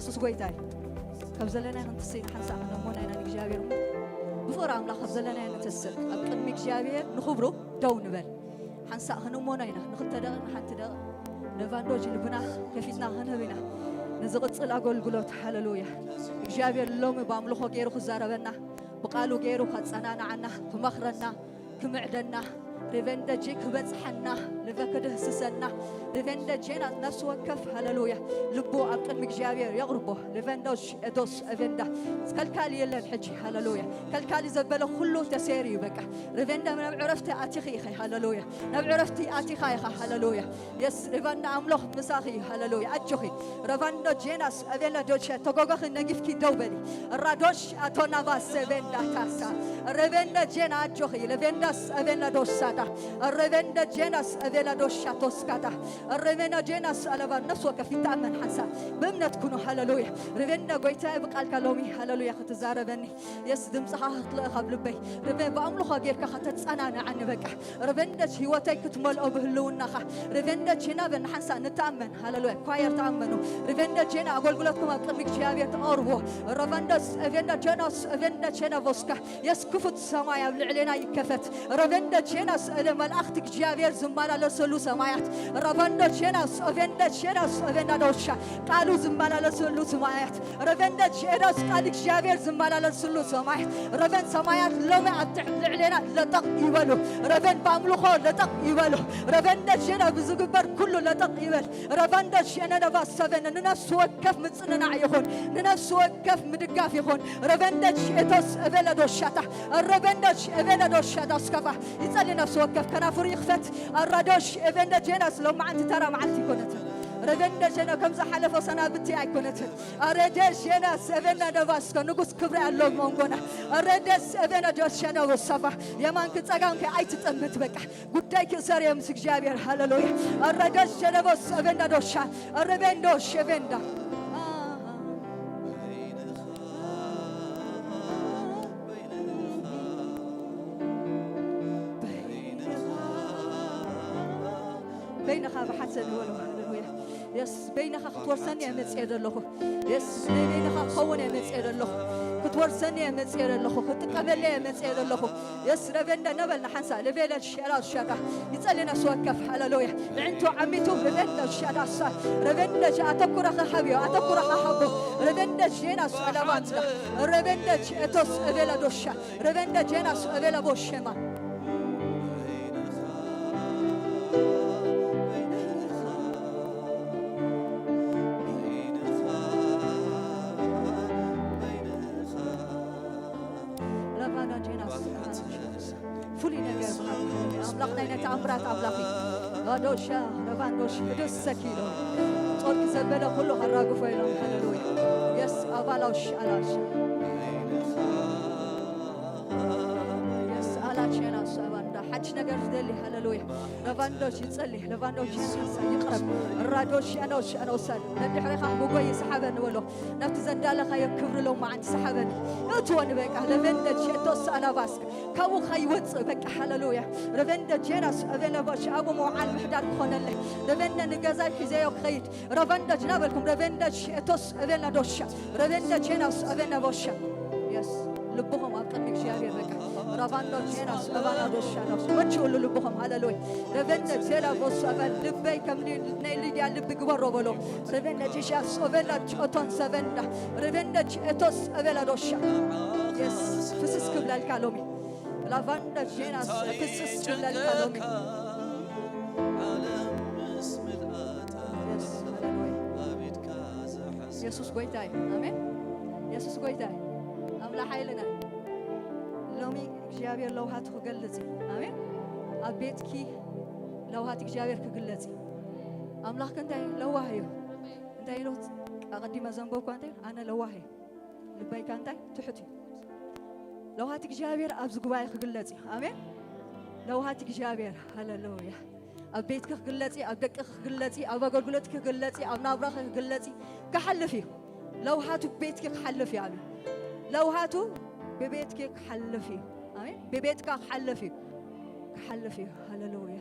የሱስ ጎይታ እዩ። ካብ ዘለናዮ ክንትስእ ኢና ሓንሳእ ክንእመኖ ኢና ንእግዚኣብሔር እሞ። ብፍቕሪ ኣምላኽ ካብ ዘለናዮ ንትስእ። ኣብ ቅድሚ እግዚኣብሔር ንኽብሩ ደው ንበል። ሓንሳእ ክንእመኖ ኢና። ንኽልተ ደቂቕ፣ ንሓንቲ ደቂቕ። ለቫንዶጂ ልብና ከፊትና ክንህብ ኢና። ንዝቕጽል ኣገልግሎት፣ ሃሌሉያ። እግዚኣብሔር ሎሚ ብኣምልኾ ገይሩ ክዛረበና፣ ብቃሉ ገይሩ ከጸናንዓና፣ ክመኽረና፣ ክምዕደና፣ ሬቨንደጂ ክበጽሐና፣ ልበ ክድህስሰና፣ ሬቨንደጂ ና-፣ ነፍሲ ወከፍ፣ ሃሌሉያ፣ ልቡ ኣብ ቅድሚ እግዚኣብሔር የቕርቦ። ሬቨንዶሽ ኤዶስ ኤቨንዳ፣ ከልካሊ የለን ሕጂ፣ ሃሌሉያ። ከልካሊ ዘበለ ኩሉ ተሰይሩ እዩ በቃ። ሬቨንዳ ናብ ዕረፍቲ ኣቲኺ ኢኺ፣ ሃሌሉያ። ናብ ዕረፍቲ ኣቲኻ ኢኻ፣ ሃሌሉያ። የስ፣ ሬቨንዳ ኣምሎኽ ምሳኺ እዩ፣ ሃሌሉያ። ኣጆኺ። ረቫንዶ ጄናስ ኤቬላ ዶሻ፣ ተጎጎኺ ነጊፍኪ ደው በሊ። ራዶሽ ኣቶናቫ ሰቬንዳ ታሳ። ሬቬንዳ ጄና ኣጆኺ። ሬቬንዳስ ኤቬላ ዶሳዳ። ሬቬንዳ ጄናስ ኤቬላ ዶሻ ቶስካዳ። ሬቬና ጄናስ ኣለባ ነፍሲ ወከፍ ይተኣመን ሓንሳ። ብእምነት ኩኑ፣ ሃሌሉያ። ሬቬንዳ ጎይታዬ ብቃልካ ሎሚ፣ ሃሌሉያ፣ ክትዛረበኒ። የስ ድምፅኻ ክትልእኽ ኣብ ልበይ። ሬቬ ብኣምልኾ ጌርካ ከተጸናንዓኒ በቃ። ረቨንደች ህይወተይ ክትመልኦ ብህልውናኻ። ረቨንደች ና በና ሓንሳ ንተኣመን። ሃሌሉያ። ኳየር ተኣመኑ። ረቨንደች ና ኣገልግሎትኩም ኣብ ቅድሚ እግዚኣብሔር ተቐርቦ። ረቨንደስ፣ ረቨንደ ጀኖስ፣ ረቨንደ ቸነቮስካ። የስ ክፉት ሰማይ ኣብ ልዕሌና ይከፈት። ረቨንደች ና ስእለ መላእኽቲ እግዚኣብሔር ዝመላለሰሉ ሰማያት። ረቨንደች ና፣ ረቨንደች ና፣ ረቨንዳ ዶሻ ቃሉ ዝመላለሰሉ ሰማያት። ረቨንደች ኤዳስ ቃል እግዚኣብሔር ዝመላለስሉ ሰማያት። ረቨን ሰማያት ሎሚ ኣብ ትሕቲ ልዕሌና ለጠቕ ይበሉ። ረቨን ብኣምልኾ ለጠቕ ይበሉ። ረቨንደች ኤዳ ብዝግበር ኩሉ ለጠቕ ይበል። ረቨንደች ኤነደባ ሰቨን ንነፍሲ ወከፍ ምጽንናዕ ይኹን። ንነፍሲ ወከፍ ምድጋፍ ይኹን። ረቨንደች ኤቶስ እበለ ዶሻታ። ረቨንደች እበለ ዶሻታ ስከፋ። ይጸሊ ነፍሲ ወከፍ ከናፍሩ ይኽፈት። ኣራዶሽ ኤቨንደ ጄናስ ሎማዓንቲ ተራ መዓልቲ ኣይኮነትን። ረቨንደ ጄና ከም ዝሓለፈ ሰናብቲ ኣይኮነትን። ኣረደሽ ጄናስ ኤቨንዳ ነባስከ ንጉስ ክብሪ ኣሎ መንጎና። ኣረደስ ኤቨንዳ ዶሸና ወሰፋ የማንኪ ጸጋምኪ ኣይትጠምት በቃ። ጉዳይኪ እሰር ምስ እግዚኣብሔር። ሃሌሉያ። ኣረደሽ ጀነቦስ ኤቨንዳ ዶሻ። ኣረቤንዶሽ ኤቨንዳ። በይንኻ ብሓሰን ይበሎ። ሃሌሉያ። የስ፣ በይንኻ ክትወርሰኒ እየ መጽኤ ዘለኹ። የስ፣ በይንኻ ክኸውን እየ መጽኤ ዘለኹ። ክትወርሰኒ እየ መጽኤ ዘለኹ። ክጥቀመለ እየ መጽኤ ዘለኹ። የስ፣ ረቨንደ ነበልና ሓንሳ፣ ለቬለ ሸላ ሸጋ። ይጸሊ ነፍሲ ወከፍ። ሃሌሉያ። ንዕንቱ ዓሚቱ ረቨንደ ሸዳሳ። ረቨንደ ኣተኩረኸ ሃብዮ፣ ኣተኩረኸ ሃቦ። ረቨንደ ሼና ሰላባንዳ። ረቨንደ ኤቶስ እቬላ ዶሻ። ረቨንደ ጄናስ እቬላ ቦሼማ። ረቫና ጄናስ። ፍሉይ ነገር ዝሃብኩ ኣምላኽ ናይ ናይ ተኣምራት ኣምላኽ እዩ። ራዶሻ ረቫንዶሽ ቅዱስ ሰኪሎ ጾርክ ዘበለ ኩሉ ከራግፎ ኢሎም። ሃሌሉያ። የስ ኣባላውሽ ኣላሽ። የስ ኣላሽ የናሱ ኣባንዳ ሓድሽ ነገር ዝደሊ። ሃሌሉያ። ረቫንዶሽ ይጸሊ። ረቫንዶሽ ይንሳ ይቕረብ። ራዶሽ ያኖሽ ያኖሳል ነድሕሪኻ ብጎይ ይስሓበኒ በሎ። ናብቲ ዘዳለኻዮ ክብሪ ሎማዓንቲ ሰሓበኒ። እትወኒ በቃ ለቨንደች ኤቶስ ኣላባስክ ካብኡ ከይወፅእ በቃ። ሃሌሉያ። ረቨንደ ጄናስ ኣቬለባሽ ኣብ መውዓል ምሕዳር ክኾነለይ። ረቨንደ ንገዛይ ሒዘዮ ክኸይድ። ረቨንደ ጅና በልኩም። ረቨንደ ሼቶስ ኣቬና ዶሻ። ረቨንደ ጄናስ ኣቬና ቦሻ። የስ ልብኹም ኣብ ቅድሚ እግዚኣብሔር በቃ። ረቫንዶ ጄናስ ኣቫና ዶሻ ነው። መችውሉ ልብኹም። ሃሌሉያ። ረቨንደ ጄላ ቦስ ኣቨን ልበይ ከም ሊ-፣ ናይ ሊድያ ልቢ ግበሮ በሎ። ረቨንደ ጂሻስ ኣቬላ ኦቶን ሰቨንዳ። ረቨንደ ጄቶስ ኣቬላ ዶሻ። የስ ፍስስ ክብለልካ ሎሚ። ላቫንዳ ጄናስ ፍስስ ክብለልካ ሎሚ። የስ ሃሌሉያ። የሱስ ጎይታ እዩ። ኣሜን። የሱስ ጎይታ እዩ። ኣምላኽ ሓይልና እዩ። ሎሚ እግዚኣብሔር ለውሃቱ ክገልጽ እዩ። ኣሜን። ኣብ ቤትኪ ለውሃት እግዚኣብሔር ክግለጽ እዩ። ኣምላኽ ከ እንታይ ለዋህ እዩ። እንታይ ኢሉ ኣቐዲመ ዘንበብኳ እንታይ ኣነ ለዋህ እየ። ልበይካ እንታይ ትሑት እዩ። ለውሃት እግዚኣብሔር ኣብዚ ጉባኤ ክግለጽ እዩ። ኣሜን። ለውሃት እግዚኣብሔር ሃሌሉያ። ኣብ ቤትኪ ክግለጽ እዩ፣ ኣብ ደቅኺ ክግለጽ እዩ፣ ኣብ ኣገልግሎትኪ ክግለጽ እዩ፣ ኣብ ናብራኺ ክግለጽ እዩ። ክሓልፍ እዩ። ለውሃቱ ቤትኪ ክሓልፍ እዩ። ኣሜን። ለውሃቱ ብቤትኪ ክሓልፍ እዩ። ኣሜን። ብቤትካ ክሓልፍ እዩ። ክሓልፍ እዩ። ሃሌሉያ።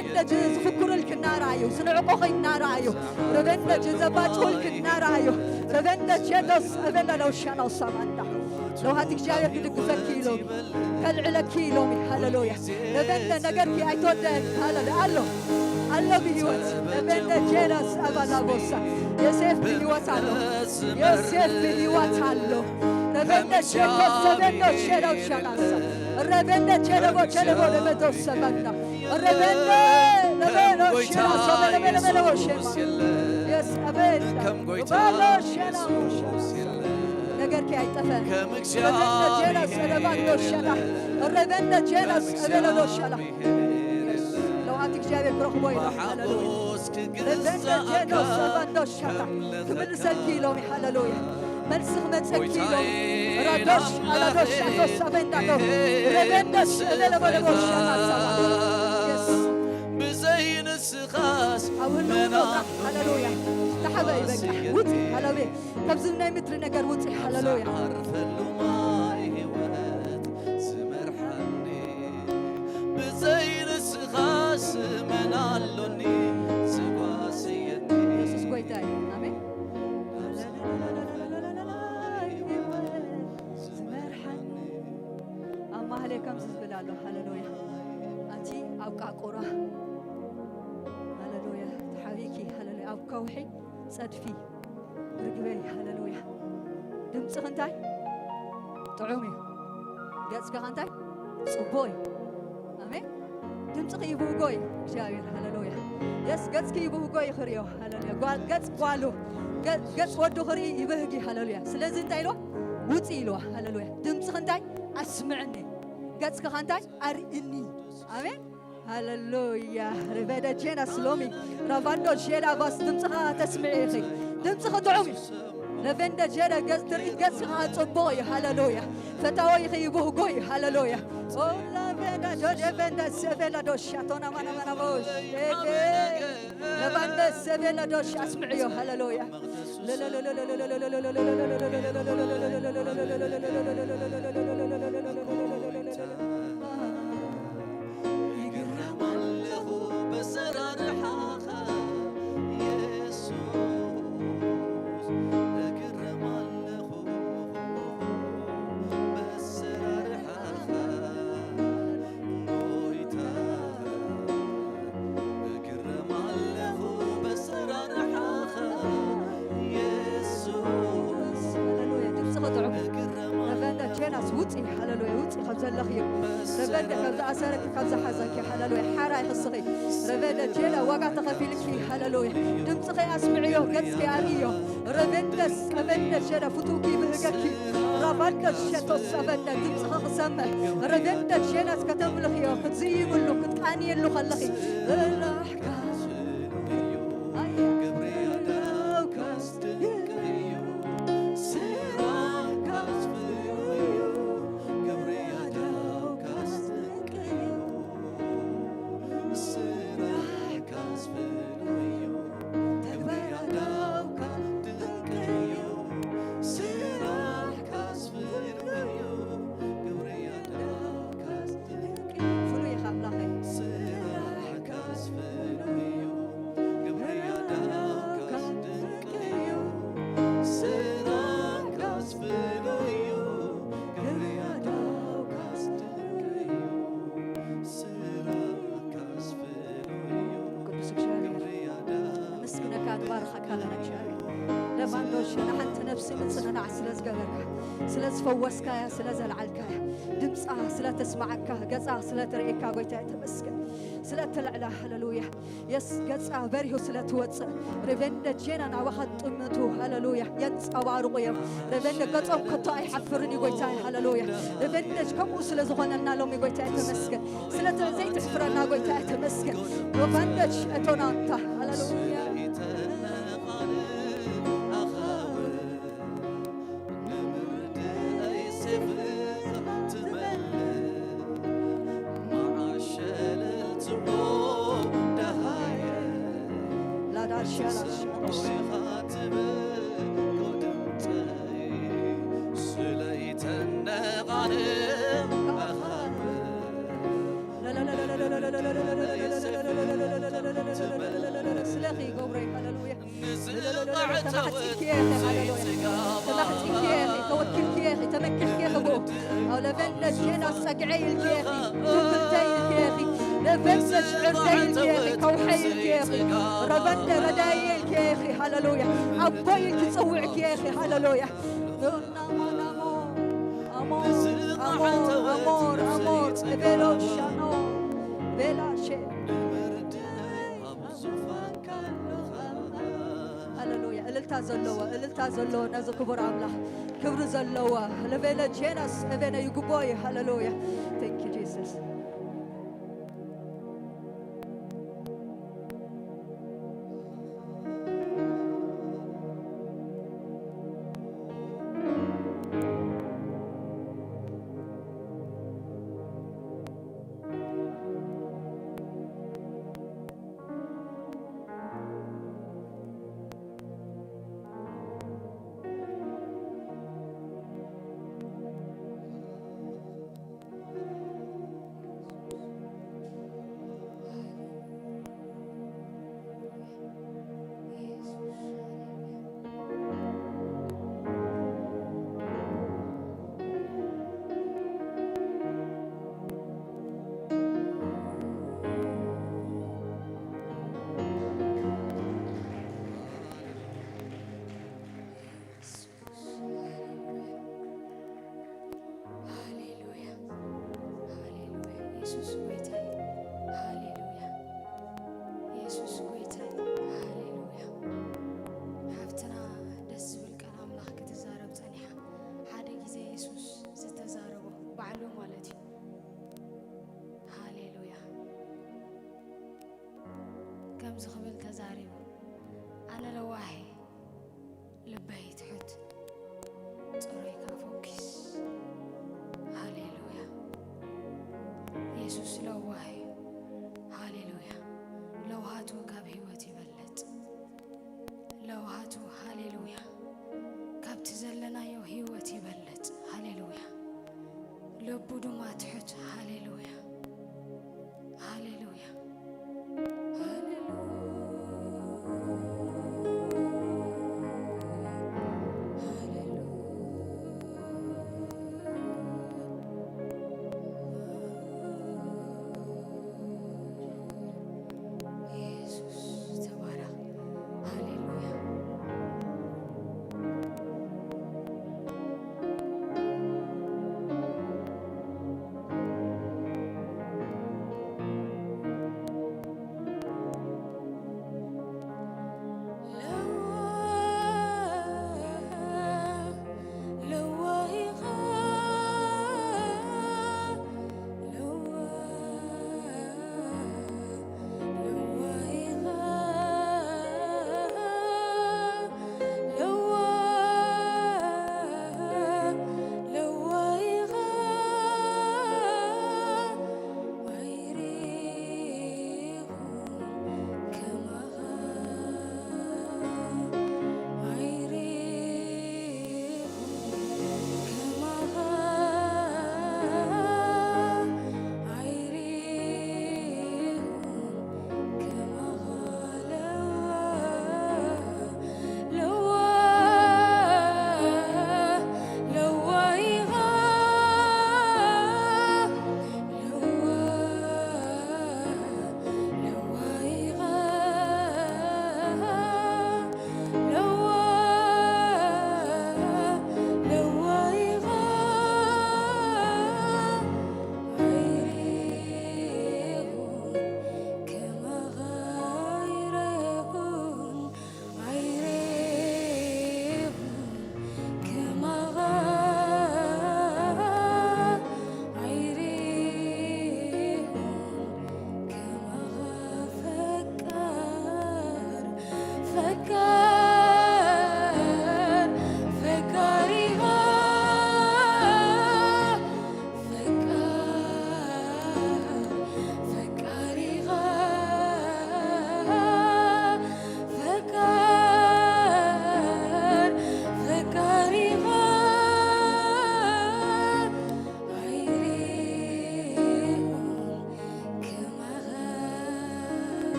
ረበንደ ዝፍኩርልክ እናረኣዩ፣ ዝንዕቁኺ እናረኣዩ፣ ረበንደ ዘባጭውልክ እናረኣዩ፣ ረበንደ ጀደስ፣ ረበንደ ለውሸና ውሳማንዳ። ለውሃት እግዚኣብሔር ክድግፈኪ ኢሎም፣ ከልዕለኪ ኢሎም። ሃሌሉያ። ረበንደ ነገርኪ ኣይተወደአን። ሃሌሉያ። ኣሎ፣ ኣሎ ብህይወት። ረበንደ ጀደስ፣ ኣባላ ቦሳ። ዮሴፍ ብህይወት ኣሎ። ዮሴፍ ብህይወት ኣሎ። ረበንደ ሸኮ ሰበንዶ ሸዳው ሸናሳ። ረበንደ ቸለቦ ቸለቦ ለበዶ ሰበንዳ። ረበንደ ለበሎ ሸናሶ ለበለበለቦ ሸማ። የስ ረበንደ ባሎ ሸናሞ ሸናሳ። ነገርኪ ኣይጠፈን። ረበንደ ጀላስ ረባንዶ ሸና። ረበንደ ጀላስ ረበለዶ ሸና። ለውሃት እግዚኣብሔር ክረኽቦ ኢና። ሃሌሉያ። ረበንደ ጀላስ ረባንዶ ሸና። ክምልሰልኪ ኢሎም። ሃሌሉያ። መልሲ ክመጸኪ ኢሎም። ራዶሽ ኣላዶሽ ኣቶስ ኣበንዳዶ። ረበንደሽ ለለቦለቦሽ ኣናሳባ። የስ። ብዘይ ንስኻስ ኣብ ህልውና። ሃሌሉያ። ተሓበይ በቃ። ውጽ። ሃሌሉያ። ካብዚ ናይ ምድሪ ነገር ውጽ። ሃሌሉያ። ዝዓርፈሉ ማይ ህይወት የሱስ ጎይታ እዩ። ኣሜን። ዝመርሓኒ ኣብ ማህሌ ከምዚ ዝብል ኣሎ። ሃሌሉያ። ኣቲ ኣብ ቃቁራ፣ ሃሌሉያ፣ ተሓቢኪ፣ ሃሌሉያ፣ ኣብ ከውሒ ጸድፊ ርግበይ፣ ሃሌሉያ። ድምፅኺ እንታይ ጥዑም እዩ፣ ገፅኪ እንታይ ፅቡቅ እዩ። ኣሜን። ድምፅኺ ይብህጎ እዩ እግዚኣብሔር። ሃሌሉያ። የስ፣ ገፅኪ ይብህጎ እዩ ክርእዮ። ሃሌሉያ። ጓል ገፅ ጓሉ፣ ገ- ገፅ ወዱ ክርኢ ይብህግ እዩ። ሃሌሉያ። ስለዚ እንታይ ኢልዋ? ውፂ ኢልዋ። ሃሌሉያ። ድምፅኺ እንታይ ኣስምዕኒ፣ ገፅኪ እንታይ ኣርእኒ። ኣሜን። ሃሌሉያ። ርበደ ጄና ስሎሚ ራቫንዶ ሼዳ ባስ ድምፅኻ ተስምዒ ኢኺ። ድምፅኺ ጥዑም እዩ። ለቨንደ ጄዳ ገፅ ትርኢት ገፅኻ ፅቡቕ እዩ። ሃሌሉያ። ፈታወ ኢኺ ይብህጎ እዩ። ሃሌሉያ። ኦላ ቬንዳ ዶደ ቬንዳ ሰቬላ ዶሻ ቶና ማና ማና ቦሽ። ኤቤ። ለቫንደ ሰቬላ ዶሽ ኣስምዕዮ። ሃሌሉያ። ይግረም ኣለኹ በሰራርሓኻ የሱስ፣ እግረም ኣለኹ በሰራርሓኻ ጎይታ፣ እግረም ኣለኹ በሰራርሓኻ የሱስ። ሃሌሉያ። ድምፅኻ ጥዑም። እግረም ረቨንዳ ጄናስ ውፂ፣ ሃሌሉያ፣ ውፂ ካብ ዘለኽዮ። ረቨንዳ ካብ ዝኣሰረኪ፣ ካብ ዝሓዘኪ፣ ሃሌሉያ፣ ሓራ ይኽስኺ። ረቨንዳ ጄና ዋጋ ተኸፊልኪ፣ ሃሌሉያ። ድምፅኺ ኣስምዕዮ፣ ገፅኪ ኣርእዮ። ረቨንደስ፣ ረቨንዳ ጄና ፍቱውኪ ይብህገኪ። ራቫንዳ ሸቶስ ረቨንዳ ድምፅኺ ክሰምዕ። ረቨንዳ ጄናስ ከተምልኽዮ፣ ክትዝይምሉ፣ ክትቃንየሉ ከለኺ። ራሕካ ኣያ፣ ግብሪ ኣዳውካስ ድንቅ እዩ። ስራሕካስ ፍሉይ እዩ። ግብሪ ኣዳውካስ ድንቅ እዩ። ስራሕካስ ፍሉይ እዩ። ተግባር ኣዳውካ ድንቅ እዩ። ስራሕካስ ፍሉይ እዩ። ግብሪ ኣዳውካስ ድንቅ እዩ። ፍሉይ ኢኻ ኣምላኸይ። ስራሕካስ ፍሉይ እዩ። ግብሪ ኣዳውካስ ድንቅ እዩ። ስራሕካስ ፍሉይ እዩ። ግብሪ ኣዳውካስ ድንቅ እዩ። ስራሕካስ ፍሉይ እዩ። ቅዱስ እግዚኣብሔር፣ ነመስግነካ፣ ንባርኸካ ኣለና እግዚኣብሔር። ለባንዶሽ ንሓንቲ ነፍሲ ምጽንናዕ ስለ ዝገበርካ፣ ስለ ዝፈወስካያ፣ ስለ ዘልዓልካያ፣ ድምጻ ስለ ተስማዓካ፣ ገጻ ስለ ትርእየካ፣ ጎይታ ተመስገን። ስለ እተልዕላ፣ ሃሌሉያ። የስ፣ ገጻ በሪሁ ስለ ትወጽእ፣ ሬቨንደ ጄና ናባኻ ጥምቱ፣ ሃሌሉያ፣ የንጸባርቑ እዮም። ሬቨንደ ገጾም ከቶ ኣይሓፍርን እዩ፣ ጎይታይ፣ ሃሌሉያ። ሬቨንደ ከምኡ ስለ ዝኾነልና ሎሚ፣ ጎይታይ፣ ተመስገን። ስለ ተ-፣ ዘይትሕፍረና፣ ጎይታይ፣ ተመስገን። ሬቨንደ እቶናንታ፣ ሃሌሉያ። ንምርዳእ ሴፍኻ ትመልእ፣ መዓሸለልትዎ ደሃየ። ላዳርሻ ትስምዖ ኢኻ ትብል፣ ጎድምፀይ ስለይተነቓነ ኣኻብእ። ስለኺ ገብረይ፣ ሃሌሉያ። ተማሕጺንኪ ኢኺ፣ ሃሌሉያ። ተማሕጺንኪ ኢኺ፣ ተወኪልኪ ኢኺ፣ ተመኪሕኪ ኢኺ ብኡ። ኣብ ለቨንደ ጄና ጸግዐይ ኢልኪ ኢኺ፣ ትምክልተይ ኢልኪ ኢኺ፣ ለቨንደ ሽዕርተይ ኢልኪ ኢኺ፣ ከውሐይ ኢልኪ ኢኺ፣ ረቨንደ ረዳየ ኢልኪ ኢኺ፣ ሃሌሉያ። ኣቦይ ኢልኪ ጸውዕኪ ኢኺ፣ ሃሌሉያ። ኣሞር፣ ኣሞር፣ ኣሞር፣ ኣሞር፣ ቤሎ ሻኖ፣ ቤላ ሼ። ሃሌሉያ። እልልታ ዘለዎ፣ እልልታ ዘለዎ ነዚ ክቡር ኣምላኽ፣ ክብሪ ዘለዎ ለቬለ ጄናስ ኤቬነ ይግቦ እዩ። ሃሌሉያ። Thank you Jesus። ክብል ተዛሪቡ። ኣነ ለዋሂ፣ ልበይ ትሑት፣ ጽሩይ ከኣ ፈኲስ። ሃሌሉያ። የሱስ ለዋህ እዩ። ሃሌሉያ። ለውሃቱ ካብ ህይወት ይበልጽ። ለውሃቱ፣ ሃሌሉያ፣ ካብቲ ዘለናዮ ህይወት ይበልጽ። ሃሌሉያ። ልቡ ድማ ትሑት። ሃሌሉያ። ሃሌሉያ። የሱስ ተባረኽ። ሃሌሉያ።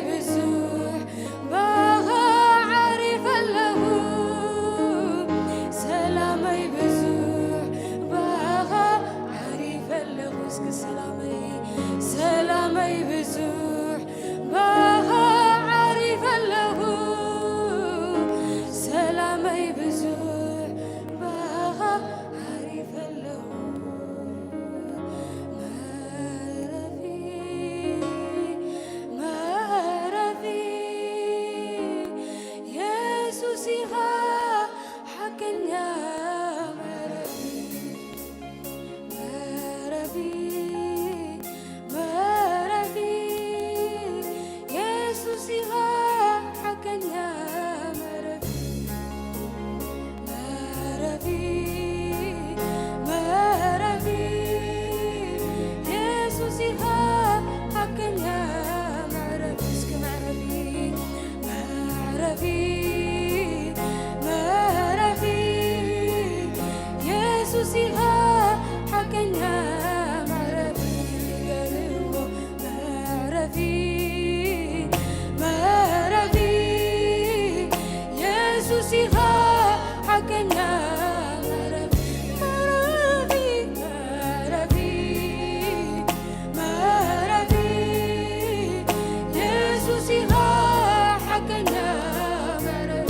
ብዙሕ ባኻ ዓሪፈ ኣለኹ፣ ሰላመይ ብዙሕ ባኻ ዓሪፈ ኣለኹ። እስኪ ሰላመይ፣ ሰላመይ ብዙሕ ባኻ ዓሪፈ ኣለኹ፣ ሰላመይ ብዙሕ ባኻ ዓሪፈ ኣለኹ። መዕረፊ፣ መዕረፊ፣ የሱስ ኢኻ ሓቀኛ መዕረፊ። መዕረፊ፣ መዕረፊ፣ የሱስ ኢኻ ሓቀኛ መዕረፊ። መዕረፊ፣ መዕረፊ፣ የሱስ ኢኻ ሓቀኛ መዕረፊ። እስኪ መዕረፊ፣ መዕረፊ፣ መዕረፊ፣ የሱስ ኢኻ ሓቀኛ መዕረፊ። ንገርዎ መዕረፊ፣ መዕረፊ፣ የሱስ ኢኻ ሓቀኛ መዕረፊ። መዕረፊ፣ መዕረፊ፣ መዕረፊ፣ የሱስ ኢኻ ሓቀኛ መዕረፊ።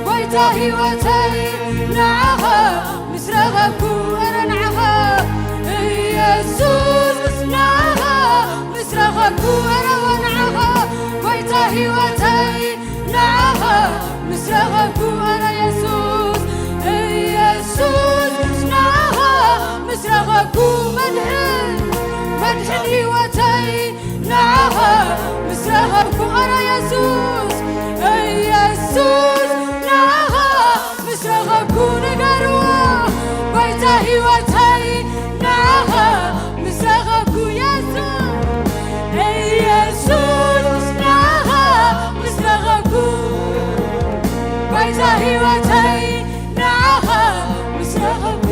ጎይታ ህይወተይ ንዓኻ ምስ ረኸብኩ፣ ኧረ ንዓኻ ኢየሱስ፣ ንዓኻ ምስ ረኸብኩ፣ ኧረ ንዓኻ ጎይታ ህይወተይ ንዓኻ ምስ ረኸብኩ፣ ኧረ ኢየሱስ፣ ኢየሱስ፣ ንዓኻ ምስ ረኸብኩ፣ መድሕን፣ መድሕን ህይወተይ ንዓኻ ምስ ረኸብኩ፣ ኧረ ኢየሱስ፣ ኢየሱስ፣ ንዓኻ ምስ ረኸብኩ፣ ንገርዎ፣ ጎይታ ህይወተይ ንዓኻ ምስ ረኸብኩ፣ ኢየሱስ፣ ኢየሱስ፣ ንዓኻ ምስ ረኸብኩ፣ ጎይታ ህይወተይ ንዓኻ ምስ ረኸብኩ፣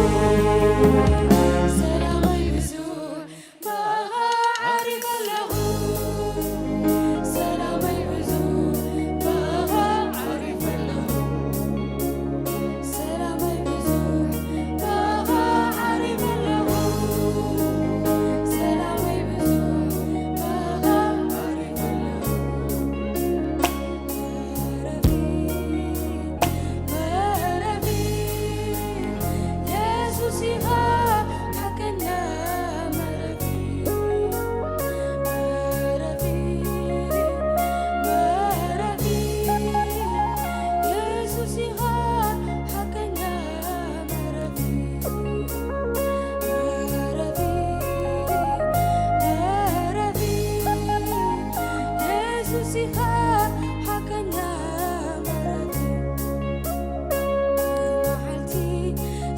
ሰላመይ ብዙሕ ብኣኻ ዓሪፈ ኣለኹ። ሰላመይ ብዙሕ ብኣኻ ዓሪፈ ኣለኹ። ሰላመይ ብዙሕ ብኣኻ ዓሪፈ ኣለኹ። ሰላመይ ብዙሕ ብኣኻ ዓሪፈ ኣለኹ። ኢየሱስ ኢኻ ሓቀኛ መረብ። መዓልቲ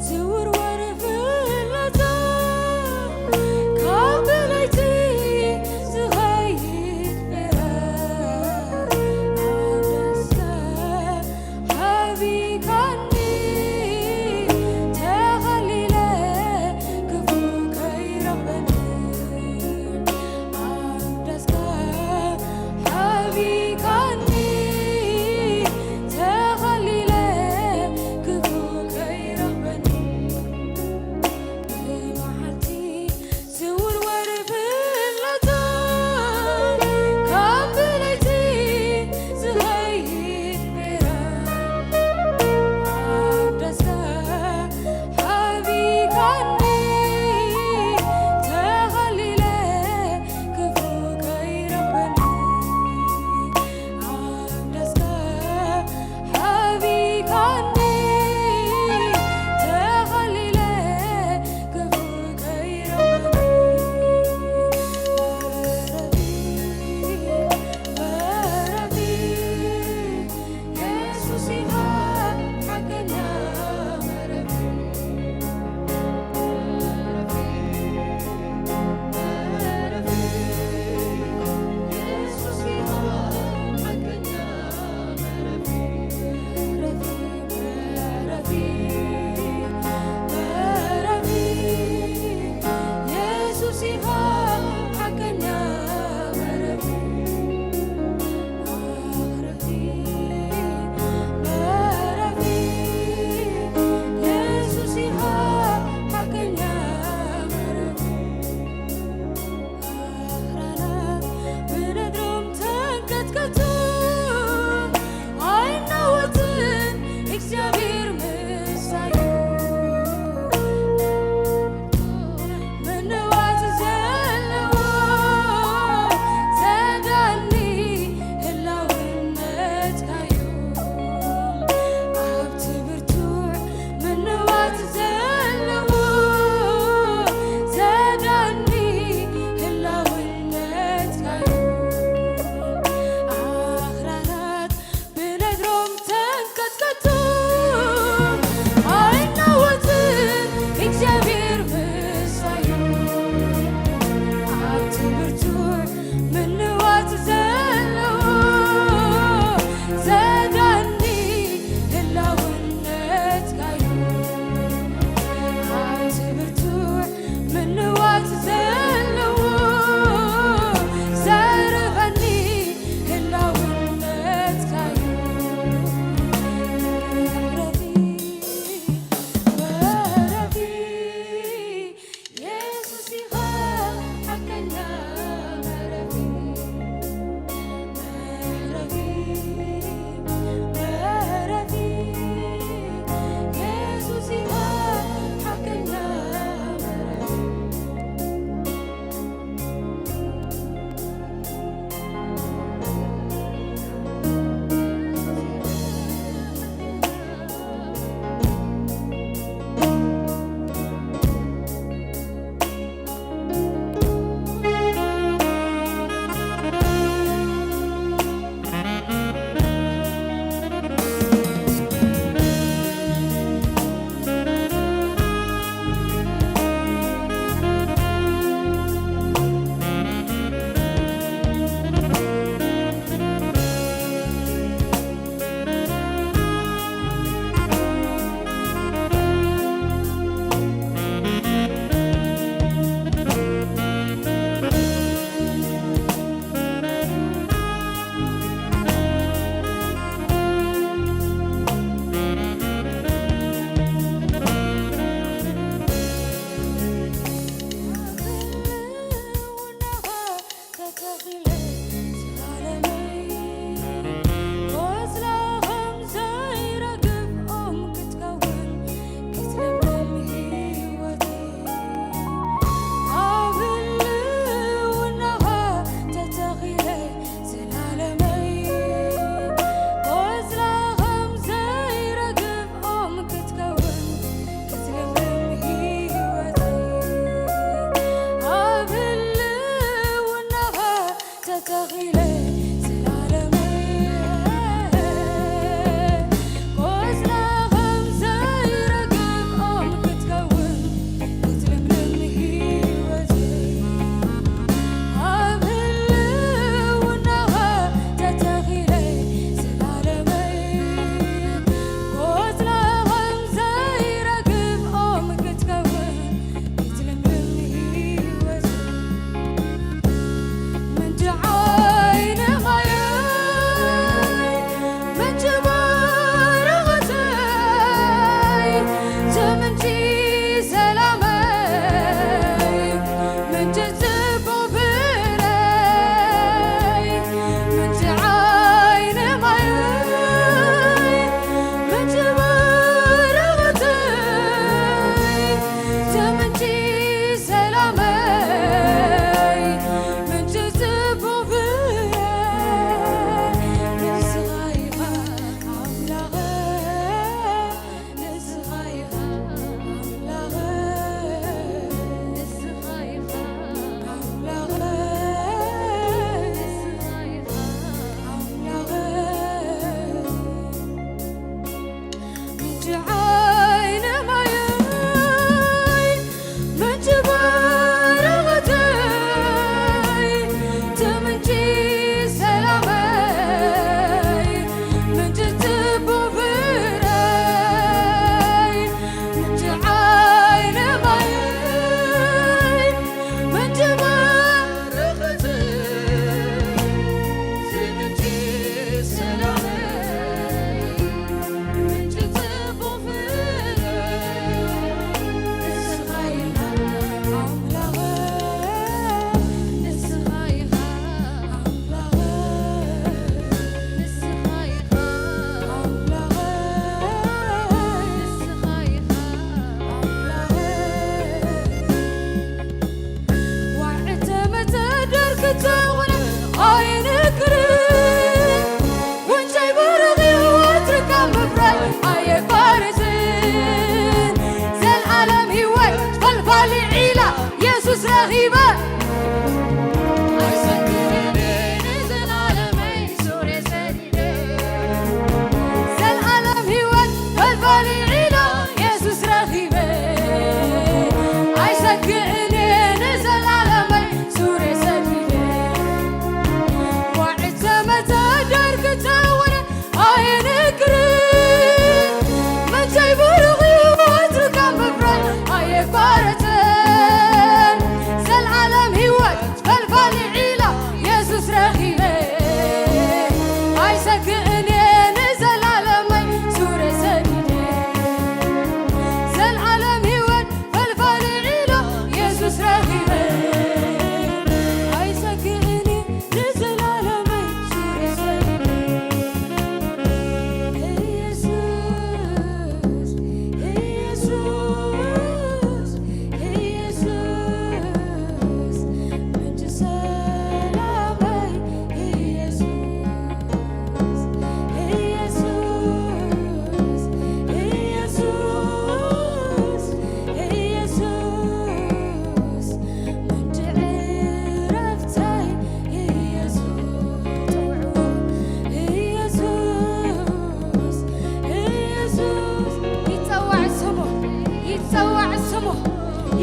ዝውርወር ፍላጻ፣ ካብ ለይቲ ዝኸይድ ብረት፣ ኣብ ደስታ ሓቢካኒ ተኸሊለ ክፉ ከይረኽበኒ። ኣብ ደስታ ሓቢካኒ ተኸሊለ ክፉ ከይረኽበኒ። ብመዓልቲ ዝውርወር ፍላጻ፣ ካብ ለይቲ ዝኸይድ ብረት፣ ኣብ ደስታ ሓቢካኒ ተኸሊለ ክፉ ከይረኽበኒ። ኣብ ደስታ ሓቢካኒ ተኸሊለ ክፉ ከይረኽበኒ። መረቢ፣ መረቢ፣ የሱስ ኢኻ ሓቀኛ መረቢ።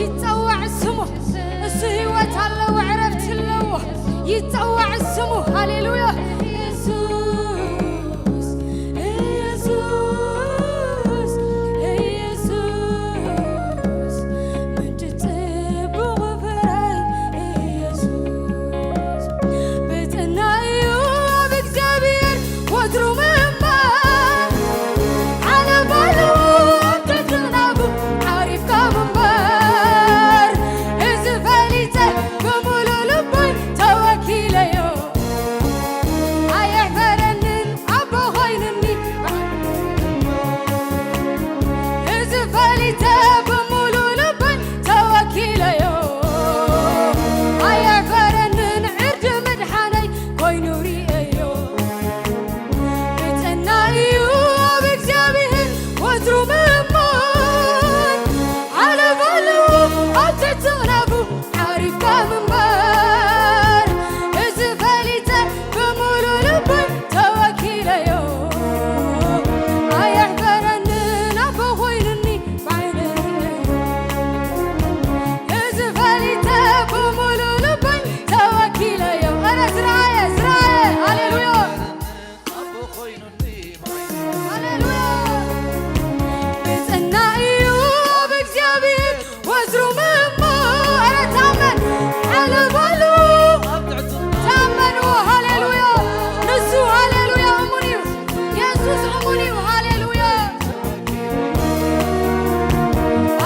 ይጸዋዕ ስሙ። እሱ ህይወት ኣለዎ፣ ዕረፍቲ ኣለዎ። ይጸዋዕ ስሙ። ሃሌሉያ። ኢየሱስ፣ ኢየሱስ፣ ኢየሱስ፣ ምንጭ ጽቡቕ ፍረ ኢየሱስ። ብጽና እዩ ኣብ እግዚኣብሔር ወትሩ ምእማን። ዓለባ ኣለዎ ኣብ ትሕቲ ዝናቡ ዓሪፍካ ምንባር። እዚ ፈሊጠ ብምሉእ ልበይ ተወኪለዮ። ኣየሕፈረንን ኣቦ ኮይኑኒ። እዚ ፈሊጠ ብምሉእ ልበይ ተወኪለዮ። ኣየሕፈረንን ዕርዲ ምድሓነይ ኮይኑ ርእየዮ። ብጽና እዩ ኣብ እግዚኣብሔር ወትሩ ምእማን። ዓለባ ኣለዎ ኣብ ትሕቲ ዝናቡ ዓሪፍካ ምንባር። እዚ ፈሊጠ ብምሉእ ልበይ ተወኪለዮ። ኣየሕፈረንን ኣቦ ኮይኑኒ ብዓይነይ። እዚ ፈሊጠ ብምሉእ ልበይ ተወኪለዮ። ኧረ ዝረኣየ፣ ዝረኣየ። ሃሌሉያ። ሃሌሉያ። ብጽና እዩ ኣብ እግዚኣብሔር ወትሩ ምእማን። ኧረ ታመን። ዓለባ ኣለዎ። ታመንዎ። ሃሌሉያ። ንሱ፣ ሃሌሉያ፣ እሙን እዩ። የሱስ እሙን እዩ። ሃሌሉያ።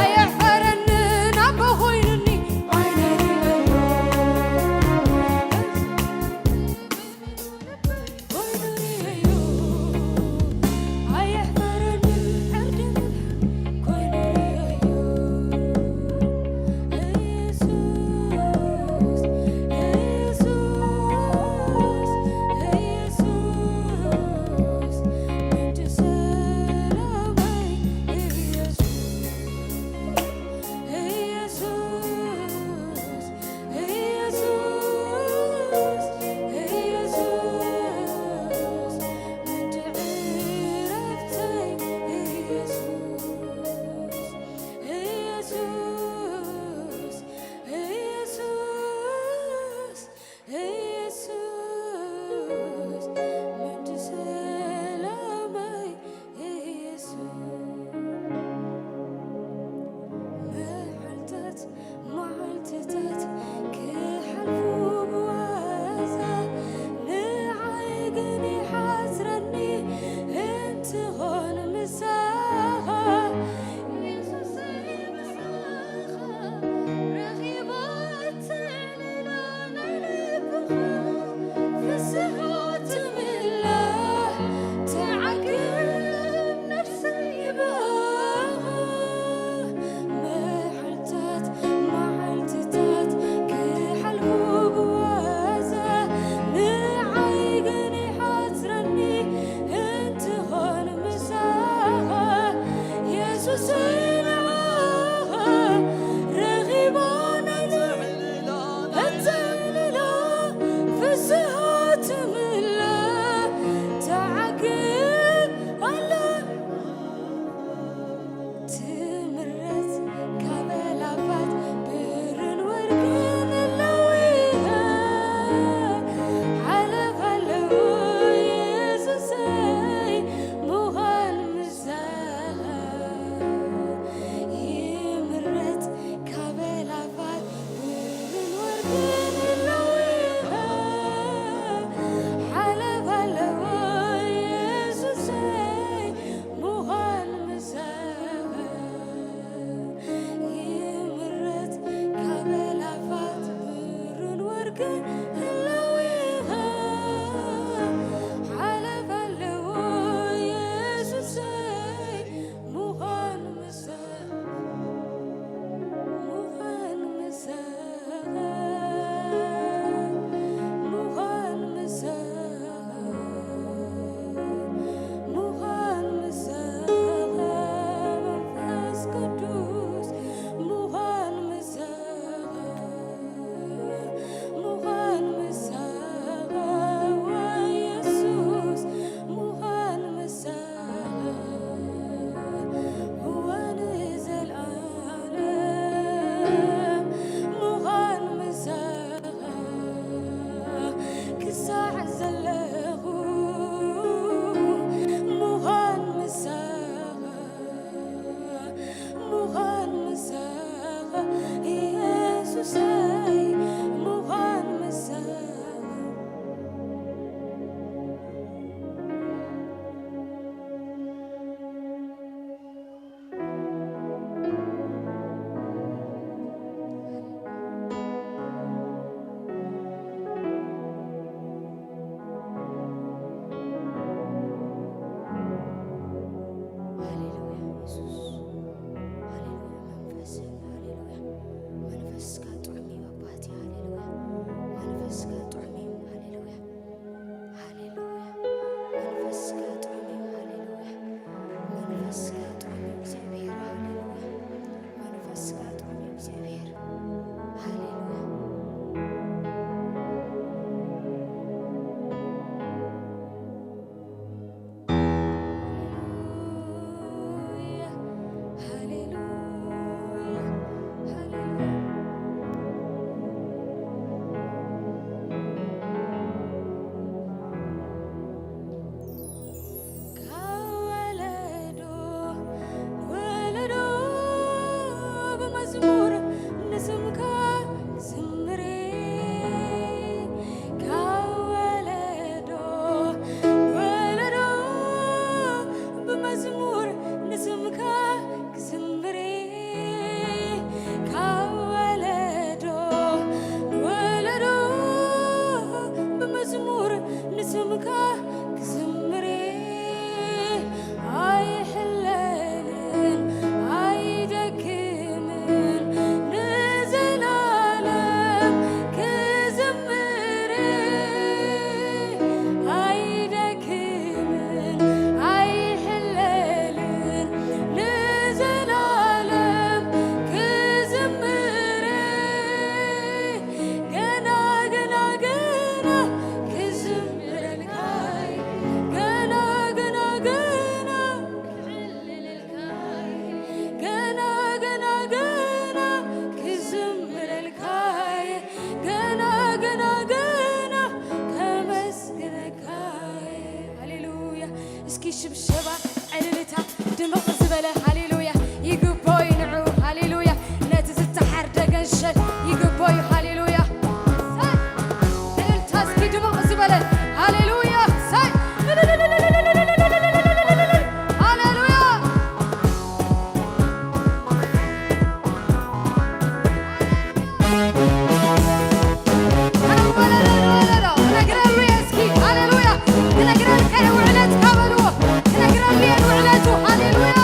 ኣየሕፈረንን ኣቦ ኮይኑኒ። ዕልልታ ድምቕ ዝበለ ሃሌሉያ ይግቦ እዩ ንዑ። ሃሌሉያ ነቲ ዝተሓርደ ገንሸል ይግቦ እዩ። ሃሌሉያ ዕልልታ እስኪ ድምቕ ዝበለ ሃሌሉያ ሳይ ሃሌሉያ ክነግረሉ እየ እስኪ ሃሌሉያ ክነግረልካ እየ ውዕለትካ በልዎ ክነግረሉ እየ ውዕለቱ ሃሌሉያ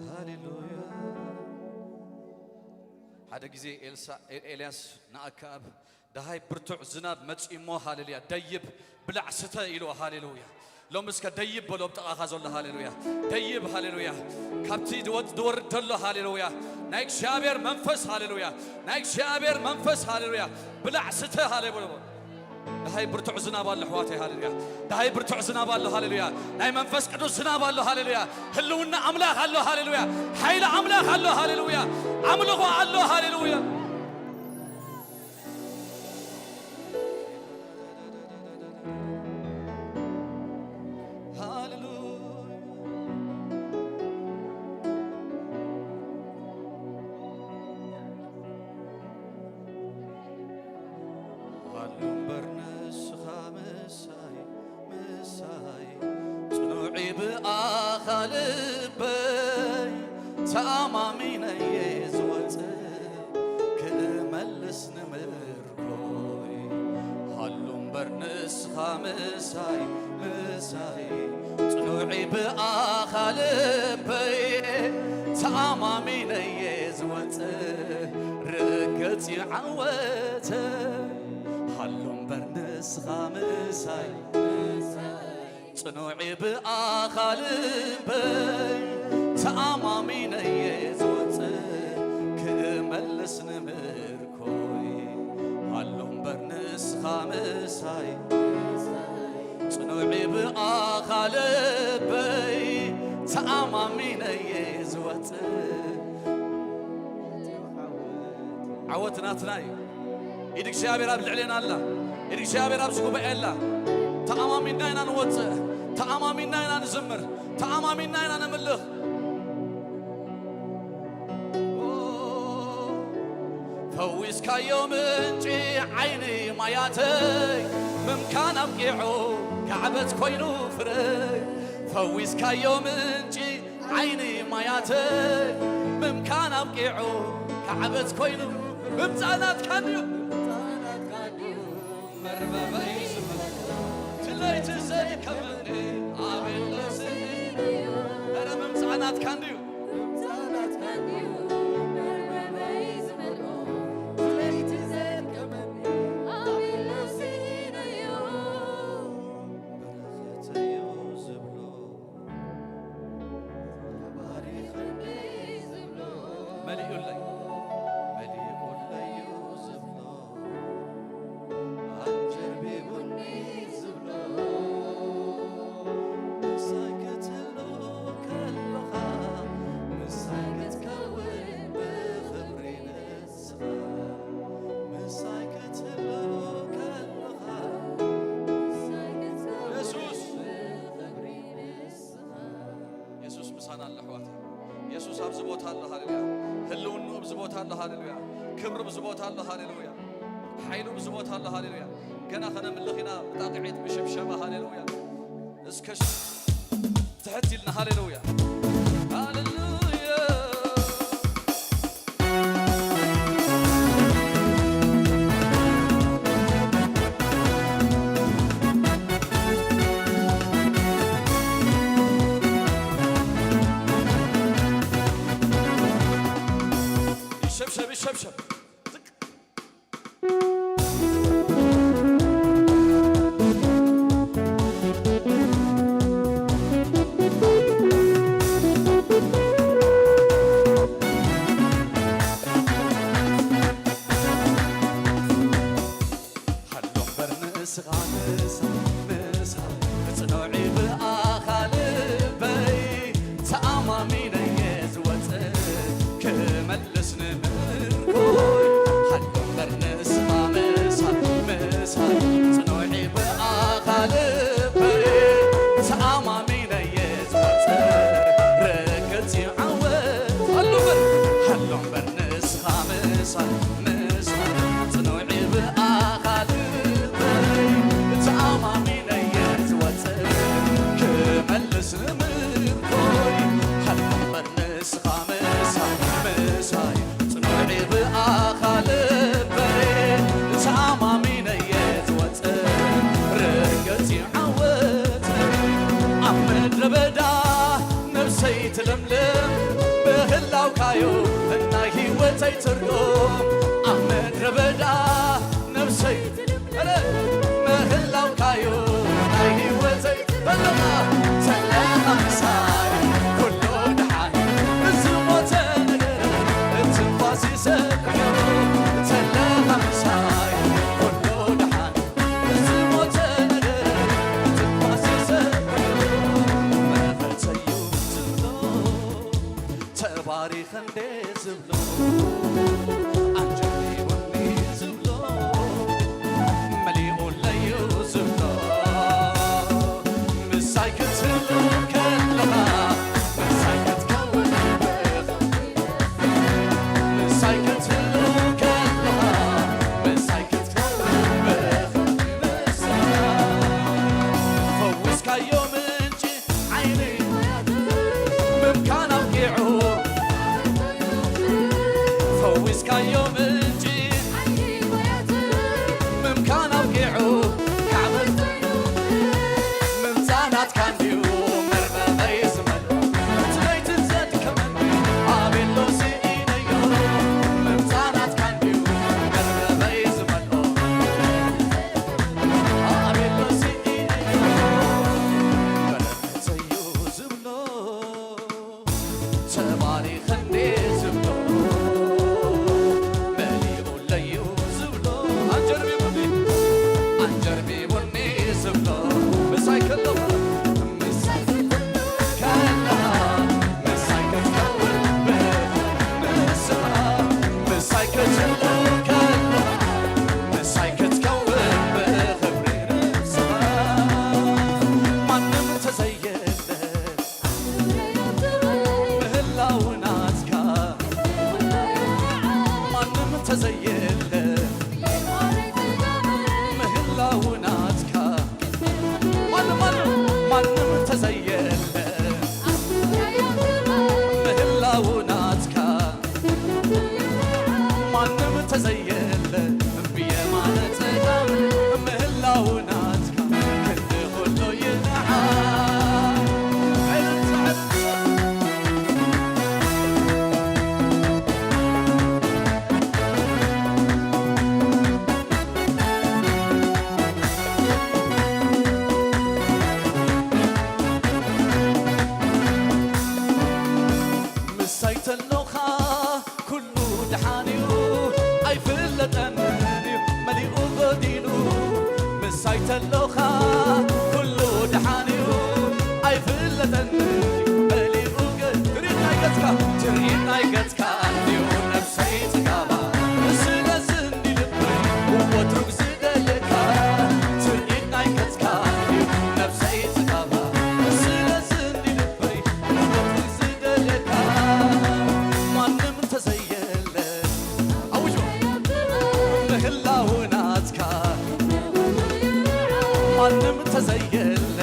ሃሌሉያ። ሓደ ግዜ ኤልሳ-፣ ኤ-፣ ኤልያስ ንኣክኣብ ደሃይ ብርቱዕ ዝናብ መጺኡ እሞ፣ ሃሌሉያ፣ ደይብ፣ ብላዕ፣ ስተ ኢልዎ። ሃሌሉያ። ሎም እስከ ደይብ በሎ ኣብ ጥቓኻ ዘሎ። ሃሌሉያ። ደይብ፣ ሃሌሉያ። ካብቲ ዝወ-፣ ዝወርድ ዘሎ፣ ሃሌሉያ፣ ናይ እግዚኣብሔር መንፈስ፣ ሃሌሉያ፣ ናይ እግዚኣብሔር መንፈስ፣ ሃሌሉያ፣ ብላዕ፣ ስተ፣ ሃሌ በሎ። ደሃይ ብርቱዕ ዝናብ ኣሎ ኣሕዋተይ፣ ሃሌሉያ። ደሃይ ብርቱዕ ዝናብ ኣሎ፣ ሃሌሉያ። ናይ መንፈስ ቅዱስ ዝናብ ኣሎ፣ ሃሌሉያ። ህልውና ኣምላኽ ኣሎ፣ ሃሌሉያ። ሓይሊ ኣምላኽ ኣሎ፣ ሃሌሉያ። ኣምልኾ ኣሎ፣ ሃሌሉያ። ሃሌሉያ። ሃሉ እምበር ንስኻ ምሳይ፣ ምሳይ፣ ጽኑዕ ብኣኻ ልበይ፣ ተኣማሚነየ ዝወጽእ ክመልስ ንምርኮይ። ሃሉ እምበር ንስኻ ምሳይ፣ ምሳይ፣ ጽኑዕ ብኣኻ ልበይ፣ ተኣማሚነየ ዝወጽእ ርገጽ ይዓወተ። ሃሉ እምበር ንስኻ ምሳይ፣ ጽኑዕ ብኣኻ ልበይ፣ ተኣማሚነየ ዝወጽእ ክመልስ ንምርኮይ። ሃሉ እምበር ንስኻ ምሳይ፣ ጽኑዕ ብኣኻ ልበይ፣ ተኣማሚነየ ዝወጽእ። ዓወት ናትና እዩ። ኢድ እግዚኣብሔር ኣብ ልዕሌና ኣላ። ኢድ እግዚኣብሔር ኣብዚ ጉባኤ ኣላ። ተኣማሚንና ኢና ንወፅእ። ተኣማሚንና ኢና ንዝምር። ተኣማሚንና ኢና ነምልኽ። ፈዊስካዮ ምንጪ ዓይኒ ማያተይ፣ ምምካን ኣብቂዑ ካዕበት ኮይኑ ፍረይ። ፈዊስካዮ ምንጪ ዓይኒ ማያተይ፣ ምምካን ኣብቂዑ ካዕበት ኮይኑ። ምምጻእ ናትካ እንድዩ። መርበበይ ዝመልኦ፣ ትለይቲ ዘድከመኒ ኣቤለሲ። ኧረ ምምጻእ ናትካ እንድዩ። በረኸተዮ ዝብሎ፣ ተባሪኸኒ ዝብሎ፣ መሊኡለይ፣ መሊኡለይ እዩ ዝብሎ፣ ኣጀርቢቡኒ ዝብሎ፣ ምሳይ ክትህሉ ከለኻ፣ ምሳይ ክትከውን ብኽብሪ ንስኻ፣ ምሳይ ክትህሉ ከለኻ፣ የሱስ። የሱስ ምሳና ኣሎ ኣሕዋት። የሱስ ኣብዚ ቦታ ኣሎ። ሃሌሉያ። ህልውንኡ ኣብዚ ቦታ ኣሎ። ሃሌሉያ። ክብሩ ኣብዚ ቦታ ኣሎ። ሃሌሉያ። ሓይሉ ኣብዚ ቦታ ኣሎ። ሃሌሉያ። ገና ከነምልኽ ኢና ብጣቕዒት ብሽብሸባ። ሃሌሉያ። እስከ ሽ-፣ ትሕት ኢልና። ሃሌሉያ። ሃሌሉያ። ይሸብሸብ፣ ይሸብሸብ። ዝቅ። ሃሎ እምበር ንስኻ፣ ንስኻ፣ ንስኻ፣ ጽኑዕ ብኣኻ ልበይ፣ ተኣማሚነየ ዝወጽእ፣ ክመልስ ንምርኮ። ናይ ህይወተይ ትርጉም ኣብ ምድረ በዳ ነፍሰይ ምህላውካዮ ናይ ህይወተይ በለኻ ተለኻ ምሳይ ኩሉ ደሓን ዝሞተ ነገር እትንፋስ ይሰብሕዮ ተለኻ ምሳይ ኩሉ ደሓን ዝሞተ ነገር እትንፋስ ይሰብሕዮ መኸተዩ ትብሎ ተባሪኸ እንዴ ዝብሎ ኣጀቢሩኒ ዝብሎ መሊኡለዩ ዝብሎ ምሳይ ክትህሉ ከለኻ ምሳይ ክትከውን ምሳይ ክትህሉ ከለኻ ምሳይ ክትከውን ምሳይ ፈውስካዮ ምንጪ ዓይኒ ምምካን ኣብቂዑ ፈዊስካዮ ምንጪ ምምካን ኣብቂዑ ካዕበት ምምፃናትካ እንድዩ መርበበይ ዝመልኦ እቲ ለይትን ዘድከመኒ ኣቤሎ ስኢነዮ ምምፃናትካ እንድዩ መርበበይ ዝመልኦ ኣቤሎ ስኢነዮ በረከተዩ ዝብሎ ተባሪኸ እንዴ ዝብሎ መሊኡለዩ ዝብሎ ኣንጀርቢቡኒ ኣንጀርቢቡኒ ዝብሎ ምሳይ ከለኻ ምሳይ ከለኻ ምሳይ ክትከውን ብንስኻ ምሳይ ክትህሉ ከለኻ ምሳይ ክትከውን ብኽብሪ ንስኻ ማንም ተዘየለ ምህላው ናትካ ማንም ተዘየለ ምህላው ናትካ ማንም ማንም ማንም ተዘየለ ምህላው ናትካ ማንም ተዘየለ ብየማነ ጸጋም ምህላው ናትካ ክንዲ ኩሉ ይንዓል። ምሳይ ተሎኻ ኩሉ ደሓን እዩ ኣይፍለጠንን እዩ መሊኡ ጎዲሉ ምሳይ ተሎኻ ኩሉ ደሓን እዩ ኣይፍለጠንን እዩ መሊኡ ገ- ትርኢት ናይ ገጽካ ትርኢት ናይ ገጽካ እንድዩ ነብሰይ ጽጋባ ስለዚ እንዲ ልበይ ወትሩ ዝደልየካ ትርኢት ናይ ገጽካ እንድዩ ነብሰይ ጽጋባ ስለዚ እንዲ ልበይ ወትሩ ዝደልየካ ማንም እንተዘየለ ኣውጆ ምህላው ናትካ ማንም እንተዘየለ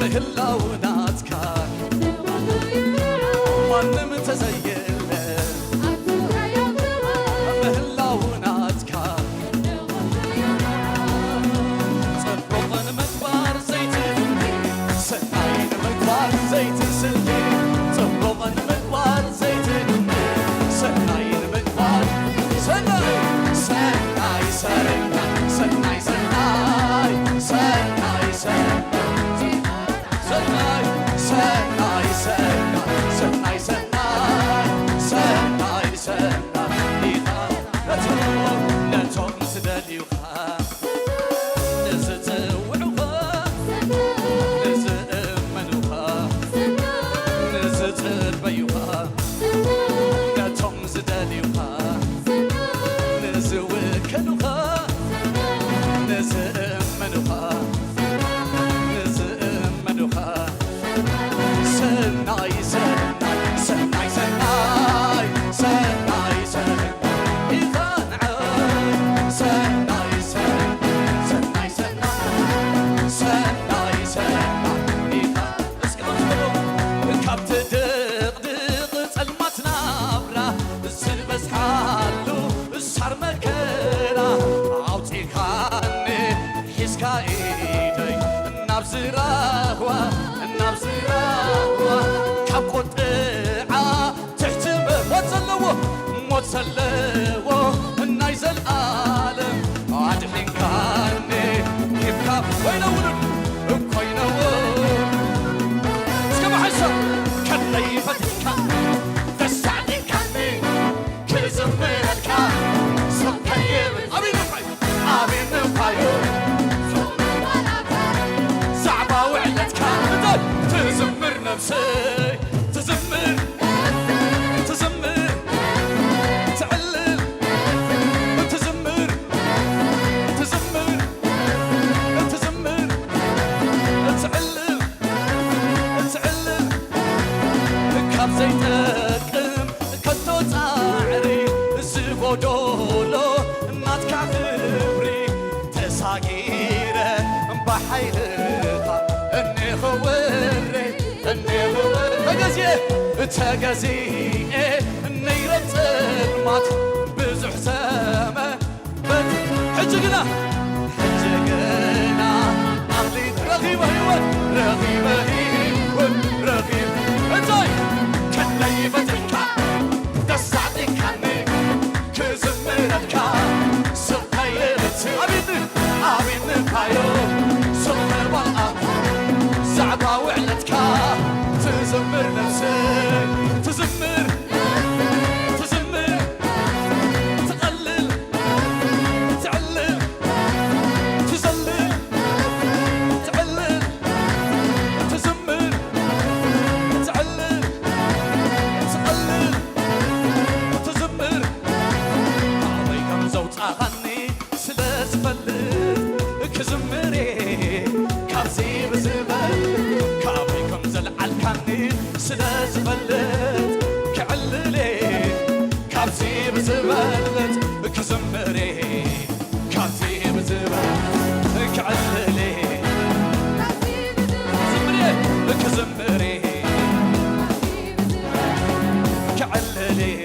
ምህላው ናትካ ማንም እንተዘየለ ምህላው ናትካ ጽቡቕ ንምግባር ዘይትድንቂ ሰናይ ንምግባር ዘይትስንቂ ጽቡቕ ንምግባር ዘይትድንቂ ሰናይ ንምግባር ሰናይ ሰናይ ሰናይ ሰናይ ሰናይ ሰናይ ሰናይ ሰናይ ሰናይ ሰናይ ሰናይ ሰናይ ሰናይ ኢኻ ነቶም ነቶም ዝደልዩኻ ንዝጽውዑኻ ንዝእመኑኻ ንዝጽበዩኻ ነቶም ዝደልዩኻ ንዝውከሉኻ ንዝእመኑኻ ንዝእመኑኻ ሰናይ ሰናይ ሰናይ ሰናይ ሰናይ ሰናይ ኢኻ ንዓይ ሰናይ ሰናይ ሰናይ ሰናይ ሰናይ ሰናይ ኢኻ እስኪ ኣመስግኖ ካብቲ ድቕድቕ ጸልማት ናብራ ዝበዝሓሉ ሳር መከራ ኣውጺኻኒ ሒዝካ ኢደይ ናብ ዝራህዋ ናብ ዝራህዋ ካብ ቁጥዐ ዘለዎ ናይ ዘልኣለም ኣድሒንካኒ ሂብካ ኮይነውን ኮይነውን እስከ ብሓንሳብ ከለይ ፈቲካ ተሳዕዲካኒ ክዝምረልካ ሰብ ከየብል ኣቤት ንፋይ ኣቤት ንፋዮ ዛዕባ ውዕለትካ እንታይ ትዝምር ነብሰይ ትዝምር ትዝምር ትዕልል ትዝምር ትዝምር ትዝምር ትዕልል ትዕልል ካብ ዘይጠቅም ከቶ ጻዕሪ ዝጎዶሎ ናትካ ክብሪ ተሳጊረ ብሓይልኻ እኔኽወሬ እኔኽወሬ ተገዝኤ ተገዝኤ ነይረ ጸልማት ብዙሕ ዘመን በት ሕጂ ግና ሕጂ ግና ኣኽሊል ረኺበ ህይወት ረኺበ ህይወት ረኺብ እንታይ ከለይ ፈቲሕካ ደስ ኣዕጢንካኒ ክዝምረልካ ስቕ ከይብል ኣቤት ኣቤት ንፋዮ ስቕ ምባል ኣፍ ዛዕባ ውዕለትካ ትዝምር ነፍሰይ ትዝምር ትዝምር ትቐልል ትዕልል ትዘልል ትዕልል ትዝምር ትዕልል ትቐልል ትዝምር ካበይ ከም ዘውጻኻኒ ስለ ዝፈልጥ ክዝምር እየ ካብዚ ብዝበልጥ ካበይ ከም ዘልዓልካኒ ስለ ዝፈልጥ ክዕልል እየ ካብዚ ብዝበልጥ ክዝምር እየ ካብዚ ብዝበልጥ ክዕልል እየ ክዝምር እየ ክዝምር እየ ክዕልል እየ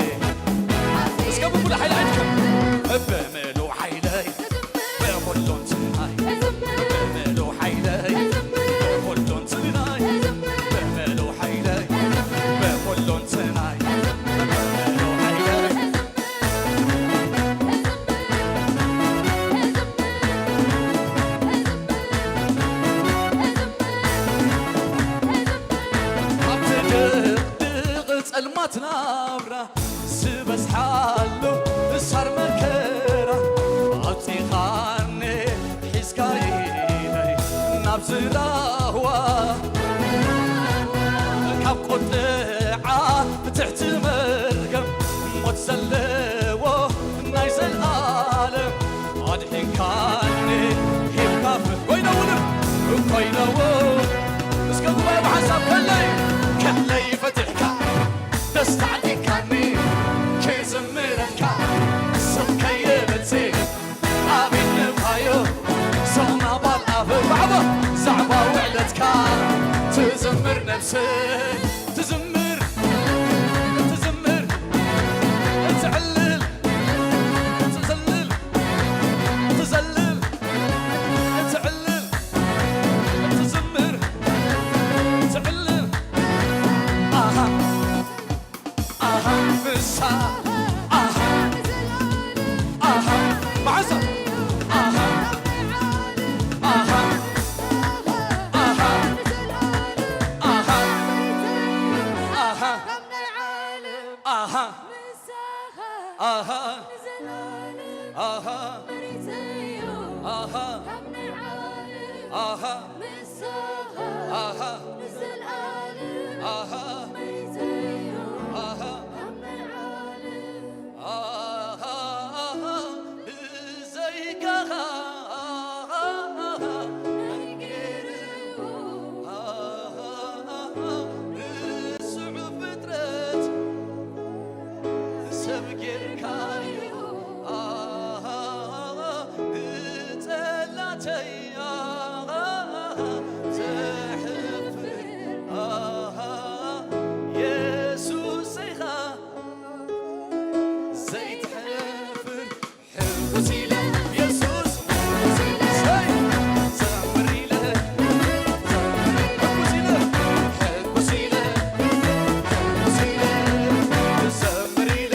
እስከ ብሙሉ ሓይሊ ኣይትከም ብምሉእ ሓይለይ ብኹሉ እንትናይ ብምሉእ ሓይለይ ብኹሉ እንትናይ ብምሉእ ሓይለይ ብኹሉ እንትናይ ብምሉእ ሓይለይ ኣብቲ ድቕድቕ ጸልማት ናብራ ዝበዝሓሉ ሳር መከራ ኣውጺኻኒ ሒዝካ ኢለይ ናብ ዝራህዋ ካብ ቁጥዓ ብትሕቲ መርገም ሞት ዘለዎ ናይ ዘልኣለም ኣድሒንካኒ ሂብካ ኮይነውን ኮይነውን እስከ ጉባኤ ብሓንሳብ ከለይ ከለይ ፈቲሕካ ደስታ ኣዕጢንካኒ ክዝምረልካ ስም ከየበልጽ ኣቤት ንባዮ ሶና ባል ኣፈ ባዕባ ዛዕባ ውዕለትካ ትዝምር ነፍሰይ ትዝምር ትዝምር ትዕልል ትዘልል ትዘልል ትዕልል ትዝምር ትዕልል ኣሃ ኣሃ ንሳ ኣሃ ኣሃ መዓዛ ኣሃ ኣሃ ኣሃ ኣሃ ኣሃ ኣሃ ኣሃ ኣሃ ኣሃ ኣሃ ኣሃ ኣሃ ኣሃ ኣሃ ኣሃ ብዘይካኻ ኣሃ ኣሃ ኣሃ ኣሃ ኣሃ ርስዑ ፍጥረት ሰብ ጌርካዮ ኣሃ ንጸላተይ ኣሃ ዘሕፍር ኣሃ የሱሰይኻ ዘይትሕፍር ሕጉስ ኢለ የሱስ ሰይ ዘምር ኢለ ሕጉስ ኢለ ሕጉስ ኢለ ሕጉስ ኢለ ዘምር ኢለ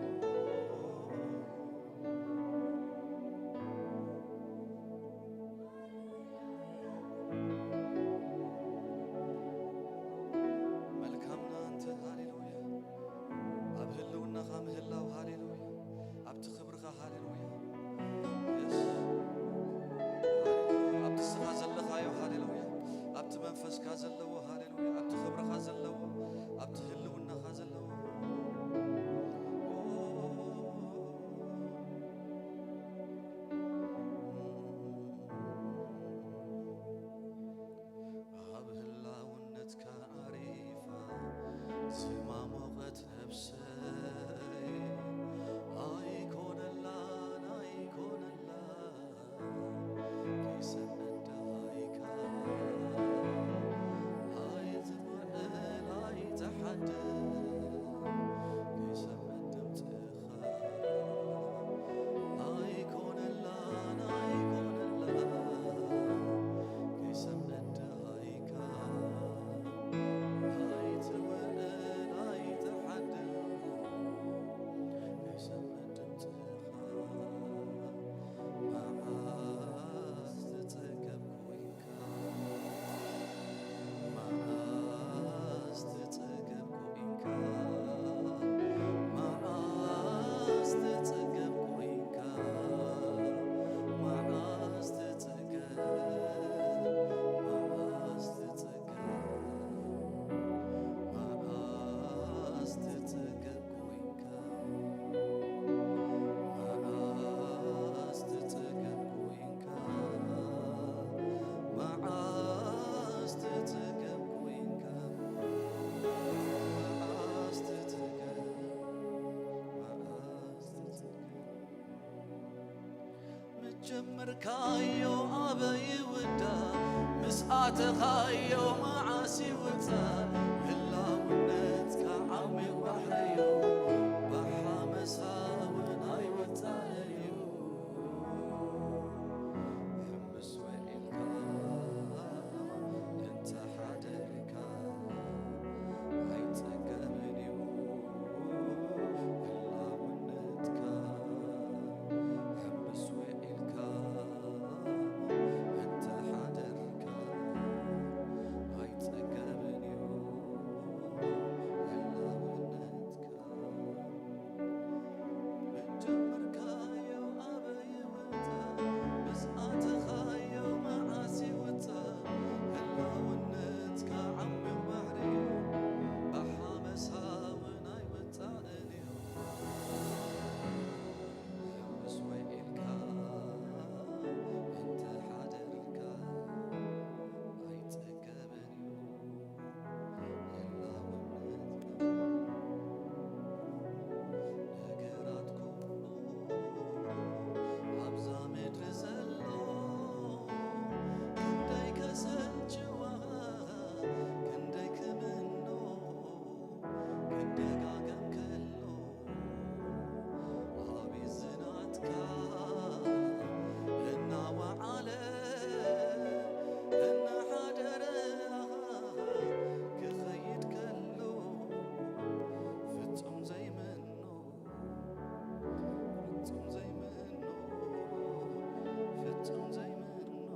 ከይሰምዕ ድምፅኻ ኣይኮነላን፣ ኣይኮነላን፣ ከይሰምዕ ደሃይካ ኣይትውዕል፣ ኣይትሓድር፣ ከይሰምዕ ድምፅኻ መዓስ ትፀገብ ኮይንካ። መዓስ ትጸገብ ኮኢንካ፣ መዓስ ትጸገብ ኮኢንካ፣ መዓስ ትጸገብ፣ መዓስ ትጸገብ፣ መዓስ ትጸገብ ኮኢንካ። መዓስ ትጸገብ ኮይንካ፣ መዓስ ትጸገብ ኮይንካ፣ መዓስ ትጸገብ፣ መዓስ ትጸገብ። ምጀመርካዮ ኣበይ ይውዳእ፣ ምስ ኣተኻዮ መዓስ ይውጻእ፣ ህላውነትካ ዓሚቕ ባሕሪ'ዩ፣ ብሓመሳ እውን ኣይወጻእን'ዩ። ሕምስ ውዒልካ እንተ ሓደርካ ኣይጸገብን'ዩ ህላውነትካ። ሕምስ ውዒልካ እንተ ሓደርካ ኣይጸገብን'ዩ ህላውነትካ። ምጀመርካዮ ኣበይ ይውጻእ፣ ምስ ኣተኻዮ መዓስ ይውጻእ፣ ህላውነትካ ዓሚቕ ባሕሪ'ዩ፣ ብሓመሳ እውን ኣይወጻእን'ዩ። ሕምስ ውዒልካ እንተ ሓደርካ ኣይጸገብን'ዩ። ህላውነትካ ነገራት ኩሉ ኣብዛ ምድሪ ዘሎ ክንደይ ከሰልችዋ ክንደይ ክምኖ ክደጋገም ከሎ ኣቤት ዝናትካ እናወዓለ እናሓደረ ክኸይድ ከሎ ፍጹም ዘይመኖ ፍጹም ዘይመኖ ፍጹም ዘይመኖ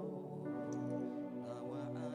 እናወዓለ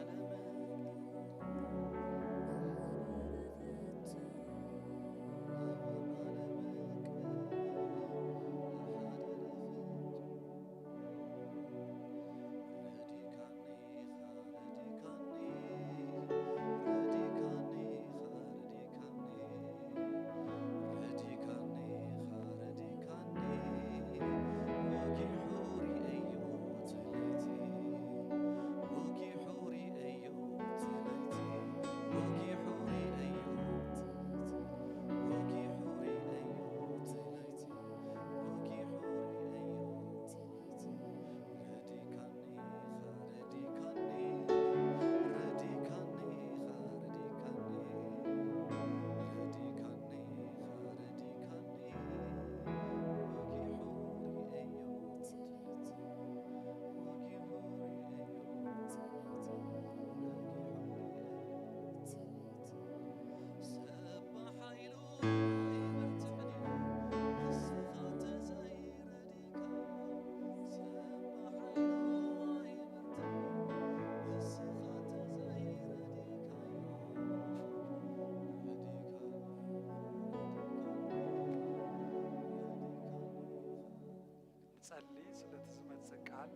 ንጸሊ ስለቲ ዝመጽእ ቃል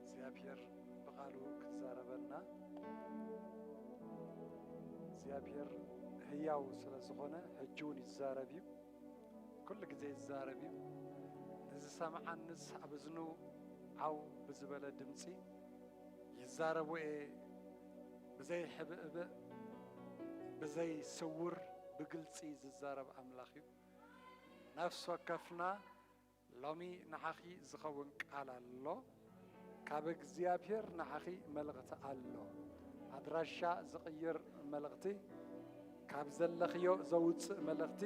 እግዚኣብሔር ብቓሉ ክዛረበና። እግዚኣብሔር ህያው ስለ ዝኾነ ሕጂ እውን ይዛረብ እዩ። ኩሉ ግዜ ይዛረብ እዩ። ንዝሰምዓንስ ኣብ እዝኑ ዓው ብዝበለ ድምፂ ይዛረቦ እየ። ብዘይ ሕብእብእ ብዘይ ስውር ብግልፂ ዝዛረብ ኣምላኽ እዩ። ነፍሲ ወከፍና ሎሚ ንዓኺ ዝኸውን ቃል ኣሎ። ካብ እግዚኣብሔር ንዓኺ መልእኽቲ ኣሎ። ኣድራሻ ዝቕይር መልእኽቲ፣ ካብ ዘለኽዮ ዘውፅእ መልእኽቲ፣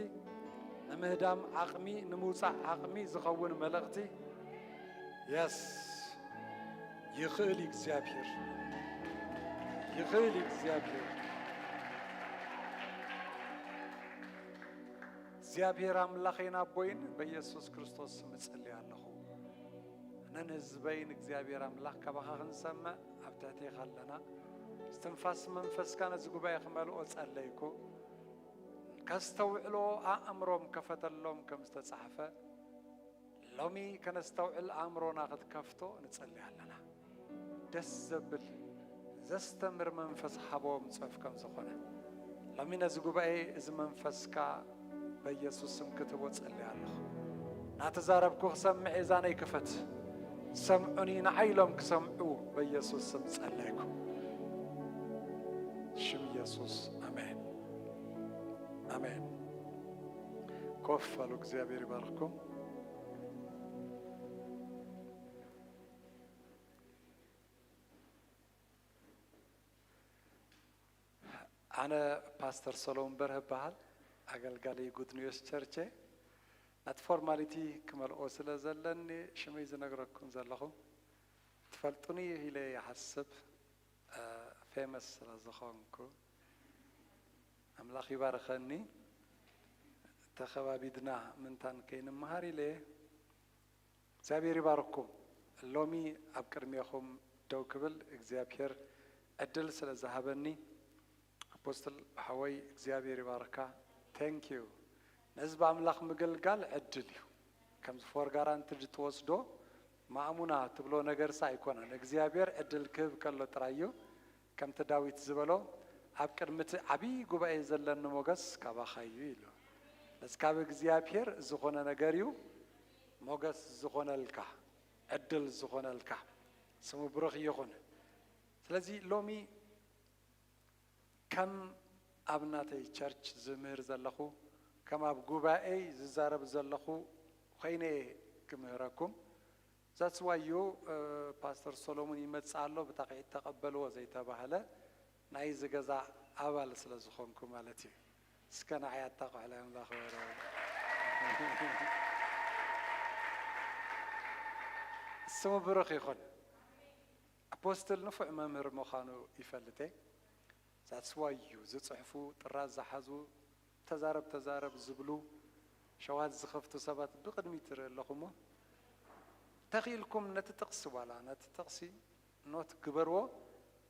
ንምህዳም ዓቕሚ፣ ንምውፃእ ዓቕሚ ዝኸውን መልእኽቲ። የስ፣ ይኽእል እዩ እግዚኣብሔር፣ ይኽእል እዩ እግዚኣብሔር። እግዚኣብሔር ኣምላኸይን ኣቦይን፣ በኢየሱስ ክርስቶስ ስም እጽሊ ኣለኹ። ኣነን ህዝበይን እግዚኣብሔር ኣምላኽ ካባኻ ክንሰምዕ ኣብ ትሕቴኻ ኣለና። እስትንፋስ መንፈስካ ነዚ ጉባኤ ክመልኦ ጸለይኩ። ከስተውዕሎ ኣእምሮም ከፈተሎም ከም ዝተጻሕፈ፣ ሎሚ ከነስተውዕል ኣእምሮና ክትከፍቶ ንጸሊ ኣለና። ደስ ዘብል ዘስተምር መንፈስ ሃቦም ጽሑፍ ከም ዝኾነ፣ ሎሚ ነዚ ጉባኤ እዚ መንፈስካ በኢየሱስ ስም ክትህቦ ጸልይ ኣለኹ። ናተዛረብኩ ክሰምዕ የዛነይ ክፈት። ሰምዑኒ፣ ንዓይ ኢሎም ክሰምዑ በኢየሱስ ስም ጸለይኩ። ሽም ኢየሱስ፣ ኣሜን፣ ኣሜን። ኮፍ በሉ፣ እግዚኣብሔር ይባርኽኩም። ኣነ ፓስተር ሰሎሞን በርሀ እበሃል፣ ኣገልጋሊ ጉድ ኒውስ ቸርች እየ። ነቲ ፎርማሊቲ ክመልኦ ስለ ዘለኒ ሽመይ ዝነግረኩም ዘለኹ ትፈልጡኒ ኢለ ይሓስብ፣ እ፣ ፌመስ ስለ ዝኾንኩ። ኣምላኽ ይባርኸኒ። ተኸባቢድና ምንታን ከይንመሃር ኢለ እየ። እግዚኣብሔር ይባርኩም። ሎሚ ኣብ ቅድሜኹም ደው ክብል እግዚኣብሔር ዕድል ስለ ዝሃበኒ፣ ኣፖስትል ሓወይ እግዚኣብሔር ይባርካ። Thank you። ነዚ ብኣምላኽ ምግልጋል ዕድል እዩ። ከምዚ ፎር ጋራንትድ ትወስዶ ማእሙና ትብሎ ነገርሳ ኣይኮነን። እግዚኣብሔር ዕድል ክህብ ከሎ ጥራይ እዩ። ከምቲ ዳዊት ዝበሎ፣ ኣብ ቅድሚ እቲ ዓብዪ ጉባኤ ዘለኒ ሞገስ ካባኻ እዩ ኢሉ። ስለዚ ካብ እግዚኣብሔር ዝኾነ ነገር እዩ ሞገስ ዝኾነልካ፣ ዕድል ዝኾነልካ። ስሙ ብሩኽ ይኹን። ስለዚ ሎሚ ከም ኣብ ናተይ ቸርች ዝምህር ዘለኹ፣ ከም ኣብ ጉባኤይ ዝዛረብ ዘለኹ ኮይነ እየ ክምህረኩም። That's why you፣ እ፣ ፓስተር ሶሎሞን ይመጽእ ኣሎ፣ ብጣቕዒት ተቐበልዎ ዘይተባህለ፣ ናይዚ ገዛ ኣባል ስለ ዝኾንኩ ማለት እዩ። እስከ ንዓይ ኣጣቕዑለይ ኣምላኽ በሉ። ስሙ ብሩኽ ይኹን። ኣፖስትል ንፉዕ መምህር ምዃኑ ይፈልጥ እየ። That's why እዩ ዝጽሕፉ፣ ጥራዝ ዝሓዙ፣ ተዛረብ ተዛረብ ዝብሉ፣ ሸዋት ዝኸፍቱ ሰባት ብቕድሚት ይርኢ ኣለኹ እሞ፣ ተኽኢልኩም ነቲ ጥቕሲ ዋላ ነቲ ጥቕሲ ኖት ግበርዎ፣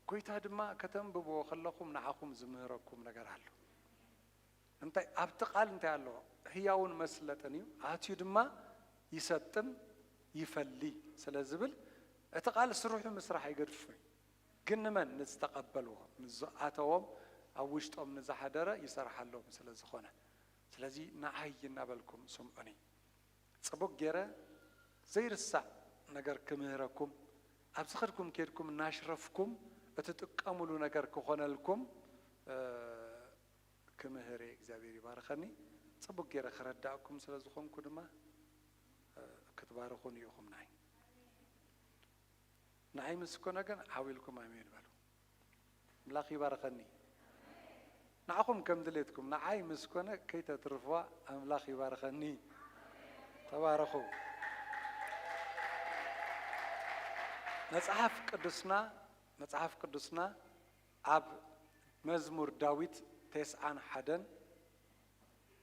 ጎይታ ድማ ከተንብብዎ ከለኹም ንዓኹም ዝምህረኩም ነገር ኣሎ። እንታይ ኣብቲ ቃል እንታይ ኣሎ? ህያውን መስለጥን እዩ፣ ኣትዩ ድማ ይሰጥም ይፈሊ ስለ ዝብል፣ እቲ ቃል ስርሑ ምስራሕ ኣይገድፍን እዩ። ግን ንመን? ንዝተቐበልዎ፣ ንዝኣተዎም፣ ኣብ ውሽጦም ንዝሓደረ ይሰርሓሎም ስለ ዝኾነ። ስለዚ ንዓይ እናበልኩም ስምዑኒ። ጽቡቕ ገይረ ዘይርሳዕ ነገር ክምህረኩም፣ ኣብ ዝኸድኩም ከድኩም እናሽረፍኩም እትጥቀሙሉ ነገር ክኾነልኩም፣ እ፣ ክምህር እየ። እግዚኣብሔር ይባርኸኒ። ጽቡቕ ገይረ ክረዳእኩም ስለ ዝኾንኩ ድማ፣ እ፣ ክትባርኹን ኢኹም ንዓይ። ንዓይ ምስ ኮነ ግን ዓው ኢልኩም ኣሜን በሉ። ኣምላኽ ይባርኸኒ። ንዓኹም ከም ድሌትኩም፣ ንዓይ ምስ ኮነ ከይተትርፍዋ፣ ኣምላኽ ይባርኸኒ። ተባረኹ። መጽሓፍ ቅዱስና፣ መጽሓፍ ቅዱስና ኣብ መዝሙር ዳዊት ተስዓን ሓደን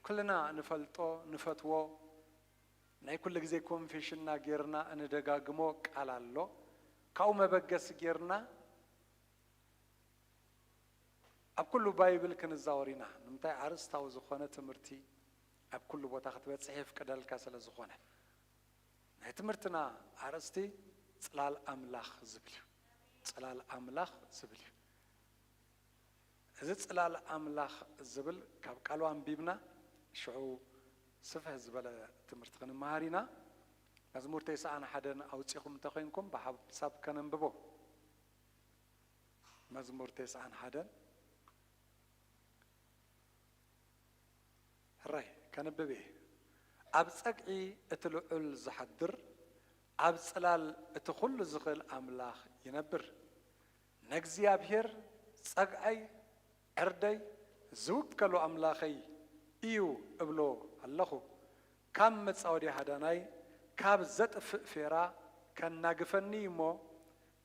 ኩልና ንፈልጦ፣ ንፈትዎ፣ ናይ ኩሉ ግዜ ኮንፌሽንና ጌርና እንደጋግሞ ቃል ኣሎ። ካብኡ መበገሲ ጌርና ኣብ ኩሉ ባይብል ክንዛወር ኢና። ንምንታይ? ኣርእስታዊ ዝኾነ ትምህርቲ ኣብ ኩሉ ቦታ ክትበጽሕ የፍቅደልካ ስለ ዝኾነ። ናይ ትምህርትና ኣርእስቲ ጽላል ኣምላኽ ዝብል እዩ። ጽላል ኣምላኽ ዝብል እዩ። እዚ ጽላል ኣምላኽ ዝብል ካብ ቃሉ ኣንቢብና፣ ሽዑ ስፍሕ ዝበለ ትምህርቲ ክንመሃር ኢና። መዝሙር ተስዓን ሓደን ኣውጺኹም እንተኾይንኩም ብሓሳብ ከነንብቦ። መዝሙር ተስዓን ሓደን። ሕራይ ከንብብ እየ። ኣብ ጸግዒ እቲ ልዑል ዝሓድር፣ ኣብ ጽላል እቲ ኹሉ ዝኽእል ኣምላኽ ይነብር። ንእግዚኣብሔር ጸግዐይ፣ ዕርደይ፣ ዝውከሉ ኣምላኸይ እዩ እብሎ ኣለኹ። ካብ መጻወዲ ሃዳናይ፣ ካብ ዘጥፍእ ፌራ ከናግፈኒ እሞ፣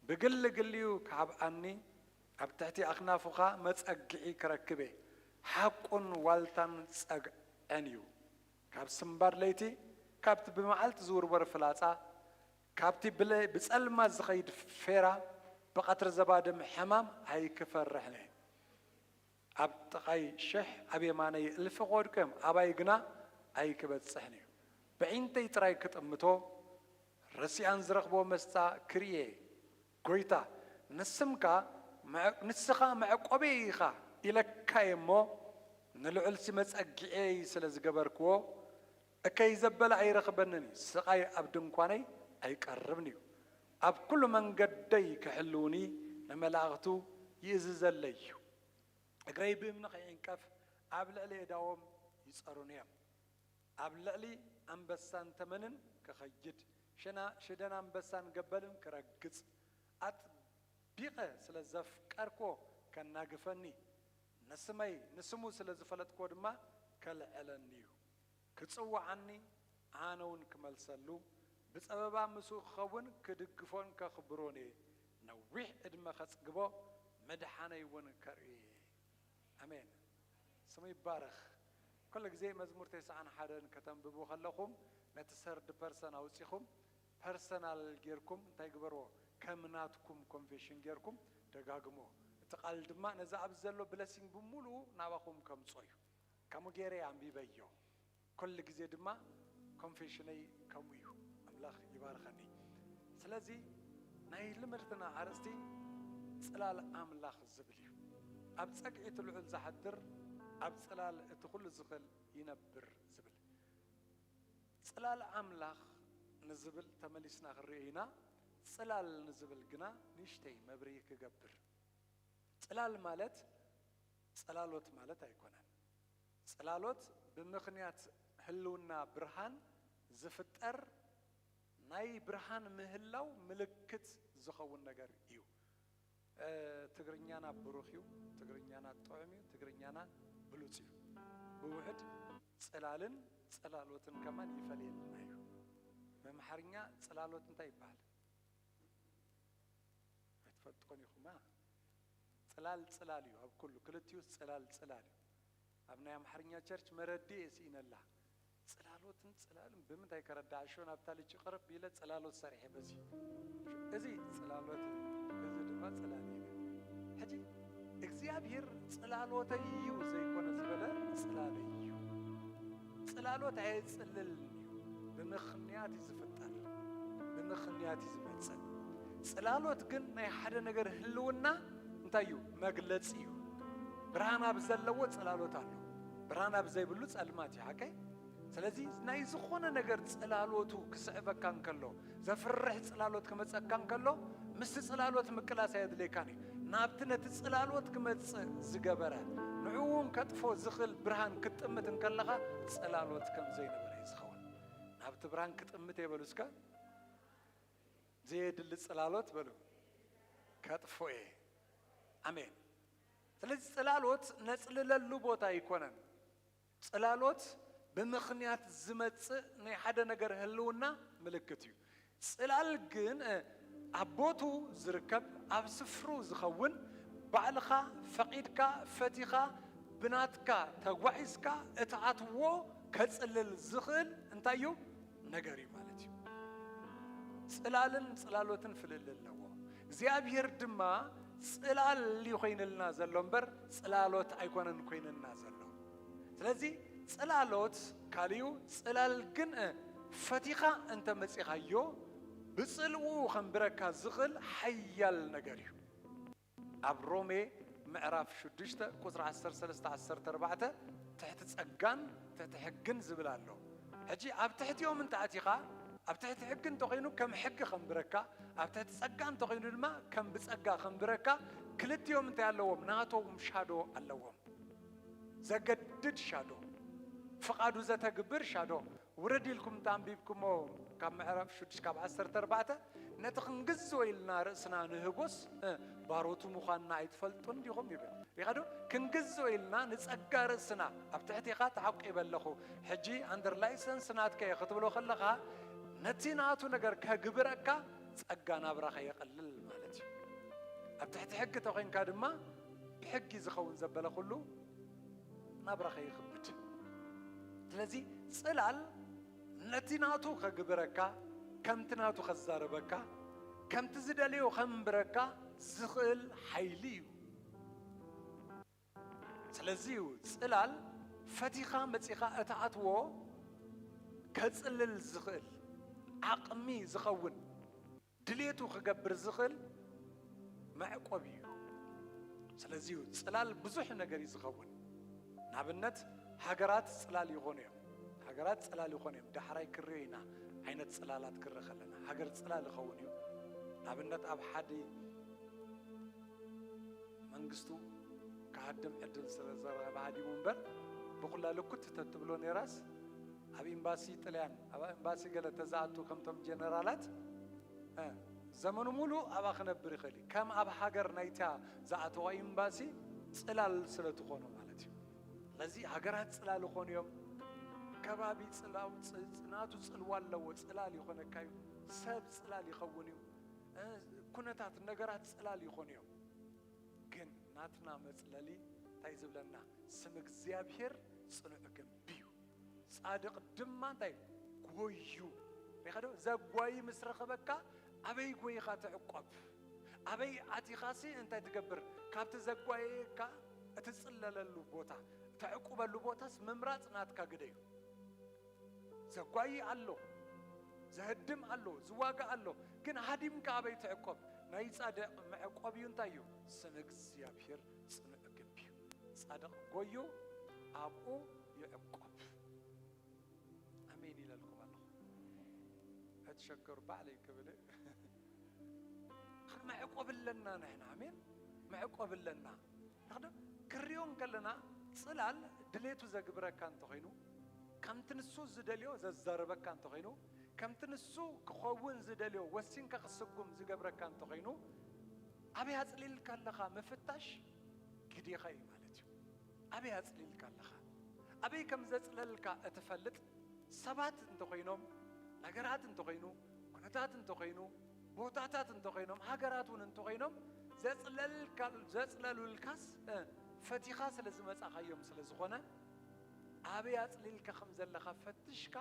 ብግሊ ግሊኡ ክሃብኣኒ፣ ኣብ ትሕቲ ኣኽናፉኻ መጸግዒ ክረክብ እየ። ሓቁን ዋልታን ጸግዐን እዩ። ካብ ስምባድ ለይቲ፣ ካብቲ ብመዓልቲ ዝውርወር ፍላጻ፣ ካብቲ ብለ-፣ ብጸልማት ዝኸይድ ፌራ፣ ብቐትሪ ዘባድም ሕማም ኣይክፈርሕን እየ። ኣብ ጥቓይ ሽሕ፣ ኣብ የማነይ እልፊ ክወድቁ እዮም፣ ኣባይ ግና ኣይክበጽሕን እዩ። ብዒንተይ ጥራይ ክጥምቶ፣ ረሲኣን ዝረኽቦ መስጣ ክርእየ። ጎይታ፣ ንስምካ መዕ-፣ ንስኻ መዕቆበይ ኢኻ ኢለካየ እሞ፣ ንልዑልሲ መጸግዒየይ ስለ ዝገበርክዎ፣ እከይ ዘበለ ኣይረኽበንን እዩ፣ ስቓይ ኣብ ድንኳነይ ኣይቀርብን እዩ። ኣብ ኩሉ መንገደይ ክሕልዉኒ ንመላእኽቱ ይእዝዘለይ እዩ። እግረይ ብእምኒ ከይዕንቀፍ ኣብ ልዕሊ ኣእዳዎም ይጸሩኒ እዮም። ኣብ ልዕሊ ኣንበሳን ተመንን ክኸይድ፣ ሽና-፣ ሽደን ኣንበሳን ገበልን ክረግጽ፣ ኣጥቢቐ ስለ ዘፍቀርክዎ ከናግፈኒ፣ ንስመይ፣ ንስሙ ስለ ዝፈለጥክዎ ድማ ከልዕለኒ እዩ። ክጽውዓኒ፣ ኣነ እውን ክመልሰሉ፣ ብጸበባ ምስኡ ክኸውን ክድግፎን ከኽብሮን እየ። ነዊሕ ዕድመ ከጽግቦ፣ ምድሓነይ እውን ከርእዮ እየ። ኣሜን። ስሙ ይባረኽ። ኩሉ ግዜ መዝሙር ተስዓን ሓደን ከተንብቡ ከለኹም፣ ነቲ ሰርድ ፐርሰን ኣውጺኹም፣ ፐርሰናል ጌርኩም እንታይ ግበርዎ? ከም ናትኩም ኮንፌሽን ጌርኩም ደጋግሞ። እቲ ቃል ድማ ነዚ ኣብዚ ዘሎ ብለሲንግ ብምሉኡ ናባኹም ከምጾ እዩ። ከምኡ ገይረ ኣንቢበዮ። ኩሉ ግዜ ድማ ኮንፌሽነይ ከምኡ እዩ። ኣምላኽ ይባርኸኒ። ስለዚ ናይ ልምድትና ኣርእስቲ ጽላል ኣምላኽ ዝብል እዩ። ኣብ ጸግዒ እቲ ልዑል ዝሓድር፣ ኣብ ጽላል እቲ ኩሉ ዝኽእል ይነብር ዝብል። ጽላል ኣምላኽ ንዝብል ተመሊስና ክንርእዮ ኢና። ጽላል ንዝብል ግና ንእሽተይ መብርሂ ክገብር። ጽላል ማለት ጽላሎት ማለት ኣይኮነን። ጽላሎት ብምኽንያት ህልውና ብርሃን ዝፍጠር ናይ ብርሃን ምህላው ምልክት ዝኸውን ነገር እዩ። እ፣ ትግርኛና ብሩኽ እዩ፣ ትግርኛና ጥዑም እዩ፣ ትግርኛና ብሉጽ እዩ። ብውሕድ ጽላልን ጽላሎትን ከማን ይፈልየልና እዩ። መምሓርኛ ጽላሎት እንታይ ይበሃል? ኣይትፈልጥዎን ኢኹማ? ጽላል ጽላል እዩ፣ ኣብ ኩሉ ክልቲኡ ጽላል ጽላል እዩ። ኣብ ናይ ኣምሓርኛ ቸርች መረድእ እየ ስኢነላ። ጽላሎትን ጽላልን ብምንታይ ከረድኣ? ሽዑ ናብታ ልጭ ቅርብ ኢለ ጽላሎት ሰሪሐ በዚ። እዚ ጽላሎት እዩ፣ እዚ ድማ ጽላል እዩ። ሕጂ እግዚኣብሔር ጽላሎተይ እዩ ዘይኮነ ዝበለ ጽላለይ እዩ። ጽላሎት ኣየጽልልን እዩ፣ ብምኽንያት እዩ ዝፍጠር፣ ብምኽንያት እዩ ዝመጽእ። ጽላሎት ግን ናይ ሓደ ነገር ህልውና እንታይ እዩ? መግለጺ እዩ። ብርሃን ኣብ ዘለዎ ጽላሎት ኣሎ፣ ብርሃን ኣብ ዘይብሉ ጸልማት እዩ። ሓቀይ? ስለዚ ናይ ዝኾነ ነገር ጽላሎቱ ክስዕበካ እንከሎ፣ ዘፍርሕ ጽላሎት ክመጸካ እንከሎ፣ ምስቲ ጽላሎት ምቅላስ ኣየድልየካን እዩ። ናብቲ ነቲ ጽላሎት ክመጽእ ዝገበረ፣ ንዕኡ እውን ከጥፎ ዝኽእል ብርሃን ክትጥምት እንከለኻ፣ ጽላሎት ከም ዘይነበረ እዩ ዝኸውን። ናብቲ ብርሃን ክጥምት እየ በሉ እስከ። ዘየድሊ ጽላሎት በሉ፣ ከጥፎ እየ። ኣሜን። ስለዚ ጽላሎት ነጽልለሉ ቦታ ኣይኮነን። ጽላሎት ብምኽንያት ዝመጽእ ናይ ሓደ ነገር ህልውና ምልክት እዩ። ጽላል ግን፣ እ፣ ኣብ ቦቱ ዝርከብ፣ ኣብ ስፍሩ ዝኸውን፣ ባዕልኻ ፈቒድካ፣ ፈቲኻ፣ ብናትካ ተጓዒዝካ እትኣትዎ ከጽልል ዝኽእል እንታይ እዩ? ነገር እዩ ማለት እዩ። ጽላልን ጽላሎትን ፍልልይ ኣለዎ። እግዚኣብሔር ድማ ጽላል እዩ ኮይንልና ዘሎ እምበር ጽላሎት ኣይኮነን ኮይንልና ዘሎ። ስለዚ ጽላሎት ካልዩ፣ ጽላል ግን ፈቲኻ እንተ መጺኻዮ ብጽልኡ ከንብረካ ዝኽእል ሓያል ነገር እዩ። ኣብ ሮሜ ምዕራፍ ሽዱሽተ ቁጽሪ ዓሰርተ ሰለስተ ዓሰርተ ኣርባዕተ ትሕቲ ጸጋን ትሕቲ ሕግን ዝብል ኣሎ። ሕጂ ኣብ ትሕቲኦም እንተ ኣቲኻ፣ ኣብ ትሕቲ ሕጊ እንተኾይኑ ከም ሕጊ ከንብረካ፣ ኣብ ትሕቲ ጸጋ እንተኾይኑ ድማ ከም ብጸጋ ከንብረካ፣ ክልቲኦም እንታይ ኣለዎም? ናቶም ሻዶ ኣለዎም። ዘገድድ ሻዶ፣ ፍቓዱ ዘተግብር ሻዶ። ውርድ ኢልኩም እንተ ኣንቢብኩሞ ካብ ምዕራፍ ሽዱሽተ ካብ ዓሰርተ ኣርባዕተ፣ ነቲ ክንግዝኦ ኢልና ርእስና ንህቦስ፣ እ፣ ባሮቱ ምዃንና ኣይትፈልጡን ዲኹም ይብል። ሪኻዶ? ክንግዝኦ ኢልና ንጸጋ ርእስና ኣብ ትሕቲኻ ተዓቂበ ኣለኹ፣ ሕጂ under license ናትካ እየ ክትብሎ ከለኻ፣ ነቲ ናቱ ነገር ከግብረካ ጸጋ ናብራኻ የቐልል ማለት እዩ። ኣብ ትሕቲ ሕጊ ተኾይንካ ድማ ብሕጊ ዝኸውን ዘበለ ኩሉ ናብራኻ ይኽብድ። ስለዚ ጽላል ነቲ ናቱ ከግብረካ፣ ከምቲ ናቱ ከዛርበካ፣ ከምቲ ዝደልዮ ከንብረካ ዝኽእል ሓይሊ እዩ። ስለዚ እዩ ጽላል ፈቲኻ መጺኻ እትኣትዎ ከጽልል ዝኽእል ዓቕሚ ዝኸውን ድሌቱ ክገብር ዝኽእል መዕቆብ እዩ። ስለዚ እዩ ጽላል ብዙሕ ነገር እዩ ዝኸውን። ንኣብነት ሃገራት ጽላል ይኾኑ እዮም። ሃገራት ጽላል ይኾኑ እዮም። ዳሕራይ ክርዮ ኢና ዓይነት ጽላላት ክርኢ ከለና ሃገር ጽላል ይኸውን እዩ። ንኣብነት ኣብ ሓደ መንግስቱ ክሃድም ዕድል ስለ ዘረኸበ ሃዲሙ እምበር፣ ብኹላ ልኩት ተትብሎ ነይራስ ኣብ ኤምባሲ ጥልያን፣ ኣብ ኤምባሲ ገለ ተዝኣቱ ከምቶም ጀነራላት፣ እ፣ ዘመኑ ሙሉ ኣብኣ ክነብር ይኽእል እዩ። ከም ኣብ ሃገር ናይታ ዝኣተዋ ኤምባሲ ጽላል ስለ ትኾኖ ማለት እዩ። ስለዚ ሃገራት ጽላል ይኾኑ እዮም። ከባቢ ጽላው-፣ ጽ-፣ ጽ-፣ ናቱ ጽልዋ ኣለዎ። ጽላል ይኾነካ እዩ። ሰብ ጽላል ይኸውን እዩ። እ፣ ኩነታት ነገራት ጽላል ይኾኑ እዮም። ግን ናትና መጽለሊ እንታይ ዝብለና? ስም እግዚኣብሔር ጽኑዕ ግንቢ እዩ። ጻድቕ ድማ እንታይ? ጎዩ። ሪኻ ዶ? ዘጓዪ ምስ ረኸበካ ኣበይ ጎይኻ ትዕቆብ? ኣበይ ኣቲኻሲ እንታይ ትገብር? ካብቲ ዘጓየየካ እትጽለለሉ ቦታ፣ ተዕቁበሉ ቦታስ ምምራጽ ናትካ ግደ እዩ። ዘጓዪ ኣሎ፣ ዘህድም ኣሎ፣ ዝዋጋ ኣሎ። ግን ሃዲምካ ኣበይ ትዕቆብ? ናይ ጻድቕ መዕቆቢኡ እንታይ እዩ? ስም እግዚኣብሔር ጽኑዕ ግንቢ እዩ። ጻድቕ ጎዩ ኣብኡ ይዕቆብ። ኣሜን ኢለልኩም ኣለኹ። እትሸገሩ ባዕለይ ክብል መዕቆብ ኣለና ንሕና። ኣሜን። መዕቆብ ኣለና። ንኽዶ ክሪኦ እንከለና ጽላል ድሌቱ ዘግብረካ እንተኾይኑ፣ ከምቲ ንሱ ዝደልዮ ዘዛርበካ እንተኾይኑ፣ ከምቲ ንሱ ክኸውን ዝደልዮ ወሲንካ ክስጉም ዝገብረካ እንተኾይኑ፣ ኣበይ ኣጽሊልካ ኣለኻ ምፍታሽ ግዴኻ እዩ ማለት እዩ። ኣበይ ኣጽሊልካ ኣለኻ? ኣበይ ከም ዘጽለልካ እትፈልጥ ሰባት እንተኾይኖም፣ ነገራት እንተኾይኑ፣ ኩነታት እንተኾይኑ፣ ቦታታት እንተኾይኖም፣ ሃገራት እውን እንተኾይኖም፣ ዘጽለልካ-፣ ዘጽለሉልካስ፣ እ፣ ፈቲኻ ስለ ዝመጻኻዮም ስለ ዝኾነ፣ ኣበይ ኣጽሊልካ ከም ዘለኻ ፈትሽካ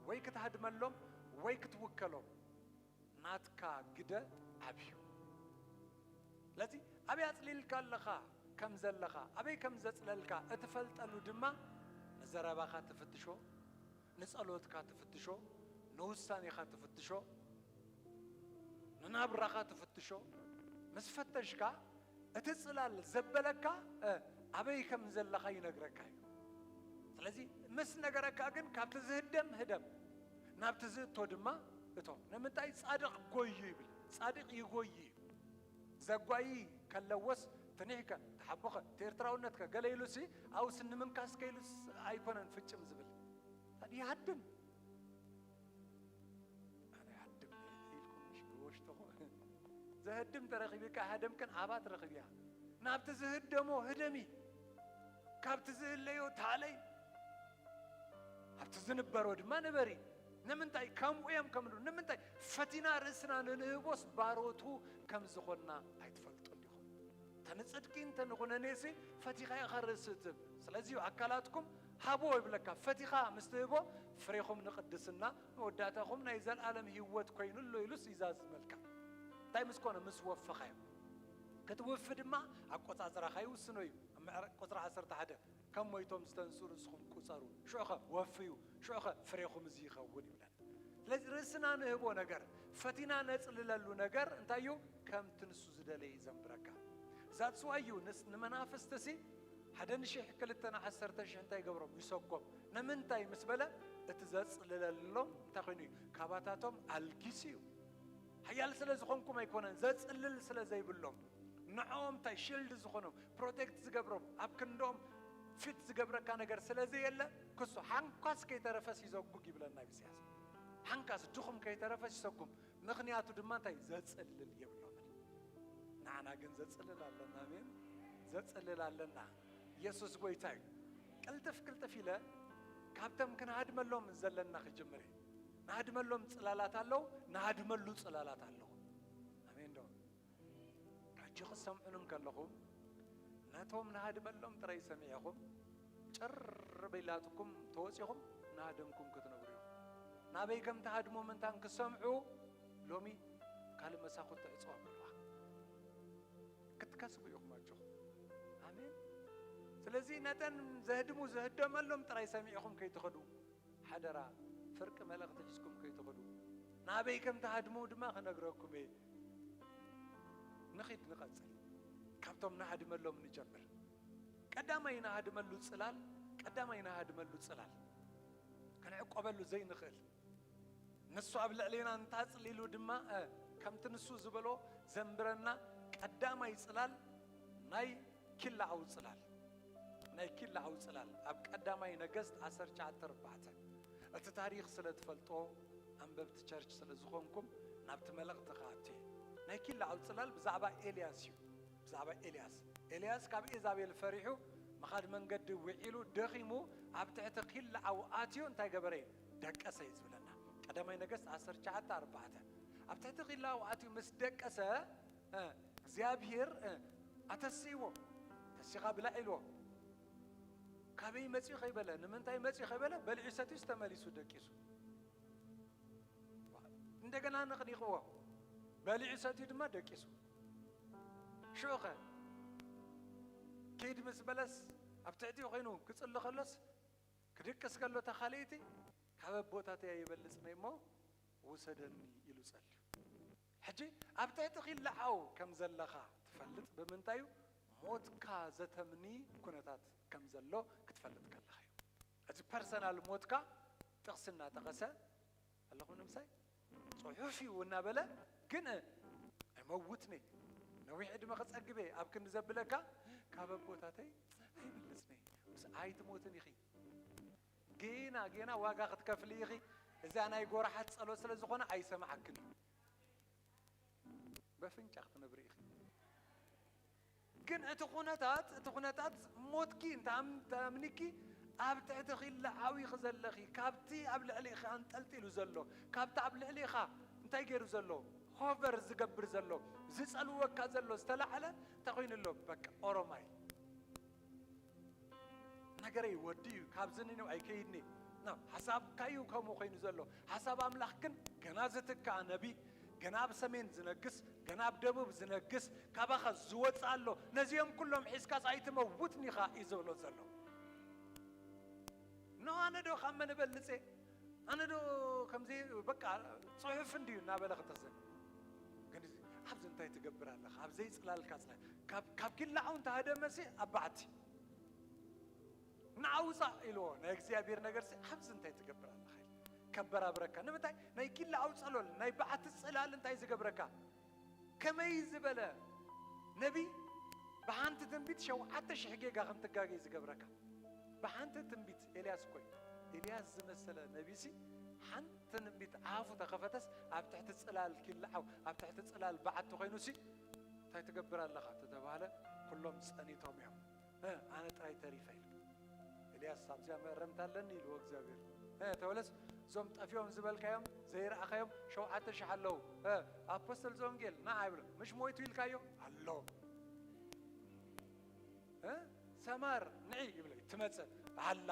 ወይ ክትሃድመሎም ወይ ክትውከሎም ናትካ ግደ ዓብዩ። ስለዚ ኣበይ ኣጽሊልካ ኣለኻ ከም ዘለኻ፣ ኣበይ ከም ዘጽለልካ እትፈልጠሉ ድማ ንዘረባኻ ትፍትሾ፣ ንጸሎትካ ትፍትሾ፣ ንውሳኔኻ ትፍትሾ፣ ንናብራኻ ትፍትሾ። ምስ ፈተሽካ እቲ ጽላል ዘበለካ፣ እ፣ ኣበይ ከም ዘለኻ ይነግረካ እዩ። ስለዚ ምስ ነገረካ ግን ካብቲ ዝህደም ህደም፣ ናብቲ ዝእቶ ድማ እቶ። ንምንታይ? ጻድቕ ጎዩ ይብል። ጻድቕ ይጎዩ እዩ። ዘጓዪ ከለዎስ ትኒሕከ፣ ተሓቦኸ፣ እቲ ኤርትራውነትከ ገለ ኢሉሲ፣ ኣብኡ ስኒ ምንካስ ከኢሉስ ኣይኮነን ፍጭም ዝብል። ታዲያ ይሃድም። ኣነ ይሃድም ኢልኩም ምሽ ብወሽትኹ። ዘህድም ተረኺብካ፣ ሃደምክን ኣባ ትረኽብያ። ናብቲ ዝህደሞ ህደሚ። ካብቲ ዝእለዮ ታለይ። ኣብቲ ዝንበሮ ድማ ንበሪ። ንምንታይ? ከምኡ እዮም ከምሉ። ንምንታይ? ፈቲና ርእስና ንንህቦስ ባሮቱ ከም ዝኾንና ኣይትፈልጡን ዲኹም? እንተ ንጽድቂ እንተ ንኹነኔሲ ፈቲኻ ኢኻ ርእሲ እትህብ። ስለዚ እዩ ኣካላትኩም ሃብዎ ይብለካ። ፈቲኻ ምስ ትህቦ ፍሬኹም ንቅድስና፣ መወዳእታኹም ናይ ዘልኣለም ህይወት ኮይኑ ኣሎ ኢሉስ ይዛዝመልካ። እንታይ ምስ ኮነ? ምስ ወፈኻዮ። ክትውፊ ድማ ኣቆጻጽራኻ ይውስኖ እዩ። ኣብ ምዕራፍ ቁጽሪ ዓሰርተ ሓደ ከም ሞይቶም ዝተንስኡ ርእስኹም ቁጸሩ። ሽዑኸ ወፍዩ፣ ሽዑኸ ፍሬኹም እዚ ይኸውን ይብለና። ስለዚ ርእስና ንህቦ ነገር፣ ፈቲና ነጽልለሉ ነገር እንታይ እዩ? ከምቲ ንሱ ዝደለየ እዩ ዘንብረካ። ዛትስ ዋይ እዩ ንስ-፣ ንመናፍስቲ ሲ ሓደ ንሽሕ ክልተ ንዓሰርተ ሽሕ እንታይ ይገብሮም? ይሰጎም። ንምንታይ ምስ በለ እቲ ዘጽልለሎም እንታይ ኮይኑ እዩ? ካባታቶም ኣልጊስ እዩ። ሓያል ስለ ዝኾንኩም ኣይኮነን፣ ዘጽልል ስለ ዘይብሎም። ንዕኦም እንታይ ሽልድ ዝኾኖም፣ ፕሮቴክት ዝገብሮም፣ ኣብ ክንዶም ፊት ዝገብረካ ነገር ስለ ዘየለ፣ ክሱ ሓንኳስ ከይተረፈስ ይዘጉግ ይብለና ኢሳያስ። ሓንካስ ድኹም ከይተረፈስ ይሰጉም። ምኽንያቱ ድማ እንታይ? ዘጽልል የብሎምን። ንዓና ግን ዘጽልል ኣለና። ኣሜን። ዘጽልል ኣለና። ኢየሱስ ጎይታ እዩ። ቅልጥፍ ቅልጥፍ ኢለ ካብቶም ክንሃድመሎም ዘለና ክጅምር እየ። ንሃድመሎም ጽላላት ኣለዉ፣ ንሃድመሉ ጽላላት ኣለዉ። ኣሜን ዶ? ሕጂ ክትሰምዑኒ እንከለኹም፣ ነቶም ንሃድመሎም ጥራይ ሰሚዕኹም፣ ጭር በይላትኩም ተወጺኹም ንሃደምኩም ክትነብሩ ኢኹም። ናበይ ከም ትሃድሙ ምእንታን ክሰምዑ፣ ሎሚ ካልእ መሳኹት ትዕጽዋ በልዋ። ክትከስቡ ኢኹም፣ ኣጆኹም። ኣሜን። ስለዚ ነተን ዘህድሙ ዝህደመሎም ጥራይ ሰሚዕኹም ከይትኸዱ፣ ሓደራ፣ ፍርቂ መልእኽቲ ሒዝኩም ከይትኸዱ። ናበይ ከም ትሃድሙ ድማ ክነግረኩም እየ። ንኺድ ንቐጽል። ካብቶም ንሃድመሎም ንጀምር። ቀዳማይ ንሃድመሉ ጽላል፣ ቀዳማይ ንሃድመሉ ጽላል። ክንዕቆበሉ ዘይንኽእል። ንሱ ኣብ ልዕሌና እንታጽሊሉ ድማ፣ እ፣ ከምቲ ንሱ ዝበሎ ዘንብረና ቀዳማይ ጽላል ናይ ኪላዓዊ ጽላል። ናይ ኪላዓዊ ጽላል ኣብ ቀዳማይ ነገስት ዓሰርተ ትሽዓተ ኣርባዕተ። እቲ ታሪኽ ስለ ትፈልጦ፣ ኣንበብቲ ቸርች ስለ ዝኾንኩም፣ ናብቲ መልእኽቲ ክኣቱ እየ። ናይ ኪላዓዊ ጽላል ብዛዕባ ኤልያስ እዩ። ብዛዕባ ኤልያስ። ኤልያስ ካብ ኤዛቤል ፈሪሑ ምኻድ መንገዲ ውዒሉ ደኺሙ ኣብ ትሕቲ ኪላዓዊ ኣትዩ እንታይ ገበረ እዩ? ደቀሰ እዩ ዝብለና። ቀዳማይ ነገስት ዓሰርተ ትሽዓተ ኣርባዕተ። ኣብ ትሕቲ ኪላዓዊ ኣትዩ ምስ ደቀሰ፣ እ፣ እግዚኣብሔር፣ እ፣ ኣተስይዎ። ተሲኻ ብላዕ ኢልዎ። ካበይ መጺኡ ከይበለ፣ ንምንታይ መጺኡ ከይበለ፣ በሊዑ ሰትዩስ ተመሊሱ ደቂሱ። እንደገና ነቕኒቕዎ። በሊዑ ሰትዩ ድማ ደቂሱ። ሽዑኸ ኪድ ምስ በለስ ኣብ ትሕቲኡ ኮይኑ ክጽሊ ከሎስ ክድቅስ ከሎ እታ ካልኣይቲ ካብ ኣቦታተይ ኣይበልጽን እየ እሞ ውሰደኒ ኢሉ ጸልዩ። ሕጂ ኣብ ትሕቲ ኪላዓው ከም ዘለኻ ትፈልጥ ብምንታይ እዩ? ሞትካ ዘተምኒ ኩነታት ከም ዘሎ ክትፈልጥ ከለኻ እዩ። እዚ ፐርሰናል ሞትካ ጥቕሲ እናጠቐሰ ኣለኹም ንምሳይ ጽሑፍ እዩ እናበለ ግን ኣይመውትኒ ነዊሕ ዕድመ ክጸግበ ኣብ ክንዲ ዘብለካ ካብ ኣቦታተይ ኣይበልጽኒ ምስ ኣይትሞትን ኢኺ። ጌና ጌና ዋጋ ክትከፍሊ ኢኺ። እዛ ናይ ጎራሓት ጸሎት ስለ ዝኾነ ኣይሰምዓክን እዩ። በፍንጫ ክትነብሪ ኢኺ። ግን እቲ ኩነታት፣ እቲ ኩነታት ሞትኪ እንተ ኣም-፣ እንተ ኣምኒኪ ኣብ ትሕቲ ኺለዓዊ ዘለኺ፣ ካብቲ ኣብ ልዕሊኺ ኣንጠልጢሉ ዘሎ፣ ካብቲ ኣብ ልዕሊኻ እንታይ ገይሩ ዘሎ፣ ሆቨር ዝገብር ዘሎ፣ ዝጸልወካ ዘሎ፣ ዝተላዕለ እንታይ ኮይኑ ኣሎ? በቃ ኦሮማይ። ነገረይ ወዲ እዩ፣ ካብዚ ንንው ኣይከይድኒ። ና፣ ሓሳብካ እዩ ከምኡ ኮይኑ ዘሎ። ሓሳብ ኣምላኽ ግን ገና ዝትካእ ነቢ፣ ገና ኣብ ሰሜን ዝነግስ፣ ገና ኣብ ደቡብ ዝነግስ፣ ካባኻ ዝወጽእ ኣሎ። ነዚኦም ኩሎም ሒዝካስ ኣይትመውትን ኢኻ እዩ ዝብሎ ዘሎ። ኖ፣ ኣነ ዶ ካብ መን እበልጽ እየ? ኣነ ዶ ከምዚ በቃ ጽሑፍ እንድዩ እናበለ ክተኽዘን። ግን ኣብዚ እንታይ ትገብር ኣለኻ? ኣብ ዘይጽላልካ ጽላል። ካብ፣ ካብ ኪላዓው እንተሃደመሲ ኣብ በዓቲ። ንዓ ውጻእ ኢልዎ። ናይ እግዚኣብሔር ነገርሲ ኣብዚ እንታይ ትገብር ኣለኻ? ኢሉ ከበራብረካ። ንምንታይ? ናይ ኪላዓው ጸሎል፣ ናይ በዓቲ ጽላል እንታይ ዝገብረካ? ከመይ ዝበለ ነቢይ ብሓንቲ ትንቢት ሸውዓተ ሽሕ ጌጋ ከም ትጋገይ ዝገብረካ? ብሓንቲ ትንቢት ኤልያስ እኮ እዩ። ኤልያስ ዝመሰለ ነቢይሲ ሓንቲ ትንቢት ኣፉ ተኸፈተስ ኣብ ትሕቲ ጽላል ኪልዓው፣ ኣብ ትሕቲ ጽላል በዓቲ ኮይኑሲ እንታይ ትገብር ኣለኻ ተተባህለ ኩሎም ጸኒቶም እዮም። እ፣ ኣነ ጥራይ ተሪፈ ኢሉ። ኤልያስ ኣብዚኣ መእረምታ ኣለኒ ኢልዎ እግዚኣብሔር። እ፣ ተበለስ እዞም ጠፊኦም ዝበልካዮም ዘይረኣኻዮም ሸውዓተ ሽሕ ኣለዉ። እ፣ ኣፖስተል ዘወንጌል ንዓ ይብሎ። ምሽ ሞይቱ ኢልካዮ? ኣሎ። እ፣ ሰማር ንዒ ይብሎ። ትመጽእ። ኣላ።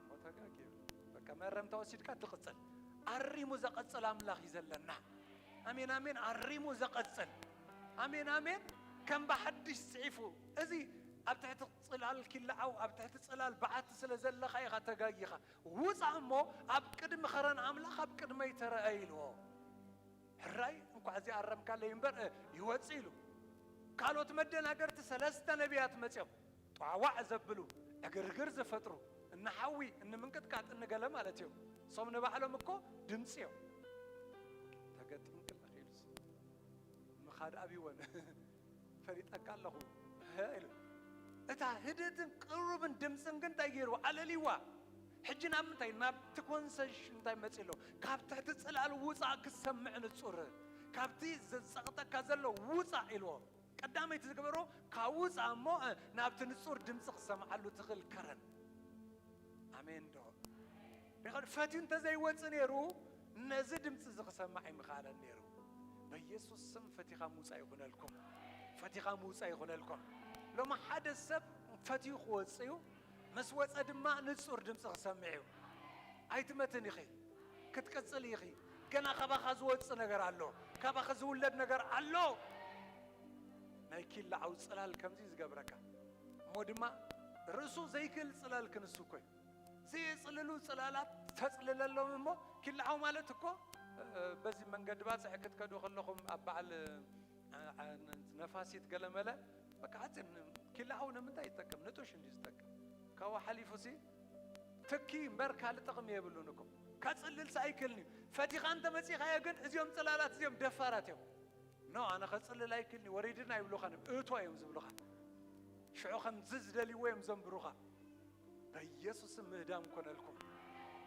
ሞተጋጊ ይብሎ። በቃ መእረምታ ወሲድካ ትቕጽል። ኣሪሙ ዘቐጽል ኣምላኽ እዩ ዘለና። ኣሜን፣ ኣሜን። ኣሪሙ ዘቐጽል። ኣሜን፣ ኣሜን። ከም ብሓድሽ ጽሒፉ። እዚ ኣብ ትሕቲ ጽላል ኪልዓው፣ ኣብ ትሕቲ ጽላል በዓቲ ስለ ዘለኻ ኢኻ ተጋጊኻ። ውጻእ እሞ ኣብ ቅድሚ ኸረን ኣምላኽ ኣብ ቅድመይ ተረአ ኢልዎ። ሕራይ እንኳዕ እዚ ኣረምካለይ እምበር፣ እ፣ ይወጽእ ኢሉ። ካልኦት መደናገርቲ ሰለስተ ነቢያት መጽዮም። ጧዕዋዕ ዘብሉ፣ ዕግርግር ዝፈጥሩ፣ እንሓዊ፣ እንምንቅጥቃጥ፣ እንገለ ማለት እዮም። እሶም ንባዕሎም እኮ ድምፂ እዮም። ተገጢምክለኺ ኢሉስ ምኻድ ኣብይወን ፈሊጠካ ኣለኹ፣ ሀ፣ ኢሉ። እታ ህድእትን ቅሩብን ድምፅን ግን እንታይ ገይርዋ? ኣለልይዋ። ሕጂ ናብ ምንታይ? ናብቲ ኮንሰሽን እንታይ መፂ ኣሎ? ካብ ትሕቲ ፅላል ውፃእ ክሰምዕ ንፁር። ካብቲ ዘፀቕጠካ ዘሎ ውፃእ ኢልዎ። ቀዳመይቲ ዝገበሮ ካብ ውፃእ እሞ ናብቲ ንፁር ድምፂ ክሰምዓሉ ትኽእል ከረን። ኣሜን ዶ? ፈትዩ እንተዘይወፅእ ነይሩ ነዚ ድምፂ እዚ ክሰማዕ ኣይምኽኣለን ነይሩ። በኢየሱስ ስም ፈቲኻ ምውፃእ ይኹነልኩም። ፈቲኻ ምውፃእ ይኹነልኩም። ሎሚ ሓደ ሰብ ፈትዩ ክወፅእ እዩ። ምስ ወፀ ድማ ንፁር ድምፂ ክሰምዕ እዩ። ኣይትመትን ኢኺ። ክትቅፅል ኢኺ። ገና ካባኻ ዝወፅእ ነገር ኣሎ። ካባኻ ዝውለድ ነገር ኣሎ። ናይ ኪላዓው ፅላል ከምዚ ዝገብረካ እሞ ድማ ርእሱ ዘይክእል ፅላል ክንሱ እኮ እዩ። ዘየፅልሉ ፅላላት ተፅልለሎም እሞ ኪላዓው ማለት እኮ በዚ መንገዲ ባፅዕ ክትከዱ ከለኹም ኣብ በዓል ነፋሲት ገለመለ በቃ ሓፂን ኪላዓው ንምንታይ ይጠቀም? ንጡሽ እንዲ ዝጠቀም ካብኡ ሓሊፉ ሲ ትኪ እምበር ካልእ ጥቕሚ የብሉን እኮ። ከፅልል ኣይክእልን እዩ። ፈቲኻ እንተመፂኻዮ ግን እዚኦም ፅላላት እዚኦም ደፋራት እዮም። ኖ ኣነ ከፅልል ኣይክእልን እዩ ወሪድና ይብሉኻ እዮም እቶ እዮም ዝብሉኻ። ሽዑ ከምዚ ዝደልይዎ እዮም ዘንብሩኻ። በኢየሱስም ምህዳም ኮነልኩም፣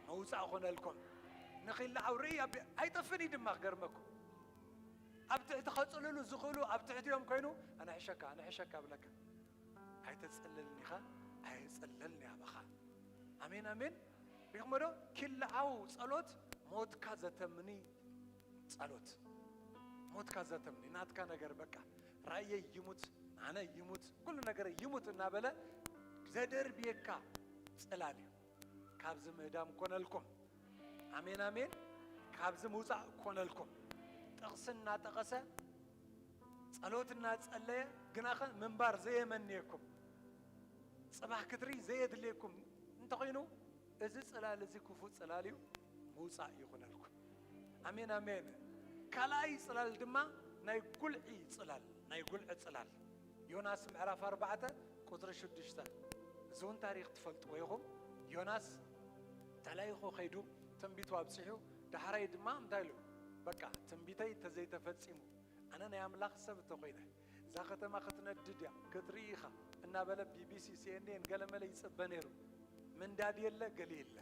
መውፃእ ኮነልኩም። ንኺላዓው ርኢ ኣብ ኣይጠፍን እዩ ድማ ክገርመኩም። ኣብ ትሕቲ ከፅልሉ ዝኽእሉ ኣብ ትሕቲኦም ኮይኑ ኣነ ሕሸካ ኣነ ሕሸካ ብለካ። ኣይተፅልልን ኢኻ። ኣይፅልልን ያበኻ። ኣሜን ኣሜን። ሪኽሞ ዶ? ኪላዓው ጸሎት ሞትካ ዘተምኒ ጸሎት። ሞትካ ዘተምኒ ናትካ ነገር በቃ ራእየይ ይሙት ኣነ ይሙት ኩሉ ነገር ይሙት እናበለ ዘደርብየካ ጽላል እዩ። ካብዚ ምህዳም ኮነልኩም። ኣሜን ኣሜን። ካብዚ ምውፃእ ኮነልኩም። ጥቕሲ እናጠቐሰ ጸሎት እናጸለየ ግናኸ ምንባር ዘየመንየኩም ጽባሕ ክትሪ ዘየድልየኩም እንተኾይኑ እዚ ጽላል እዚ ክፉእ ጽላል እዩ። ምውፃእ ይኹነልኩም። ኣሜን ኣሜን። ካልኣይ ጽላል ድማ ናይ ጉልዒ ጽላል ናይ ጉልዒ ጽላል ዮናስ ምዕራፍ ኣርባዕተ ቁፅሪ ሽዱሽተ። እዚ እውን ታሪክ ትፈልጥዎ ኢኹም። ዮናስ ተላኢኹ ከይዱ ትንቢቱ ኣብፂሑ ዳሕራይ ድማ እንታይ ኢሉ? በቃ ትንቢተይ እንተዘይተፈፂሙ ኣነ ናይ ኣምላኽ ሰብ እንተኾይነ እዛ ከተማ ክትነድድ እያ ክትርኢ ኢኻ እናበለ ቢቢሲ ሲኤንኤን ገለመለ ይፅበ ነይሩ። ምንዳድ የለ ገሊ የለ።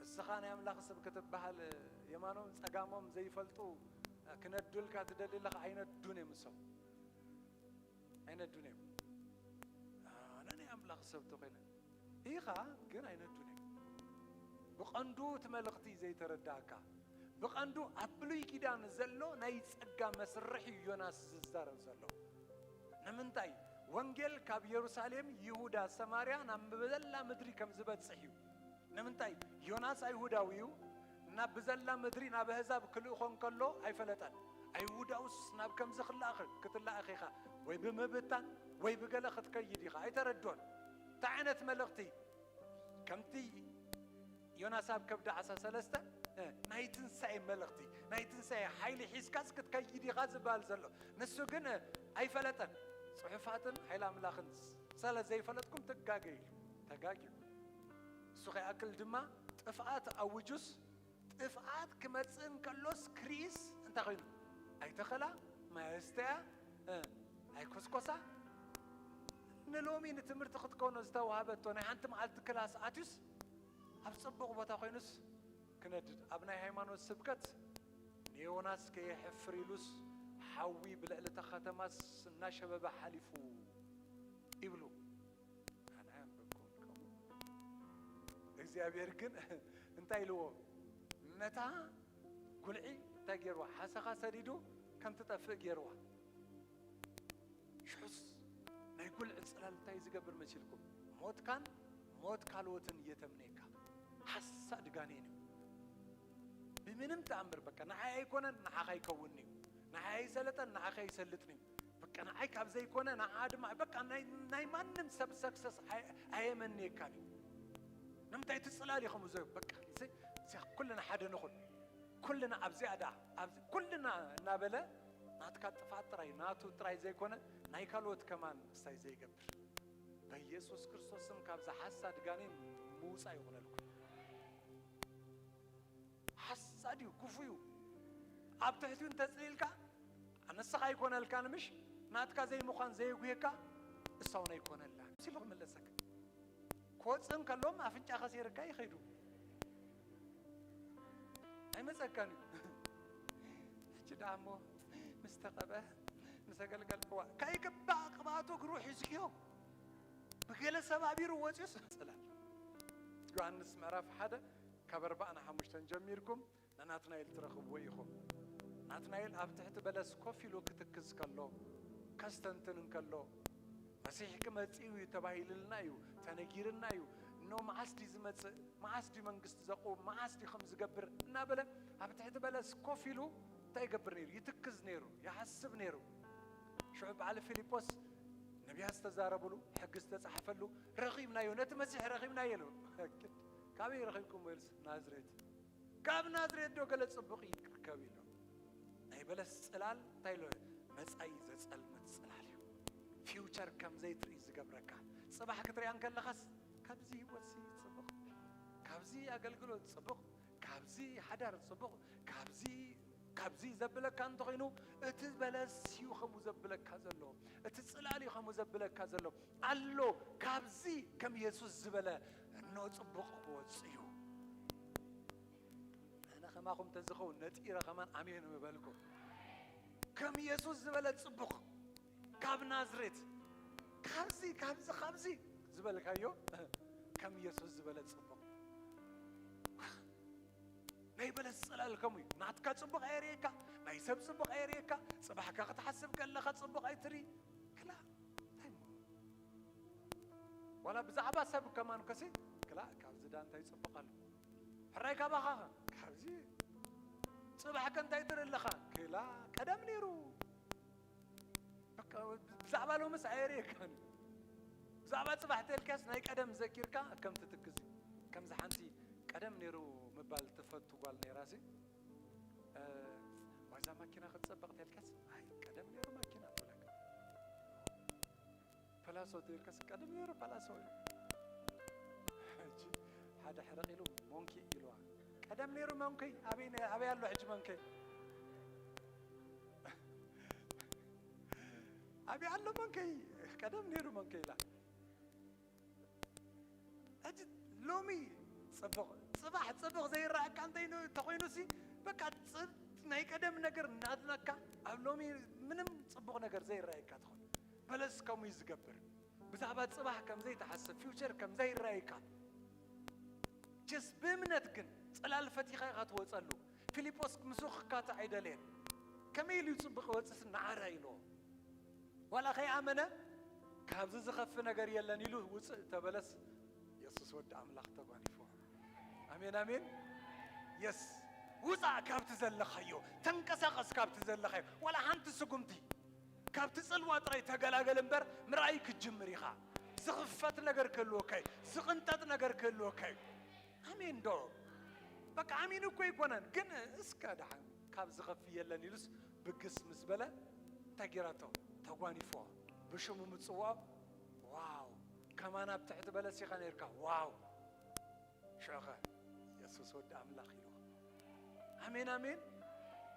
እስኻ ናይ ኣምላኽ ሰብ ክትበሃል የማኖም ጸጋሞም ዘይፈልጡ ክነዱልካ ትደሊ ኣለኻ። ኣይነዱን እዮም እሶም ኣይነዱን እዮም። ኣነ ናይ ኣምላኽ ሰብ ተኾይነ ኢኻ ግን ኣይነዱን እዮም። ብቐንዱ እቲ መልእኽቲ ዘይተረዳእካ ብቐንዱ ኣብ ብሉይ ኪዳን ዘሎ ናይ ጸጋ መስርሕ እዩ ዮናስ ዝዛረብ ዘሎ። ንምንታይ ወንጌል ካብ የሩሳሌም ይሁዳ ሰማርያ ናብ ብዘላ ምድሪ ከም ዝበጽሕ እዩ። ንምንታይ ዮናስ ኣይሁዳዊ እዩ። ናብ ብዘላ ምድሪ ናብ ኣህዛብ ክልእኾ እንከሎ ኣይፈለጠን። ኣይሁዳውስ ናብ ከምዚ ክለኣኽ ክትለኣኽ ኢኻ ወይ ብምብታን ወይ ብገለ ክትከይድ ኢኻ ኣይተረድኦን። እንታይ ዓይነት መልእኽቲ ከምቲ ዮናስ ኣብ ከብዲ ዓሳ ሰለስተ ናይ ትንሳኤ መልእኽቲ ናይ ትንሳኤ ሓይሊ ሒዝካስ ክትከይድ ኢኻ ዝበሃል ዘሎ ንሱ ግን ኣይፈለጠን። ፅሑፋትን ሓይሊ ኣምላኽን ስለ ዘይፈለጥኩም ትጋገ ኢሉ ተጋግዩ። እሱ ከይኣክል ድማ ጥፍኣት ኣውጁስ ጥፍኣት ክመፅእ እንከሎስ ክሪስ እንታይ ኮይኑ ኣይተኸላ ማየስተያ ኣይኮስኮሳ ንሎሚ ንትምህርቲ ክትኮኖ ዝተዋሃበቶ ናይ ሓንቲ መዓልቲ ክላስ ኣትዩስ ኣብ ፅቡቕ ቦታ ኮይኑስ ክነድድ ኣብ ናይ ሃይማኖት ስብከት ንዮናስ ከየሕፍር ኢሉስ ሓዊ ብልዕሊ እታ ከተማስ እናሸበበ ሓሊፉ ይብሉ። ኣነ ኣንበብኩ ከምኡ እግዚኣብሔር ግን እንታይ ኢልዎ ነታ ጉልዒ እንታይ ገይርዋ ሓሰኻ ሰዲዱ ከም ትጠፍእ ገይርዋ። ሽሑስ ናይ ጉልዒ ፅላል እንታይ ዝገብር መሲልኩም? ሞትካን ሞት ካልኦትን እየተምኔካ። ሓሳድ ጋኔን እዩ። ብምንም ተኣምር በቃ ንዓይ ኣይኮነን ንዓኻ ይከውን እዩ። ንዓይ ኣይሰለጠን ንዓኻ ይሰልጥን እዩ። በቃ ንዓይ ካብ ዘይኮነ ንዓ ድማ በቃ ናይ ማንም ሰብ ሰክሰስ ኣየመንየካን እዩ። ንምንታይ እቲ ፅላል እዩ ከምኡ ዘ በቃ እዚኣ ኩልና ሓደ ንኹን ኩልና ኣብዚኣ ደኣ ኩልና እናበለ ናትካ ጥፋት ጥራይ ናቱ ጥራይ ዘይኮነ ናይ ካልኦት ከማን ክስታይ ዘይገብር በኢየሱስ ክርስቶስ ስም ካብዛ ሓሳድ ጋኔን ምውፃእ ይኹነልኩም። ሓሳድ እዩ ክፉ እዩ። ኣብ ትሕቲኡ እንተፅሊልካ ኣነስኻ ኣይኮነልካን ምሽ ናትካ ዘይምዃን ዘየጉየካ እሳውን ኣይኮነላን ሲሉ ክምለሰካ ክወፅእ እንከሎም ኣፍንጫ ከሲርካ ይኸይዱ ኣይመፀካን እዩ። ሕጂ ደኣ እሞ ምስ ተቐብአ፣ ምስ ኣገልገለ፣ እዋ፣ ከይቅባእ ቅብኣቱ እግሩ ሒዝክዮ። ብገለ ሰብ ኣቢሩ ወፂኡስ ጽላል። ዮሃንስ ምዕራፍ ሓደ ካብ ኣርባዓ ንሓሙሽተን ጀሚርኩም ንናትናኤል ትረኽብዎ ኢኹም። ናትናኤል ኣብ ትሕቲ በለስ ኮፍ ኢሉ ክትክዝ ከሎ፣ ከስተንትን እንከሎ፣ መሲሕ ክመጽእ እዩ ተባሂልልና እዩ፣ ተነጊርና እዩ። እኖ መዓስ ድዩ ዝመጽእ? መዓስ ድዩ መንግስቲ ዘቕውም? መዓስ ድዩ ከም ዝገብር? እናበለ ኣብ ትሕቲ በለስ ኮፍ ኢሉ እንታይ ይገብር ነይሩ? ይትክዝ ነይሩ፣ ይሓስብ ነይሩ። ሽዑ በዓል ፊልጶስ ነቢያት ዝተዛረብሉ፣ ሕጊ ዝተጻሕፈሉ፣ ረኺብናዮ፣ ነቲ መሲሕ ረኺብናዮ ኢሉ። ካበይ ረኺብኩሞ ኢሉስ? ናዝሬት። ካብ ናዝሬት ዶ ገለ ጽቡቕ ይርከብ ኢሉ። ናይ በለስ ጽላል እንታይ ኢሎ? መጻኢ ዘጸልምት ጽላል እዩ። ፊውቸር ከም ዘይትርኢ ዝገብረካ። ጽባሕ ክትሪኣ እንከለኻስ፣ ካብዚ ህይወትሲ ጽቡቕ፣ ካብዚ ኣገልግሎት ጽቡቕ፣ ካብዚ ሓዳር ጽቡቕ፣ ካብዚ፣ ካብዚ ዘብለካ እንተኾይኑ፣ እቲ በለስ እዩ ከምኡ ዘብለካ ዘሎ። እቲ ጽላል እዩ ከምኡ ዘብለካ ዘሎ። ኣሎ፣ ካብዚ ከም የሱስ ዝበለ እኖ ጽቡቕ ክወጽእ እዩ። ኣነ ከማኹም ተዝኸውን ነጢረ ከማን ኣሜን ምበልኩ። ከም የሱስ ዝበለ ጽቡቕ ካብ ናዝሬት፣ ካብዚ፣ ካብዚ፣ ካብዚ ዝበልካዮ፣ ከም የሱስ ዝበለ ጽቡቕ። ናይ በለስ ጽላል ከምኡ እዩ። ናትካ ጽቡቕ ኣየርእየካ፣ ናይ ሰብ ጽቡቕ ኣየርእየካ፣ ጽባሕካ ክትሓስብ ከለኻ ጽቡቕ ኣይትርኢ። ክላ፣ እንታይ እሞ? ዋላ ብዛዕባ ሰብ ከማን ከሲ፣ ክላ፣ ካብዚ ዳ እንታይ ጽቡቕ ኣሎ? ሕራይ ካባኻ ኸ? ካብዚ። ጽባሕ ከ እንታይ ትርኢ ኣለኻ? ክላ፣ ቀደም ነይሩ። በቃ፣ ብዛዕባ ሎምስ ኣየርእየካን እዩ። ብዛዕባ ጽባሕ ተልካስ ናይ ቀደም ዘኪርካ ከም ትትክዝ እዩ። ከምዚ ሓንቲ ቀደም ነይሩ ምባል ትፈቱ ጓል ነይራሲ፣ እ፣ ዋዛ ማኪና ክትጸብቕ ተልካስ፣ ኣይ፣ ቀደም ነይሩ ማኪና ትብለካ። ፐላሶ ተልካስ፣ ቀደም ነይሩ ፐላሶ እዩ። ሕጂ ሓደ ሕርቕ ኢሉ ሞንኪ ኢልዋ። ቀደም ነይሩ ሞንኪ፣ ኣበይ ነ-፣ ኣበይ ኣሎ ሕጂ ሞንኪ? ኣበይ ኣሎ ሞንኪ? ቀደም ነይሩ ሞንኪ ኢላ። ሕጂ ሎሚ ጽቡቕ፣ ጽባሕ ጽቡቕ ዘይረኣካ እንተይኑ-፣ እንተኾይኑሲ፣ በቃ ጽ-፣ ናይ ቀደም ነገር እናድነካ፣ ኣብ ሎሚ ምንም ጽቡቕ ነገር ዘይረኣየካ ትኾን። በለስ ከምኡ እዩ ዝገብር። ብዛዕባ ጽባሕ ከም ዘይትሓስብ፣ ፊውቸር ከም ዘይረኣየካ። ጀስት ብእምነት ግን ጽላል ፈቲኻ ኢኻ ትወጸሉ። ፊልጶስ ምስኡ ክካታዕ ኣይደለየን። ከመይ ኢሉ እዩ ጽቡቕ ይወጽእስ ንዓረ ኢልዎ። ዋላ ከይኣመነ፣ "ካብዚ ዝኸፊ ነገር የለን" ኢሉ ውፅእ ተበለስ፣ የሱስ ወዲ ኣምላኽ ተጓኒፍዎ። ኣሜን፣ ኣሜን። የስ፣ ውፃእ ካብቲ ዘለኻዮ፣ ተንቀሳቐስ ካብቲ ዘለኻዮ። ዋላ ሓንቲ ስጉምቲ፣ ካብቲ ጽልዋ ጥራይ ተገላገል እምበር፣ ምርኣይ ክትጅምር ኢኻ። ዝኽፈት ነገር ክህልወካ እዩ፣ ዝቕንጠጥ ነገር ክህልወካ እዩ። ኣሜን ዶ? በቃ ኣሚኑ እኮ ኣይኮነን፣ ግን እስከ ደሓን ካብ ዝኸፊ የለን ኢሉስ ብግስ ምስ በለ እንታይ ገይራቶ? ተጓኒፎ። ብሽሙ ምጽዋዕ። ዋው! ከማን ኣብ ትሕቲ በለስ ኢኻ ነይርካ። ዋው! ሽዑኸ የሱስ ወዲ ኣምላኽ ኢሉ። ኣሜን፣ ኣሜን።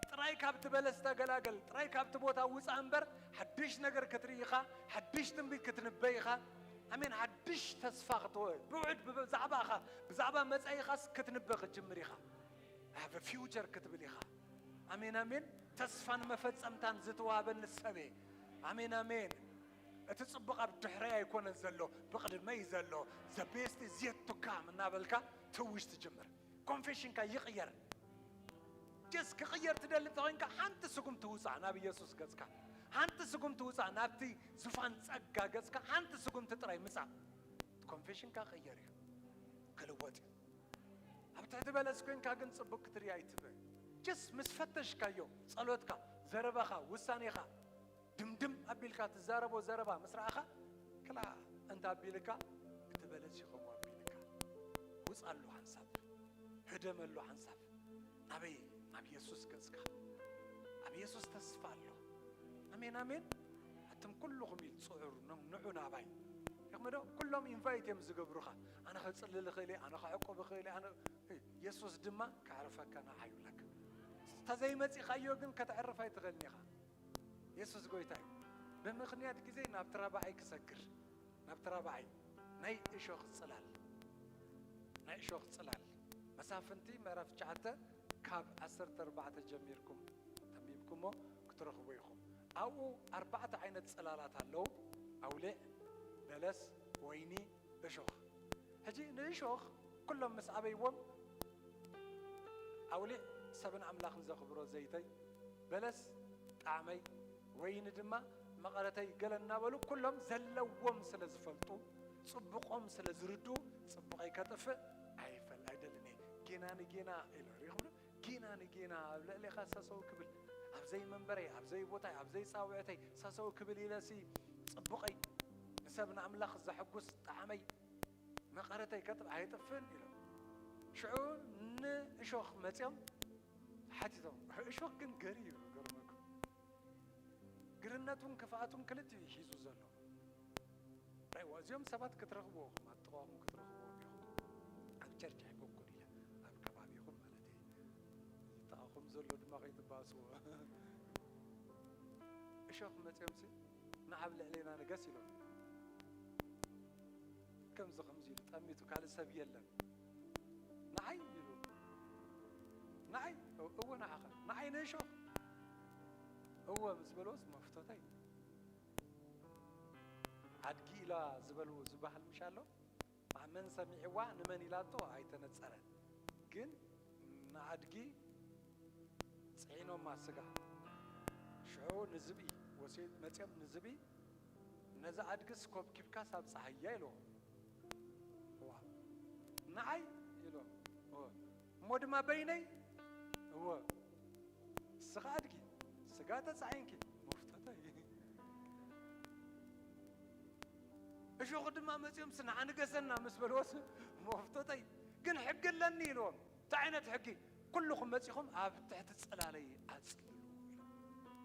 ጥራይ ካብቲ በለስ ተገላገል፣ ጥራይ ካብቲ ቦታ ውጻእ እምበር፣ ሓድሽ ነገር ክትርኢ ኢኻ፣ ሓድሽ ትንቢት ክትንበይ ኢኻ። ኣሜን። ሓድሽ ተስፋ ክትወ-፣ ብውዕድ ብዛዕባኻ፣ ብዛዕባ መጻኢኻስ ክትንበ ክትጅምር ኢኻ። I have a future ክትብል ኢኻ። ኣሜን፣ ኣሜን። ተስፋን መፈጸምታን ዝተዋህበኒ ሰብ እየ። ኣሜን፣ ኣሜን። እቲ ጽቡቕ ኣብ ድሕረይ ኣይኮነን ዘሎ፣ ብቕድመይ ዘሎ። The best is yet to come እናበልካ ትውሽ ትጅምር። ኮንፌሽንካ ይቕየር። ጀስ ክቕየር ትደሊ እንተኾይንካ ሓንቲ ስጉምቲ ውጻእ ናብ ኢየሱስ ገጽካ። ሓንቲ ስጉምቲ ውጻእ ናብቲ ዙፋን ጸጋ ገጽካ። ሓንቲ ስጉምቲ ጥራይ ምጻእ። ኮንፌሽንካ ክቕየር እዩ። ክልወጥ እዩ። ኣብ ትሕቲ በለስ ኮይንካ ግን ጽቡቅ ክትርኢ ኣይትበ። ጀስ ምስ ፈተሽካዮ፣ ጸሎትካ፣ ዘረባኻ፣ ውሳኔኻ፣ ድምድም ኣቢልካ ትዛረቦ ዘረባ ምስ ረኣኻ፣ ክላ እንተ ኣቢልካ፣ እቲ በለስ እዩ ከምኡ ኣቢልካ። ውጻሉ ሓንሳብ፣ ህደመሉ ሓንሳብ። ናበይ? ናብ የሱስ ገጽካ። ኣብ የሱስ ተስፋ ኣሎ። ኣሜን፣ ኣሜን። ኣቱም ኩልኹም ኢል ጽዑር፣ ን-፣ ንዑ ናባይ። ይኽመዶ? ኩሎም ኢንቫይት እዮም ዝገብሩኻ። ኣነ ኸጽልል እኽእል እየ፣ ኣነ ኸዕቁብ እኽእል እየ፣ ኣነ፣ የሱስ ድማ ከዕርፈካ ንዓዩ ይብለካ። እንተ ዘይመጺኻዮ ግን ከተዕርፍ ኣይትኽእልን ኢኻ። የሱስ ጎይታ እዩ። ብምኽንያት ግዜ ናብቲ ራብዓይ ክሰግር፣ ናብቲ ራብዓይ ናይ እሾኽ ጽላል፣ ናይ እሾኽ ጽላል። መሳፍንቲ ምዕራፍ ትሽዓተ ካብ ዓሰርተ ኣርባዕተ ጀሚርኩም ተንቢብኩሞ ትረኽቡ ኢኹም። ኣብኡ ኣርባዕተ ዓይነት ጽላላት ኣለዉ። ኣውሊዕ፣ በለስ፣ ወይኒ፣ እሾኽ። ሕጂ ንእሾኽ ኩሎም ምስ ኣበይዎም፣ ኣውሊዕ ሰብን ኣምላኽን ዘኽብሮ ዘይተይ፣ በለስ ጣዕመይ፣ ወይኒ ድማ መቐረተይ ገለ እናበሉ ኩሎም ዘለዎም ስለ ዝፈልጡ፣ ጽቡቖም ስለ ዝርድኡ፣ ጽቡቐይ ከጥፍእ ኣይፈል-፣ ኣይደልን እየ። ጌና ንጌና ኢሉ ሪኹም ጌና ንጌና ኣብ ልዕሌኻ ሰሰው ክብል፣ ኣብ ዘይመንበረይ፣ ኣብ ዘይቦታይ፣ ኣብ ዘይጻውዕተይ ሰሰው ክብል ኢለሲ ጽቡቐይ፣ ንሰብ ንኣምላኽ ዘሐጉስ ጣዕመይ፣ መቐረተይ ከጥፍ-፣ ኣይጥፍእን ኢሎም። ሽዑ ንእሾኽ መጺኦም ሓቲቶም። እሾኽ ግን ገሪ እዩ፣ ገርመኩም። ግርነቱን ክፍኣቱን ክልቲኡ እዩ ሒዙ ዘሎ። ራይዋ፣ እዚኦም ሰባት ክትረኽብዎ ኢኹም፣ ኣብ ጥቓኹም ክትረኽብዎም ኢኹም። ኣብ ቸርች ኣይኮንኩን ኢለ፣ ኣብ ከባቢኹም ማለት እየ። ጥቓኹም ዘሎ ድማ ከይትባእስዎ። እሾኽ መጺኦምሲ፣ ንዓብ ልዕሌና ንገስ ኢሎም። ከምዚ ከምዚ ኢሉ ጠሚቱ፣ ካልእ ሰብ የለን። ንዓይ ኢሉ። ንዓይ፣ እወ ንዓኻ። ንዓይ ንእሾኽ። እወ ምስ በልዎስ መፍቶተይ። ኣድጊ ኢላ ዝበሉ ዝበሃል ምሽ ኣሎ? መን ሰሚዕዋ ንመን ኢላቶ ኣይተነጸረን። ግን ንኣድጊ ጽዒኖማ ስጋ። ሽዑ ንዝብኢ ወሲ-፣ መጺኦም ንዝብኢ፣ "ነዛ ኣድግስ ኮብኪብካስ ኣብ ጸሃያ" ኢልዎ። እዋ፣ "ንዓይ?" ኢልዎ። እወ። "እሞ ድማ በይነይ?" እወ። "ንስኻ ኣድጊ፣ ስጋ ተጻዒንኪ፣ መፍቶተይ። እሾኹ ድማ መጺኦምስ ንዓ ንገሰና" ምስ በልዎስ፣ "መፍቶተይ፣ ግን ሕጊ ኣለኒ" ኢልዎም። "እንታይ ዓይነት ሕጊ?" "ኩልኹም መጺኹም ኣብ ትሕቲ ጽላለይ ኣጽልሉ" ኢሎም።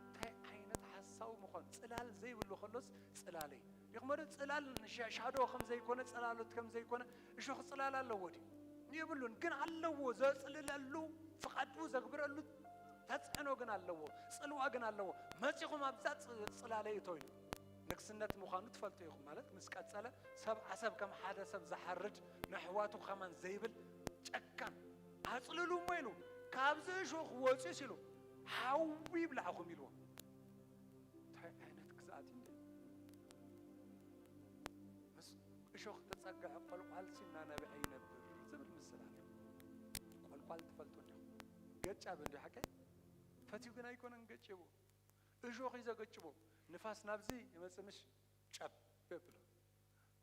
እንታይ ዓይነት ሓሳዊ ምዃን! ጽላል ዘይብሉ ከሎስ ጽላለይ። ዲኹም ዶ ጽላል ንሻ-፣ ሻዶ ከም ዘይኮነ፣ ጽላሎት ከም ዘይኮነ፣ እሾኽ ጽላል ኣለዎ ድዩ? የብሉን። ግን ኣለዎ፣ ዘጽልለሉ፣ ፍቓዱ ዘግብረሉ ተጽዕኖ ግን ኣለዎ፣ ጽልዋ ግን ኣለዎ። መጺኹም ኣብዛ ጽ-፣ ጽላለይ እቶ ኢሉ። ንግስነት ምዃኑ ትፈልጡ ኢኹም ማለት ምስ ቀጸለ፣ ሰብ ዓሰብ ከም ሓደ ሰብ ዝሓርድ፣ ንኣሕዋቱ ከማን ዘይብል ጨካን፣ ኣጽልሉ እሞ ኢሉ፣ "ካብዚ እሾኽ ወጺኡስ" ኢሉ፣ "ሓዊ ይብላዕኹም" ኢልዎ። እንታይ ዓይነት ግዝኣት እዩ እንዴ? ምስ እሾኽ ተጸግዐ ቆልቋልሲ እናነብዐ ይነብር ዝብል ምስል ኣሎ። ቆልቋል ትፈልጡ እንዲኹም? ገጫብ እንዲ ሓቀይ ፈትዩ ግን ኣይኮነን ገጭቡ። እሾኽ እዩ ዘገጭቦ። ንፋስ ናብዚ ይመጽእ ምሽ ጨብ የብሎ።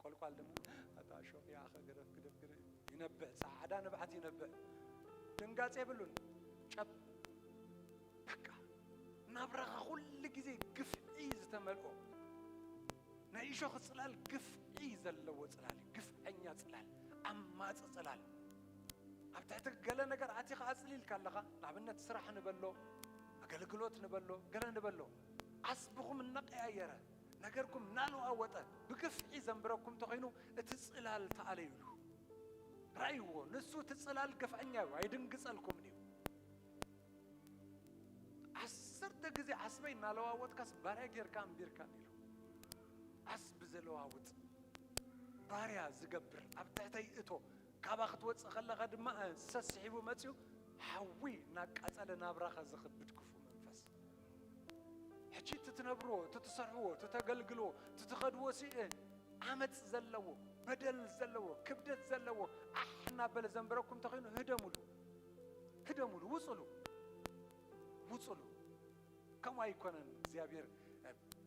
ቆልቋል ድማ ኣታ እሾኽ ይኣኸ ገደፍ ግደፍ ግደ ይነብዕ፣ ጻዕዳ ንብዓት ይነብዕ። ድንጋጽ የብሉን። ጨብ በቃ ናብራኻ ኩሉ ግዜ ግፍዒ ዝተመልኦ ናይ እሾኽ ጽላል ግፍዒ ዘለዎ ጽላል እዩ። ግፍዐኛ ጽላል፣ ዓማጺ ጽላል። ኣብ ትሕቲ ገለ ነገር ኣቲኻ ኣጽሊልካ ኣለኻ። ንኣብነት ስራሕ ንበሎ፣ ኣገልግሎት ንበሎ፣ ገለ ንበሎ። ዓስብኹም እናቀያየረ፣ ነገርኩም እናለዋወጠ፣ ብግፍዒ ዘንብረኩም እንተኾይኑ፣ እቲ ጽላል ተኣለዩሉ። ራእይዎ፣ ንሱ እቲ ጽላል ግፍዐኛ እዩ፣ ኣይድንግጸልኩምን እዩ። ዓሰርተ ግዜ ዓስበይ እናለዋወጥካስ ባርያ ጌርካ ኣንቢርካኒ ኢሉ። ዓስቢ ዘለዋውጥ፣ ባርያ ዝገብር፣ ኣብ ትሕተይ እቶ፣ ካባ ክትወጽእ ከለኻ ድማ፣ እ፣ ሰስሒቡ መጺኡ፣ ሓዊ እናቃጸለ ናብራኻ ዘኽብድ ክፉእ መንፈስ። ሕጂ እቲ ትነብርዎ፣ እቲ ትሰርሕዎ፣ እቲ ተገልግልዎ፣ እቲ ትኸድዎ ሲ-፣ እ፣ ዓመጽ ዘለዎ፣ በደል ዘለዎ፣ ክብደት ዘለዎ፣ ዓሕ እናበለ ዘንበረኩም እንተኾይኑ፣ ህደሙሉ። ህደሙሉ፣ ውጹሉ። ውጹሉ። ከምኡ ኣይኮነን እግዚኣብሔር።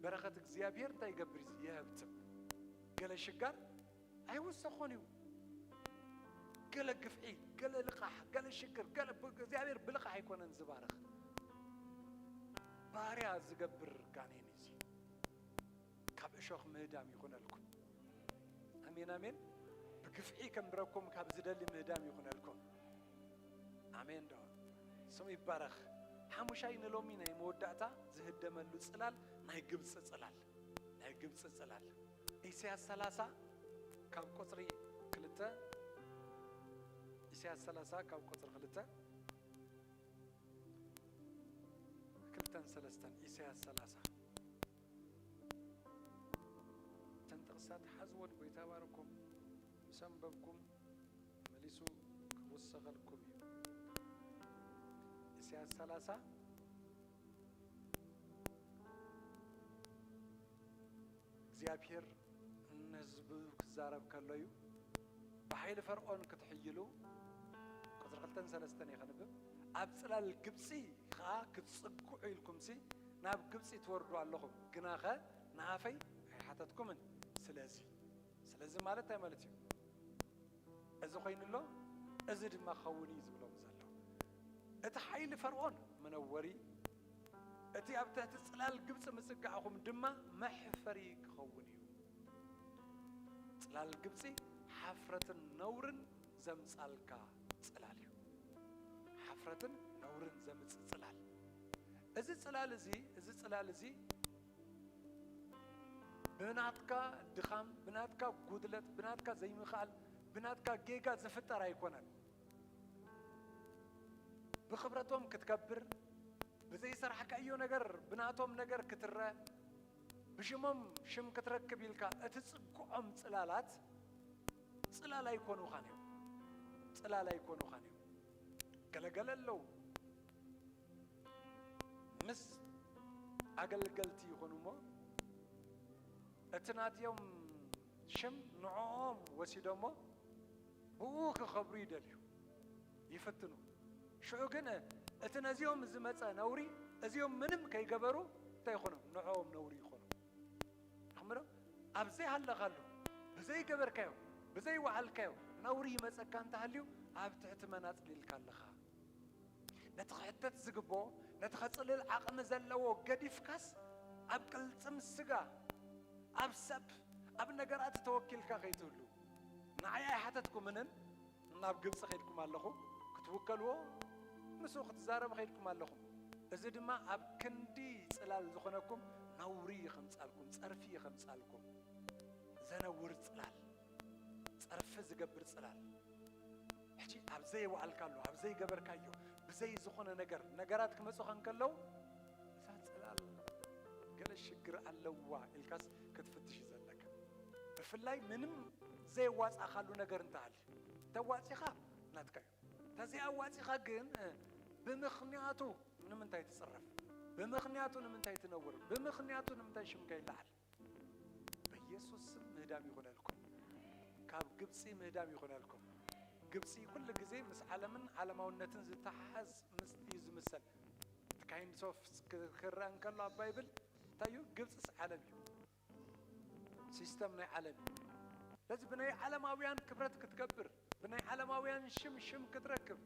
በረኸት እግዚኣብሔር እንታይ ይገብር እዩ? የህብትም። ገለ ሽጋር ኣይውሰኾን እዩ። ገለ ግፍዒ፣ ገለ ልቓሕ፣ ገለ ሽግር፣ ገለ ብ-፣ እግዚኣብሔር ብልቓሕ ኣይኮነን ዝባርኽ። ባርያ ዝገብር ጋኔን እዩ እዚ። ካብ እሾኽ ምህዳም ይኹነልኩም። ኣሜን፣ ኣሜን። ብግፍዒ ከንብረኩም ካብ ዝደሊ ምህዳም ይኹነልኩም። ኣሜን ዶ? ስሙ ይባረኽ። ሓሙሻይ ንሎሚ ናይ መወዳእታ ዝህደመሉ ጽላል ናይ ግብጺ ጽላል፣ ናይ ግብጺ ጽላል። ኢሳያስ ሰላሳ ካብ ቁጽሪ ክልተ፣ ኢሳያስ ሰላሳ ካብ ቁጽሪ ክልተ፣ ክልተን ሰለስተን፣ ኢሳያስ ሰላሳ። እተን ጥቕስታት ሓዝወን፣ ጎይታ ይባርኩም። ምስ ኣንበብኩም መሊሱ ክውሰኸልኩም እዩ። ኢሳያስ ሰላሳ እግዚኣብሔር ንህዝቡ ክዛረብ ከሎ እዩ። ብሓይሊ ፈርዖን ክትሕይሉ፣ ቁፅሪ ክልተን ሰለስተን እየ ከንብብ። ኣብ ፅላል ግብፂ ከዓ ክትፅግዑ ኢልኩምሲ ናብ ግብፂ ትወርዱ ኣለኹም፣ ግናኸ ንኣፈይ ኣይሓተትኩምን። ስለዚ ስለዚ ማለት እንታይ ማለት እዩ? እዚ ኮይኑ ኣሎ፣ እዚ ድማ ክኸውን እዩ ዝብሎም ዘሎ። እቲ ሓይሊ ፈርዖን መነወሪ፣ እቲ ኣብ ትሕቲ ጽላል ግብጺ ምጽጋዕኹም ድማ መሕፈሪ ክኸውን እዩ። ጽላል ግብጺ ሓፍረትን ነውርን ዘምጻልካ ጽላል እዩ። ሓፍረትን ነውርን ዘምጽእ ጽላል። እዚ ጽላል እዚ፣ እዚ ጽላል እዚ ብናትካ ድኻም፣ ብናትካ ጉድለት፣ ብናትካ ዘይምኽኣል፣ ብናትካ ጌጋ ዝፍጠር ኣይኮነን። ብኽብረቶም ክትከብር፣ ብዘይሰራሕካዮ ነገር ብናቶም ነገር ክትረ፣ ብሽሞም ሽም ክትረክብ ኢልካ እትጽግዖም ጽላላት ጽላል ኣይኮኑኻን እዮም። ጽላል ኣይኮኑኻን እዮም። ገለገለ ኣለዉ። ምስ ኣገልገልቲ ይኹኑ እሞ፣ እቲ ናትዮም ሽም ንዕኦም ወሲዶሞ ብኡ ክኸብሩ ይደልዩ፣ ይፍትኑ። ሽዑ ግን እቲ ነዚኦም ዝመጸ ነውሪ፣ እዚኦም ምንም ከይገበሩ እንታይ ይኾኖም? ንዕኦም ነውሪ ይኾኖም። ይኽምዶ ኣብ ዘይሃለኻሉ፣ ብዘይገበርካዮ፣ ብዘይወዓልካዮ ነውሪ ይመጸካ እንተሃልዩ፣ ኣብ ትሕቲ መን ኣጽሊልካ ኣለኻ? ነቲ ክሕተት ዝግብኦ፣ ነቲ ከጽልል ዓቕሚ ዘለዎ ገዲፍካስ፣ ኣብ ቅልጽም ስጋ፣ ኣብ ሰብ፣ ኣብ ነገራት ተወኪልካ ከይትህሉ። ንዓይ ኣይሓተትኩምንን ናብ ግብጺ ከይድኩም ኣለኹ ክትውከልዎ፣ ምስኡ ክትዛረቡ ከይድኩም ኣለኹም። እዚ ድማ ኣብ ክንዲ ጽላል ዝኾነኩም ነውሪ ይኸምጻልኩም፣ ጸርፊ ይኸምጻልኩም። ዘነውር ጽላል፣ ጸርፊ ዝገብር ጽላል። ሕጂ ኣብ ዘይወዓልካሉ፣ ኣብ ዘይገበርካዮ፣ ብዘይ ዝኾነ ነገር፣ ነገራት ክመጹኻ እንከለዉ፣ እዛ ጽላል ገለ ሽግር ኣለዋ ኢልካስ ክትፍትሽ እዩ ዘለካ። ብፍላይ ምንም ዘየዋጻእካሉ ነገር እንተሃልዩ፣ እንተዋጺኻ ናትካ እዩ። እንተዘይኣዋጺኻ ግን፣ እ፣ ብምኽንያቱ ንምንታይ ትጽረፍ? ብምኽንያቱ ንምንታይ ትነውር? ብምኽንያቱ ንምንታይ ሽምካ ይለዓል? በኢየሱስ ስም ምህዳም ይኹነልኩም። ካብ ግብጺ ምህዳም ይኹነልኩም። ግብጺ ኩሉ ግዜ ምስ ዓለምን ዓለማውነትን ዝተሓሓዝ ምስ እዩ ዝምሰል። እቲ ካይንድ ኦፍ ክ-፣ ክረአ እንከሎ ኣብ ባይብል እንታይ እዩ? ግብጽስ ዓለም እዩ። ሲስተም ናይ ዓለም እዩ። ስለዚ ብናይ ዓለማውያን ክብረት ክትገብር፣ ብናይ ዓለማውያን ሽም ሽም ክትረክብ፣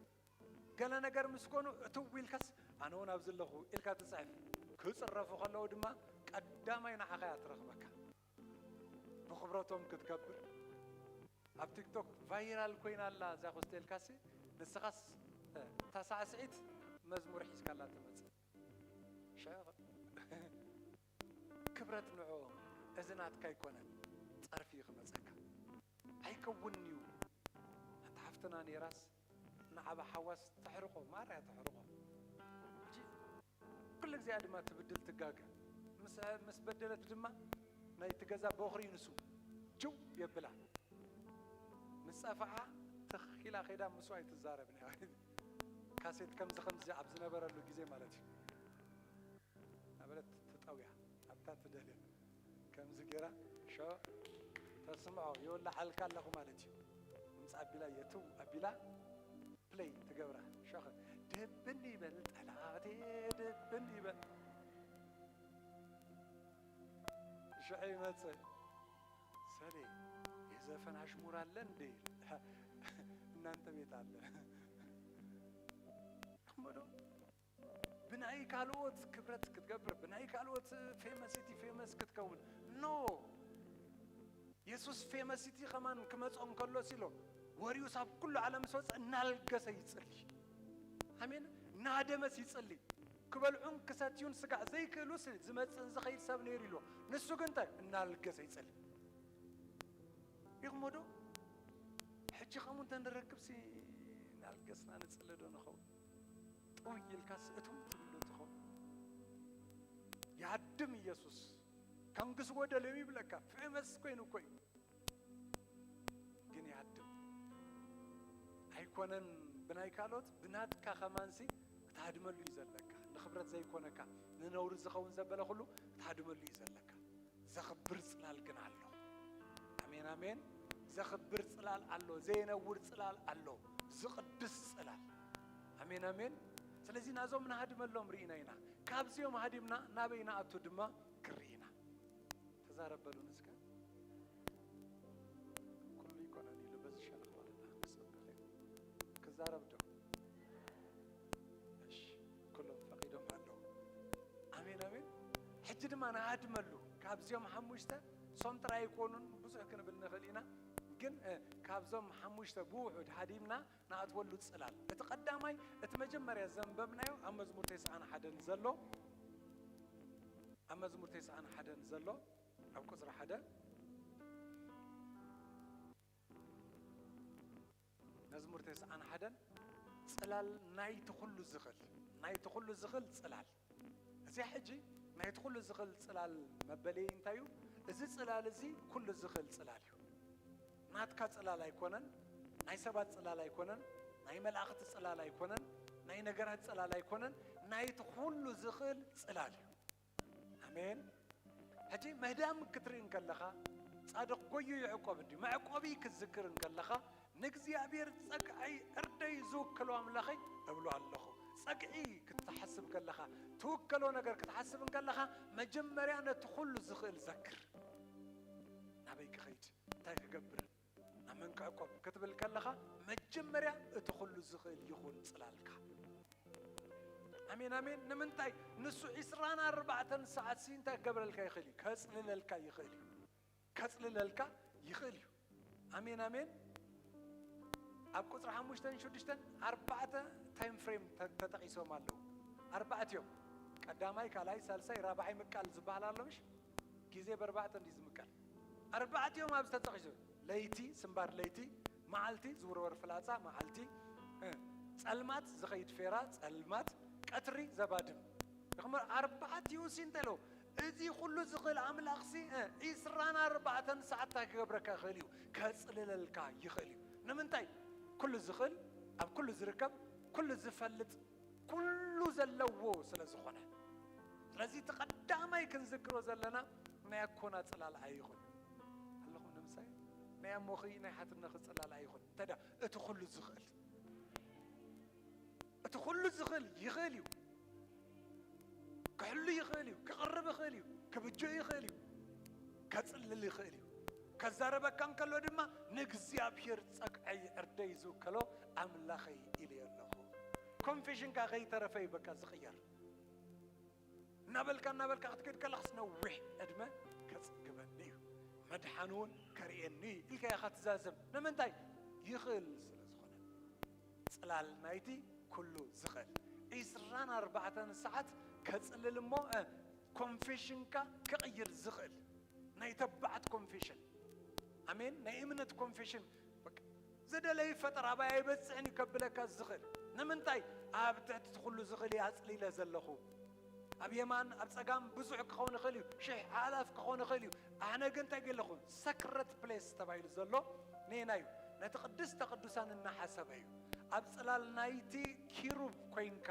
ገለ ነገር ምስ ኮኑ እትው ኢልካስ ኣነ እውን ኣብዚ ኣለኹ ኢልካ ትጽሕፍ። ክጽረፉ ከለዉ ድማ ቀዳማይ ንዓኻ እያ ትረኽበካ። ብኽብረቶም ክትከብር ኣብ ቲክቶክ ቫይራል ኮይና ኣላ እዛ ኮስቴልካሲ፣ ንስኻስ፣ እ፣ እታ ሳዕስዒት መዝሙር ሒዝካላ ትመጽእ። ሽዑ ክብረት ንዕኦም፣ እዚ ናትካ ኣይኮነን፣ ጸርፊ እዩ ክመጸካ። ኣይከውንን እዩ። ሓንቲ ሓፍትና ነይራስ ንዓባ ሓዋስ ተሕርቆ፣ ማራ እያ ተሕርቆ። ሕጂ ኩሉ ግዜኣ ድማ ትብድል ትጋገ። ምስ፣ ምስ በደለት ድማ ናይቲ ገዛ በኹሪ ንሱ ጅው የብላ። ምስ ጸፍዓ ትኽ ኢላ ከይዳ ምስኡ ኣይትዛረብን እያ። ካሴት ከምዚ ከምዚ ኣብ ዝነበረሉ ግዜ ማለት እዩ። እናበለት ትጠውያ ኣብታ ትደልያ። ከምዚ ገይራ ሾ ተስምዖ፣ ይወላዓልካ ኣለኹ ማለት እዩ። ድምፂ ኣቢላ የትው ኣቢላ ፕለይ ትገብራ። ሾኸ ድብን ይበል ጠላቴ፣ ድብን ይበል። ሽዑ ይመጽእ፣ ሰሌ፣ የዘፈን ኣሽሙር ኣለ እንዴ? እናንተ ቤት ኣለ። እሞ ዶ ብናይ ካልኦት ክብረት ክትገብር፣ ብናይ ካልኦት ፌመሲቲ ፌመስ ክትከውን? ኖ። የሱስ ፌመሲቲ ከማን ክመጾ እንከሎ ሲሎ፣ ወሪኡስ ኣብ ኩሉ ዓለም ዝወጸ እናልገሰ ይጽሊ። ኣሜን። እናደመስ ይጽሊ። ክበልዑን ክሰትዩን ስጋዕ ዘይክእሉስ ዝመጽእን ዝኸይድ ሰብ ነይሩ ኢሉ። ንሱ ግን እንታይ? እናልገሰ ይጽሊ። ይኽሞ ዶ? ሕጂ ከምኡ እንተ ንረክብሲ እናልገስና ንጽሊ ዶ ንኸውን? ጥውይ ኢልካስ እትም ትብሎ ትኸውን። ይሃድም ኢየሱስ። ከንግስዎ ደልዮም ይብለካ። ፌመስ ኮይኑ እኮ እዩ። ግን ይሃድም። ኣይኮነን ብናይ ካልኦት፣ ብናትካ ከማንሲ ክትሃድመሉ እዩ ዘለካ። ንኽብረት ዘይኮነካ፣ ንነውሪ ዝኸውን ዘበለ ኩሉ ክትሃድመሉ እዩ ዘለካ። ዘኽብር ጽላል ግን ኣሎ። ኣሜን፣ ኣሜን። ዘኽብር ጽላል ኣሎ፣ ዘየነውር ጽላል ኣሎ፣ ዝቕድስ ጽላል። ኣሜን፣ ኣሜን። ስለዚ ናዞም ንሃድመሎም ርኢና ኢና። ካብዚኦም ሃዲምና ናበይ ንኣቱ ድማ ክርኢ ኢና። ተዛረብ በሉን እስከ። ኩሉ ይኮነን ኢሉ በዚ ሸነኽ ማለት ክጽብቕ እዩ። ክዛረብ ዶ? እሺ፣ ኩሎም ፈቒዶም ኣለዉ። ኣሜን፣ ኣሜን። ሕጂ ድማ ንሃድመሉ። ካብዚኦም ሓሙሽተ ሶም ጥራይ ኣይኮኑን፣ ብዙሕ ክንብል ንኽእል ኢና። ግን፣ እ፣ ካብዞም ሓሙሽተ ብውሑድ ሃዲምና ንኣትወሉ ጽላል። እቲ ቀዳማይ፣ እቲ መጀመርያ ዘንበብናዮ ኣብ መዝሙር ተስዓን ሓደን ዘሎ፣ ኣብ መዝሙር ተስዓን ሓደን ዘሎ፣ ኣብ ቁጽሪ ሓደ፣ መዝሙር ተስዓን ሓደን፣ ጽላል ናይቲ ኩሉ ዝኽእል፣ ናይቲ ኩሉ ዝኽእል ጽላል። እዚኣ ሕጂ ናይቲ ኩሉ ዝኽእል ጽላል መበለዪ እንታይ እዩ? እዚ ጽላል እዚ ኩሉ ዝኽእል ጽላል እዩ። ናትካ ጽላል ኣይኮነን፣ ናይ ሰባት ጽላል ኣይኮነን፣ ናይ መላእኽቲ ጽላል ኣይኮነን፣ ናይ ነገራት ጽላል ኣይኮነን፣ ናይቲ ኩሉ ዝኽእል ጽላል እዩ። ኣሜን። ሕጂ ምህዳም ክትርኢ እንከለኻ፣ ጻድቕ ጎዩ ይዕቆብ እንድዩ። መዕቆቢ ክትዝክር እንከለኻ፣ ንእግዚኣብሔር ጸግዐይ ዕርደይ ዝውክሎ ኣምላኸይ እብሎ ኣለኹ። ጸግዒ ክትሓስብ ከለኻ፣ ትውከሎ ነገር ክትሓስብ እንከለኻ፣ መጀመርያ ነቲ ኩሉ ዝኽእል ዘክር። ናበይ ክኸይድ? እንታይ ክገብር? ናብ መን ክዕቆብ ክትብል ከለኻ፣ መጀመርያ እቲ ኩሉ ዝኽእል ይኹን ጽላልካ። ኣሜን፣ ኣሜን። ንምንታይ? ንሱ ዒስራን ኣርባዕተን ሰዓት ሲ እንታይ ክገብረልካ ይኽእል እዩ? ከጽልለልካ ይኽእል እዩ። ከጽልለልካ ይኽእል እዩ። ኣሜን፣ ኣሜን። ኣብ ቁጽሪ ሓሙሽተን ሽዱሽተን ኣርባዕተ ታይም ፍሬም ተ-፣ ተጠቒሶም ኣለዉ። ኣርባዕቲኦም፣ ቀዳማይ፣ ካልኣይ፣ ሳልሳይ፣ ራብዓይ ምቃል ዝበሃል ኣሎ፣ ምሽ? ግዜ ብኣርባዕተ እንዲ ዝምቀል። ኣርባዕቲኦም ኣብዚ ተጠቒሱ። ለይቲ፣ ስምባር ለይቲ፣ መዓልቲ፣ ዝውርወር ፍላጻ፣ መዓልቲ፣ እ፣ ጸልማት፣ ዝኸይድ ፌራ፣ ጸልማት፣ ቀትሪ፣ ዘባድም። ይኽመር ኣርባዕቲኡ ሲ እንተ ኢሉ፣ እዚ ኩሉ ዝኽእል ኣምላኽ ሲ፣ እ፣ ዒስራን ኣርባዕተን ሰዓት እንታይ ክገብረካ ይኽእል እዩ? ከጽልለልካ ይኽእል እዩ። ንምንታይ? ኩሉ ዝኽእል፣ ኣብ ኩሉ ዝርከብ፣ ኩሉ ዝፈልጥ፣ ኩሉ ዘለዎ ስለ ዝኾነ። ስለዚ እቲ ቀዳማይ ክንዝክሮ ዘለና ናይ ኣኮና ጽላል ኣይኹን። ኣለኹም ንምሳይ? ናይ ኣሞኺ፣ ናይ ሓትነኺ ጽላል ኣይኹን። እንተ ደኣ እቲ ኩሉ ዝኽእል፣ እቲ ኩሉ ዝኽእል ይኽእል እዩ። ክሕሉ ይኽእል እዩ። ክቕርብ ይኽእል እዩ። ክብጆ ይኽእል እዩ። ከጽልል ይኽእል እዩ። ከዛረበካ እንከሎ ድማ ንእግዚኣብሔር ጸግዐይ ዕርደይ ዝውከሎ ኣምላኸይ ኢለ ኣለኹ። ኮንፌሽንካ ከይተረፈ እዩ በቃ ዝቕየር። እናበልካ እናበልካ ክትከድ ከለኽስ ነዊሕ ዕድመ ከጽግበኒ እዩ፣ መድሓን እውን ከርእየኒ እዩ ኢልካ ኢኻ ትዛዘም። ንምንታይ? ይኽእል ስለ ዝኾነ። ጽላል ናይቲ ኩሉ ዝኽእል። ዒስራን ኣርባዕተን ሰዓት ከጽልል እሞ፣ እ፣ ኮንፌሽንካ ክቕይር ዝኽእል ናይ ተባዕት ኮንፌሽን። ኣሜን። ናይ እምነት ኮንፌሽን። በቃ ዝደለዩ ፈጠር ኣባይ ኣይበጽሕን እዩ ከብለካ ዝኽእል። ንምንታይ? ኣብ ትሕቲ እቲ ኩሉ ዝኽእል እየ ኣጽሊለ ዘለኹ። ኣብ የማን ኣብ ጸጋም ብዙሕ ክኸውን ይኽእል እዩ፣ ሽሕ ኣላፍ ክኸውን ይኽእል እዩ። ኣነ ግን እንታይ ገለኹ? ሰክረት ፕሌስ ተባሂሉ ዘሎ ኔና እዩ። ነቲ ቅድስተ ቅዱሳን እናሓሰበ እዩ። ኣብ ጽላል ናይቲ ኪሩብ ኮይንካ፣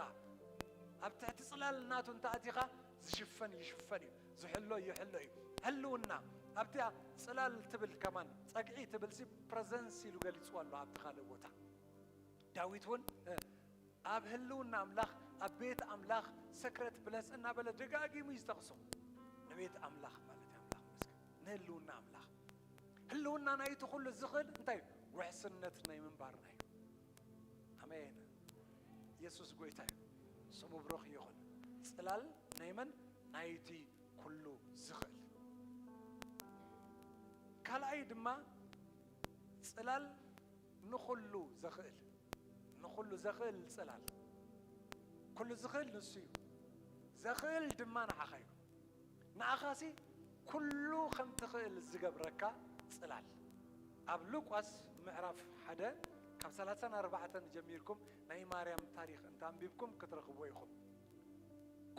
ኣብ ትሕቲ ጽላል ናቱ እንተኣቲኻ፣ ዝሽፈን ይሽፈን እዩ፣ ዝሕሎ ይሕሎ እዩ። ህልውና ኣብቲ ጽላል ትብል ከማን፣ ጸግዒ ትብል ሲ ፕረዘንስ ኢሉ ገሊጽዋ ኣሎ ኣብቲ ካልእ ቦታ። ዳዊት እውን፣ እ፣ ኣብ ህልውና ኣምላኽ፣ ኣብ ቤት ኣምላኽ፣ ሰክረት ፕለስ እናበለ ደጋጊሙ እዩ ዝጠቕሶ። ንቤት ኣምላኽ ማለት እዩ፣ ኣምላኽ ይመስገን። ንህልውና ኣምላኽ። ህልውና ናይቲ ኩሉ ዝኽእል እንታይ እዩ? ውሕስነት ናይ ምንባርና እዩ። ኣሜን። የሱስ ጎይታ እዩ። ስሙ ብሩኽ ይኹን። ጽላል ናይ መን? ናይቲ ኩሉ ዝኽእል። ካልኣይ ድማ ጽላል ንኹሉ ዘኽእል፣ ንኹሉ ዘኽእል ጽላል። ኩሉ ዝኽእል ንሱ እዩ። ዘኽእል ድማ ንዓኻ እዩ። ንዓኻሲ ኩሉ ከም ትኽእል ዝገብረካ ጽላል። ኣብ ሉቃስ ምዕራፍ ሓደ ካብ ሰላሳን ኣርባዕተን ጀሚርኩም ናይ ማርያም ታሪኽ እንተ ኣንቢብኩም ክትረኽብዎ ኢኹም።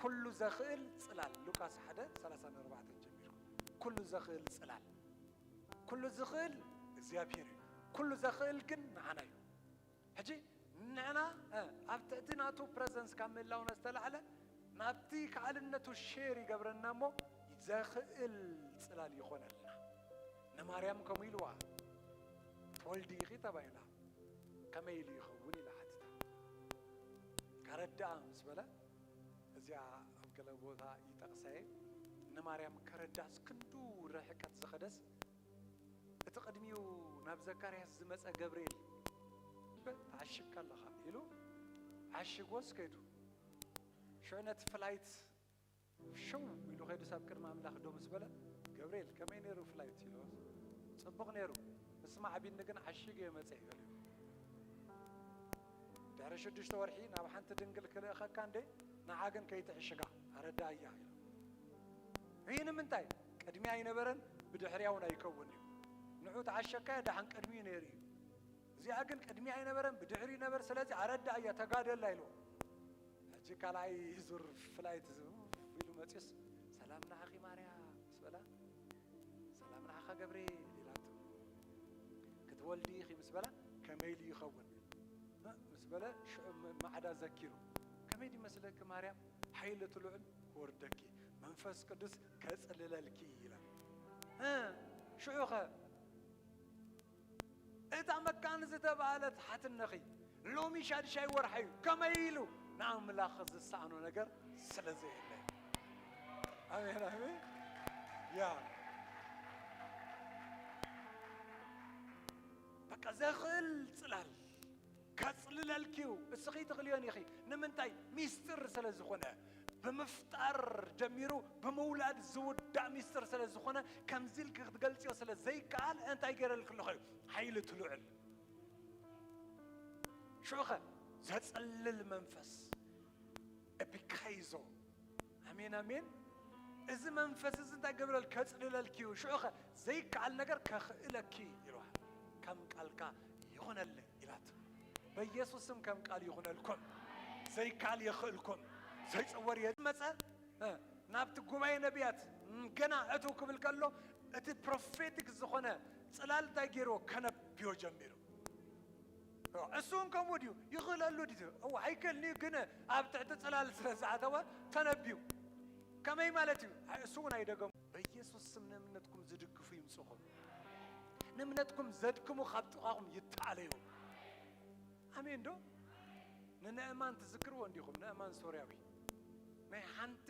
ኩሉ ዘኽእል ጽላል፣ ሉቃስ ሓደ ሰላሳን ኣርባዕተን ጀሚርኩም። ኩሉ ዘኽእል ጽላል። ኩሉ ዝኽእል እግዚኣብሔር እዩ። ኩሉ ዘኽእል ግን ንዓና እዩ። ሕጂ ንሕና፣ እ፣ ኣብ ትሕቲ ናቱ ፕረዘንስ ካብ ምህላውና ዝተላዕለ ናብቲ ከኣልነቱ ሼር ይገብረና እሞ ዘኽእል ጽላል ይኾነልና። ንማርያም ከምኡ ኢልዋ፣ "ትወልዲ ኢኺ" ተባሂላ፣ "ከመይ ኢሉ ይኸውን?" ኢላ ሓቲታ። "ከረድኣ" ምስ በለ፣ እዚኣ ኣብ ገለ ቦታ ይጠቕሳ እየ፣ ንማርያም ከረድኣስ ክንዱ ርሕቀት ዝኸደስ፣ እቲ ቅድሚኡ ናብ ዘካርያስ ዝመጸ ገብርኤል፣ "ተዓሽግካ ኣለኻ" ኢሉ ዓሽግዎስ ከይዱ። ሽዑ ነቲ ፍላይት ሽው ኢሉ ከይዱስ ኣብ ቅድሚ ኣምላኽ ደው ምስ በለ፣ "ገብርኤል፣ ከመይ ነይሩ ፍላይት?" ኢሉ። "ጽቡቕ ነይሩ፣ ምስ ማዕቢኒ ግን ዓሺገ እየ መጸ" ኢሉ። "ድሕሪ ሽዱሽተ ወርሒ ናብ ሓንቲ ድንግል ክልእኸካ እንዴ፣ ንዓ ግን ከይትዕሽጋ ኣረዳእያ" ኢሉ። "ይህ ንምንታይ? ቅድሚያ ኣይነበረን፣ ብድሕሪያ እውን ኣይከውን እዩ። ንዑ ተዓሸካዮ፣ ደሓን ቅድሚኡ ነይሩ እዩ። እዚኣ ግን ቅድሚያ ኣይነበረን፣ ብድሕሪኡ ነበር፣ ስለዚ ኣረዳእያ፣ ተጋደላ" ኢሉ። ሕጂ ካልኣይ ዙር ፍላይት ዝ-፣ ኢሉ መጺኡስ፣ "ሰላም ንዓኺ ማርያም" ምስ በላ፣ "ሰላም ንዓኻ ገብርኤል" ኢላቶ። "ክትወልዲ ኢኺ" ምስ በላ፣ "ከመይ ኢሉ ይኸውን?" እ፣ ምስ በለ፣ ሽዑ ም-፣ ማዕዳ ዘኪሩ፣ "ከመይ ድዩ መስለኪ ማርያም? ሓይሊ እቲ ልዑል ክወርደኪ፣ መንፈስ ቅዱስ ከጽልለልኪ" ኢላ። እ፣ ሽዑኸ እታ መካን ዝተባህለት ሓትነኺ ሎሚ ሻድሻይ ወርሓ እዩ። ከመይ ኢሉ ንኣምላኽ ዝሰኣኖ ነገር ስለ ዘየለ። ኣሜን፣ ኣሜን። ያ በቃ ዘኽእል ጽላል ከጽልለልኪ እዩ። እስኺ ትኽልዮን ኢኺ። ንምንታይ? ሚስጥር ስለ ዝኾነ። ብምፍጣር ጀሚሩ ብምውላድ ዝውዳእ ሚስጥር ስለ ዝኾነ፣ ከምዚ ኢልኪ ክትገልጽዮ ስለ ዘይከኣል፣ እንታይ ገይረልኪ ኣለኹ? ሓይሊ ትልዑል። ሽዑኸ ዘጸልል መንፈስ፣ ኤፒካይዞ። ኣሜን፣ ኣሜን። እዚ መንፈስ እዚ እንታይ ገብረል? ከጽልለልኪ እዩ። ሽዑኸ ዘይከኣል ነገር ከኽእለኪ ይለዋል። ከም ቃልካ ይኹነለይ ኢላት። በኢየሱስ ስም ከም ቃል ይኹነልኩም። ዘይከኣል የኽእልኩም። ዘይጽወር የመጸ፣ እ፣ ናብቲ ጉባኤ ነቢያት፣ ም፣ ገና እትው ክብል ከሎ፣ እቲ ፕሮፌቲክ ዝኾነ ጽላል እንታይ ገይርዎ? ከነብዮ ጀሚሩ። እሱ እውን ከምኡ ድዩ? ይኽእለሉ ድዩ? እው፣ ኣይክእልን እዩ፣ ግን ኣብ ትሕቲ ጽላል ስለ ዝኣተወ ተነብዩ። ከመይ ማለት እዩ? ኣይ፣ እሱ እውን ኣይደገሙ። በኢየሱስ ስም ንእምነትኩም ዝድግፉ ይምጽኹም። ንእምነትኩም ዘድክሙ ካብ ጥቓኹም ይተኣለዩ። ኣሜን ዶ? ንንእማን ትዝክርዎ እንዲኹም፣ ንእማን ሶርያዊ። ናይ ሓንቲ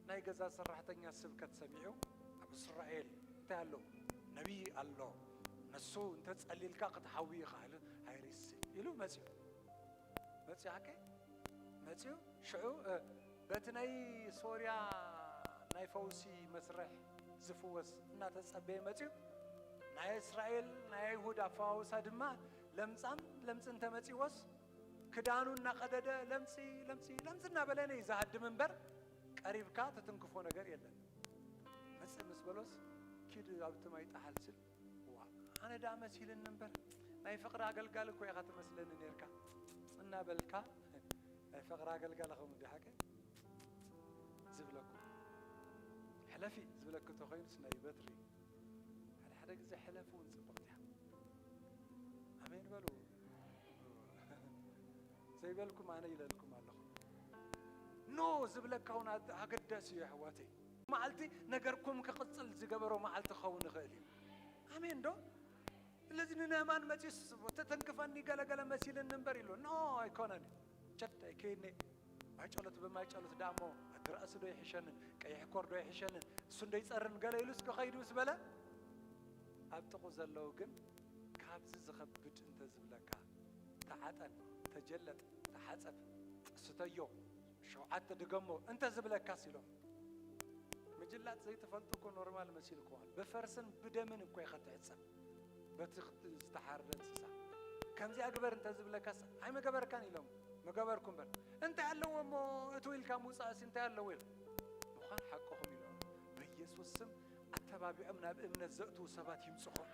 ናይ ገዛ ሰራሕተኛ ስብከት ሰሚዑ፣ ኣብ እስራኤል እንታይ ኣሎ? ነቢይ ኣሎ። ንሱ እንተጸሊልካ ክትሓዊ ኢኻ ኢሉ፣ ኣይሪሲ ኢሉ መጺኡ። መጺኡ ሓቀይ? መጺኡ ሽዑ፣ እ፣ በቲ ናይ ሶርያ ናይ ፈውሲ መስርሕ ዝፍወስ እናተጸበየ መጺኡ። ናይ እስራኤል ናይ ኣይሁድ ኣፈዋውሳ ድማ ለምጻም ለምጺ እንተመጺዎስ ክዳኑ እናቐደደ ለምጺ፣ ለምጺ፣ ለምጺ እናበለ ነይ ዝሃድም እምበር ቀሪብካ ትትንክፎ ነገር የለን። መጽእ ምስ በሎስ ኪድ ኣብቲ ማይ ጣሓል ስል፣ "ዋ፣ ኣነ ደኣ መሲልኒ እምበር ናይ ፍቕሪ ኣገልጋሊ እኮ ኢኻ ትመስለኒ ኔርካ" እናበልካ፣ ናይ ፍቕሪ ኣገልጋሊ ከምኡ ድዩ ሓቀ ዝብለኩም? ሕለፊ ዝብለኪ እንተኾይኑስ ናይ በትሪ። ሓደ ሓደ ግዜ ሕለፊ እውን ጽብቕቲ እያ። ኣሜን በሉ። ዘይበልኩም ኣነ ኢለልኩም ኣለኹ። ኖ ዝብለካ እውን ኣገዳሲ እዩ ኣሕዋተይ። መዓልቲ ነገርኩም ክቕጽል ዝገበሮ መዓልቲ ክኸውን ይኽእል እዩ። ኣሜን ዶ? ስለዚ ንንእማን መጺስ ተተንክፈኒ ገለገለ መሲልኒ እምበር ኢሉ። ኖ ኣይኮነን። ቸድ ኣይከይድኒ። ማይ ጸሎት ብማይ ጸሎት ደኣ እሞ ኣቲ ራእሲ ዶ ይሕሸንን ቀይሕ ኮር ዶ ይሕሸንን እሱ እንዶ ይጸርን ገለ ኢሉስ ክኸይድ ምስ በለ፣ ኣብ ጥቑ ዘለዉ ግን ካብዚ ዝኸብድ እንተ ዝብለካ፣ ተዓጠን፣ ተጀለጥ፣ ተሓጸብ፣ ስተዮ፣ ሸውዓተ ድገሞ እንተ ዝብለካስ ኢሎም። ምጅላጥ ዘይትፈልጡ እኮ ኖርማል መሲልኩዋል። ብፈርስን ብደምን እኮ ኢኻ ትሕጸብ። በቲ ዝት-፣ ዝተሓረደ እንስሳ። ከምዚኣ ግበር እንተ ዝብለካስ ኣይምገበርካን ኢሎም። ምገበርኩ እምበር። እንታይ ኣለዎ እሞ እትው ኢልካ ምውጻእስ እንታይ ኣለዎ ኢሎም። ምዃን ሓቅኹም ኢሎም። በኢየሱስ ስም ኣተባቢዖም ናብ እምነት ዘእትዉ ሰባት ይምጽኹም።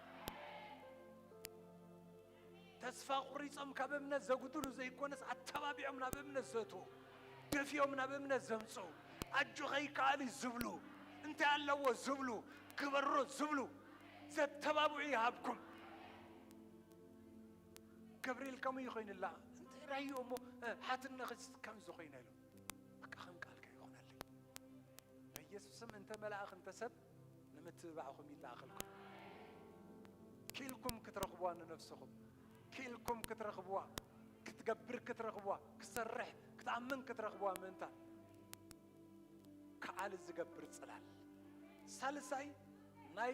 ተስፋ ቁሪጾም ካብ እምነት ዘጉድሉ ዘይኮነስ ኣተባቢዖም ናብ እምነት ዘእትዉ፣ ደፊኦም ናብ እምነት ዘምጽኡ፣ ኣጆኻ ይከኣል እዩ ዝብሉ፣ እንታይ ኣለዎ ዝብሉ፣ ግበሮ ዝብሉ፣ ዘተባብዑ ይሃብኩም። ገብርኤል ከምኡ ይኾይንላ፣ እንታይ ራእዩ እሞ፣ እ፣ ሓትነኽስ ከምዚ ኾይና ኢሉ፣ በቃ ከም ቃልካ ይኾነለይ። በኢየሱስ ስም እንተ መልኣኽ እንተ ሰብ ን-፣ ምትብባዕኹም ይለኣኸልኩም። ክኢልኩም ክትረኽብዋ ንነፍስኹም፣ ክኢልኩም ክትረኽብዋ፣ ክትገብር ክትረኽብዋ፣ ክትሰርሕ ክትኣምን ክትረኽብዋ ምእንታን ከዓል ዝገብር ጽላል። ሳልሳይ ናይ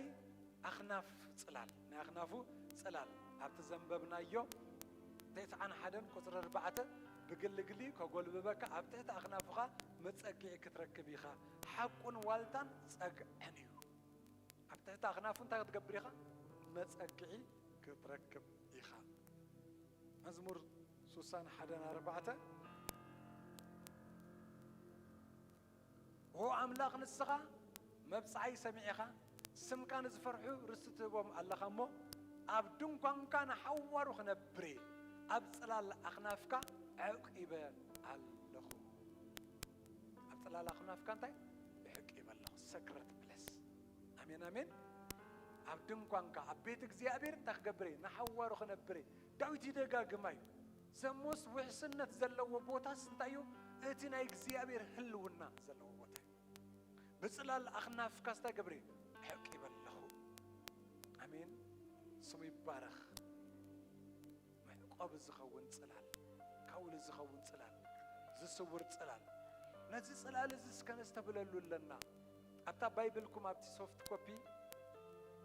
ኣኽናፍ ጽላል፣ ናይ ኣኽናፉ ጽላል። ኣብቲ ዘንበብናዮ ተስዓን ሓደን ቁጽሪ ኣርባዕተ፣ ብግልግሊ ከጎልብበካ ኣብ ትሕቲ ኣኽናፉኻ መጸግዒ ክትረክብ ኢኻ። ሓቁን ዋልታን ጸግዕን እዩ። ኣብ ትሕቲ ኣኽናፉ እንታይ ክትገብር ኢኻ? መጸግዒ ክትረክብ ኢኻ። መዝሙር ሱሳን ሓደን ኣርባዕተ፣ ኦ ኣምላኽ፣ ንስኻ መብጽዓይ ሰሚዕኻ፣ ስምካ ንዝፈርሑ ርስቲ ትህቦም ኣለኻ እሞ፣ ኣብ ድንኳንካ ንሓዋሩ ክነብር እየ፣ ኣብ ጽላል ኣኽናፍካ ዕቂበ ኣለኹ። ኣብ ጽላል ኣኽናፍካ እንታይ? ዕቂበ ኣለኹ። ሰክረት ፕለስ። ኣሜን፣ ኣሜን። ኣብ ድንኳንካ፣ ኣብ ቤት እግዚኣብሔር እንታይ ክገብር እየ? ንሓዋሩ ክነብር እየ። ዳዊት ይደጋግማ እዩ። ዘሞስ ውሕስነት ዘለዎ ቦታስ እንታይ እዩ? እቲ ናይ እግዚኣብሔር ህልውና ዘለዎ ቦታ እዩ። ብጽላል ኣኽናፍካስ እንታይ ገብር እየ? ዕቂበ ኣለኹ። ኣሜን። ስሙ ይባረኽ። መዕቆቢ ዝኸውን ጽላል፣ ካውሊ ዝኸውን ጽላል፣ ዝስውር ጽላል። ነዚ ጽላል እዚ እስከ ነስተብለሉ ኣለና። ኣብታ ባይብልኩም ኣብቲ ሶፍት ኮፒ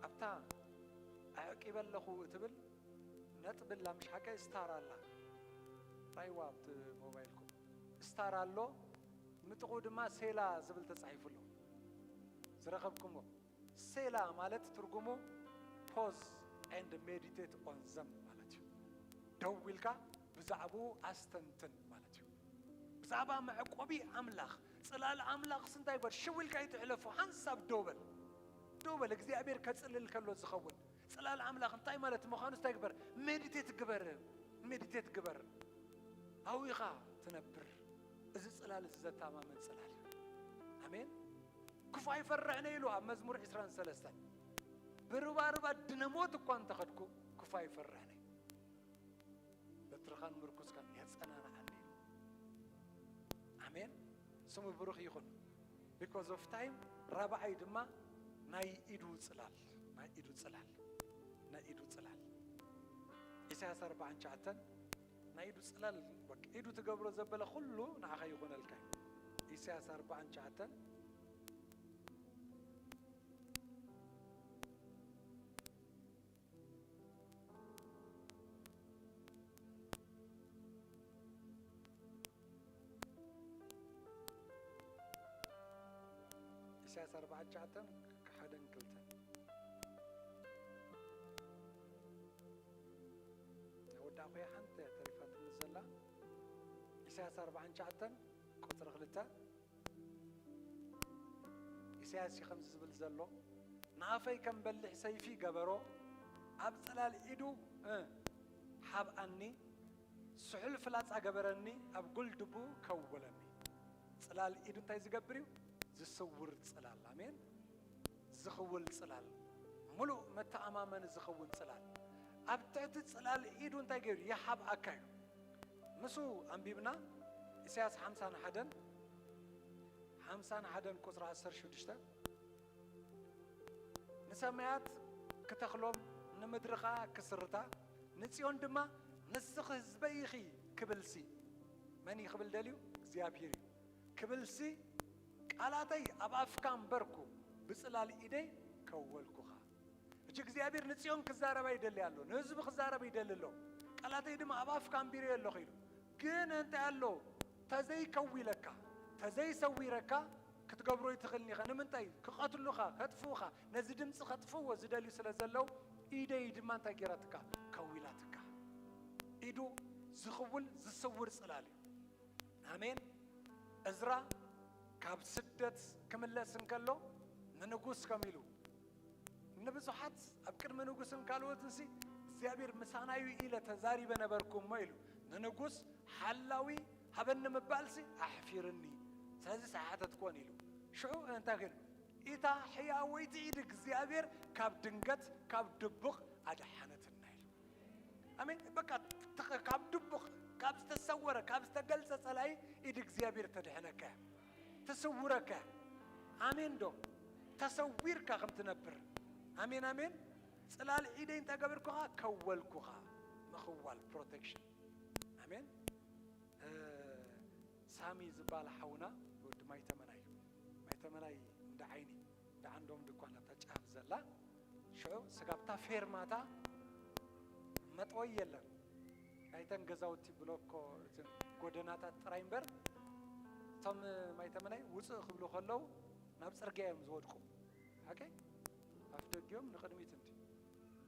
ኣብታ ኣዕቂበ ኣለኹ እትብል ነጥቢ ኣላ፣ ምሽ ሓቀይ ስታር ኣላ። ራይዋ ኣብቲ ሞባይልኩም ስታር ኣሎ፣ ምጥቑ ድማ ሴላ ዝብል ተጻሒፉ ኣሎ። ዝረኸብኩሞ። ሴላ ማለት ትርጉሙ pause and meditate on them ማለት እዩ። ደው ኢልካ ብዛዕባኡ ኣስተንትን ማለት እዩ። ብዛዕባ መዕቆቢ ኣምላኽ፣ ጽላል ኣምላኽስ እንታይ ይበል? ሽው ኢልካ ኣይትሕለፎ። ሓንሳብ ደው በል። ደው በል። እግዚኣብሔር ከጽልል ከሎ ዝኸውን ጽላል ኣምላኽ እንታይ ማለት ምዃኑ እንታይ ግበር? ሜዲቴት ግበር። ሜዲቴት ግበር። ኣብኡ ኢኻ ትነብር። እዚ ጽላል እዚ ዘተኣማምን ጽላል እዩ። ኣሜን። ክፉ ኣይፈርሕን እየ ኢሉ ኣብ መዝሙር ዕስራን ሰለስተን። ብርባርባ ድነ ሞት እኳ እንተኸድኩ ክፉ ኣይፈርሕን እየ። በትርኻን ምርኩስካን የጸናንዓኒ ኢሉ። ኣሜን። ስሙ ብሩኽ ይኹን። Because of time፣ ራብዓይ ድማ ናይ ኢዱ ጽላል፣ ናይ ኢዱ ጽላል፣ ናይ ኢዱ ጽላል። ኢሳያስ ኣርባዓን ትሽዓተን፣ ናይ ኢዱ ጽላል፣ በቃ፣ ኢዱ ትገብሮ ዘበለ ኩሉ ንዓኻ ይኹነልካ እዩ። ኢሳያስ ኣርባዓን ትሽዓተን፣ ኢሳያስ ኣርባዓን ትሽዓተን፣ ሓደን ክልተን። ወዳእኹ እያ፣ ሓንቲ እያ ተሪፋትኒ ዘላ። ኢሳያስ ኣርባዓን ትሽዓተን ቁጽሪ ክልተ። ኢሳያስ እዩ ከምዚ ዝብል ዘሎ፣ ንኣፈይ ከም በሊሕ ሰይፊ ገበሮ፣ ኣብ ጽላል ኢዱ፣ እ፣ ሓብኣኒ፣ ስሑል ፍላጻ ገበረኒ፣ ኣብ ጉልድቡ ከውለኒ። ጽላል ኢዱ እንታይ ዝገብር እዩ? ዝስውር ጽላል። ኣሜን። ዝኽውል ጽላል፣ ምሉእ መተኣማመኒ ዝኸውን ጽላል። ኣብ ትሕቲ ጽላል ኢዱ እንታይ ገይሩ? ይሓብኣካ እዩ። ምስኡ ኣንቢብና፣ ኢሳያስ ሓምሳን ሓደን፣ ሓምሳን ሓደን ቁጽሪ ዓሰርተ ሽዱሽተ፣ ንሰማያት ክተኽሎም፣ ንምድሪ ኸኣ ክስርታ፣ ንጽዮን ድማ፣ ንስኺ ህዝበይ ኢኺ ክብልሲ፣ መን እዩ ክብል ደልዩ? እግዚኣብሄር እዩ ክብልሲ፣ ቃላተይ ኣብ ኣፍካ ኣንበርኩ፣ ብጽላል ኢደይ ከወልኩኻ። ሕጂ እግዚኣብሔር ንጽዮን ክዛረባ ይደሊ ኣሎ፣ ንህዝቢ ክዛረብ ይደሊ ኣሎ። ቃላተይ ድማ ኣብ ኣፍካ ኣንቢረዮ ኣለኹ ኢሉ። ግን እንታይ ኣሎ? ተዘይከዊለካ፣ ተዘይሰዊረካ ክትገብሮ ይትኽእልን ኢኻ። ንምንታይ? ክቐትሉኻ፣ ከጥፍኡኻ፣ ነዚ ድምፂ ከጥፍእዎ ዝደልዩ ስለ ዘለዉ፣ ኢደይ ድማ እንታይ ገይራትካ? ከዊላትካ። ኢዱ ዝኽውል ዝስውር ጽላል እዩ። ኣሜን። እዝራ ካብ ስደት ክምለስ እንከሎ ንንጉስ ከም ኢሉ፣ ንብዙሓት ኣብ ቅድሚ ንጉስን ካልኦትንሲ እግዚኣብሔር ምሳናዩ ኢለ ተዛሪበ ነበርኩ እሞ ኢሉ፣ ንንጉስ ሓላዊ ሃበኒ ምባልሲ ኣሕፊርኒ፣ ስለዚ ሰሓተትኮን ኢሉ። ሽዑ እንታይ ግን? ኢታ ሕያወይቲ ኢድ እግዚኣብሔር ካብ ድንገት ካብ ድቡቕ ኣድሓነትና ኢሉ። ኣሜን። በቃ፣ ተኸ-፣ ካብ ድቡቕ፣ ካብ ዝተሰወረ፣ ካብ ዝተገልጸ ጸላኢ ኢድ እግዚኣብሔር ተድሕነካ እያ፣ ትስውረካ እያ። ኣሜን ዶ? ተሰዊርካ ከም ትነብር። ኣሜን፣ ኣሜን። ጽላል ኢደይ እንታይ ገበርኩኻ? ከወልኩኻ። ምኽዋል፣ ፕሮቴክሽን። ኣሜን። እ፣ ሳሚ ዝበሃል ሓውና ወዲ ማይተመናይ እዩ። ማይተመናይ እንዳ ዓይኒ፣ እንዳ ዓንዶም ድኳን ኣብታ ጫፍ ዘላ። ሽዑ ስጋብታ ፌርማታ መጥወይ የለን። ኣይተን ገዛውቲ ብሎኮ፣ እተን ጎደናታት ጥራይ እምበር፣ እቶም ማይተመናይ ውፅእ ክብሉ ከለዉ ናብ ፅርግያ እዮም ዝወድቁ። ሓቀይ? ኣፍ ደጊኦም ንቕድሚት እንዲ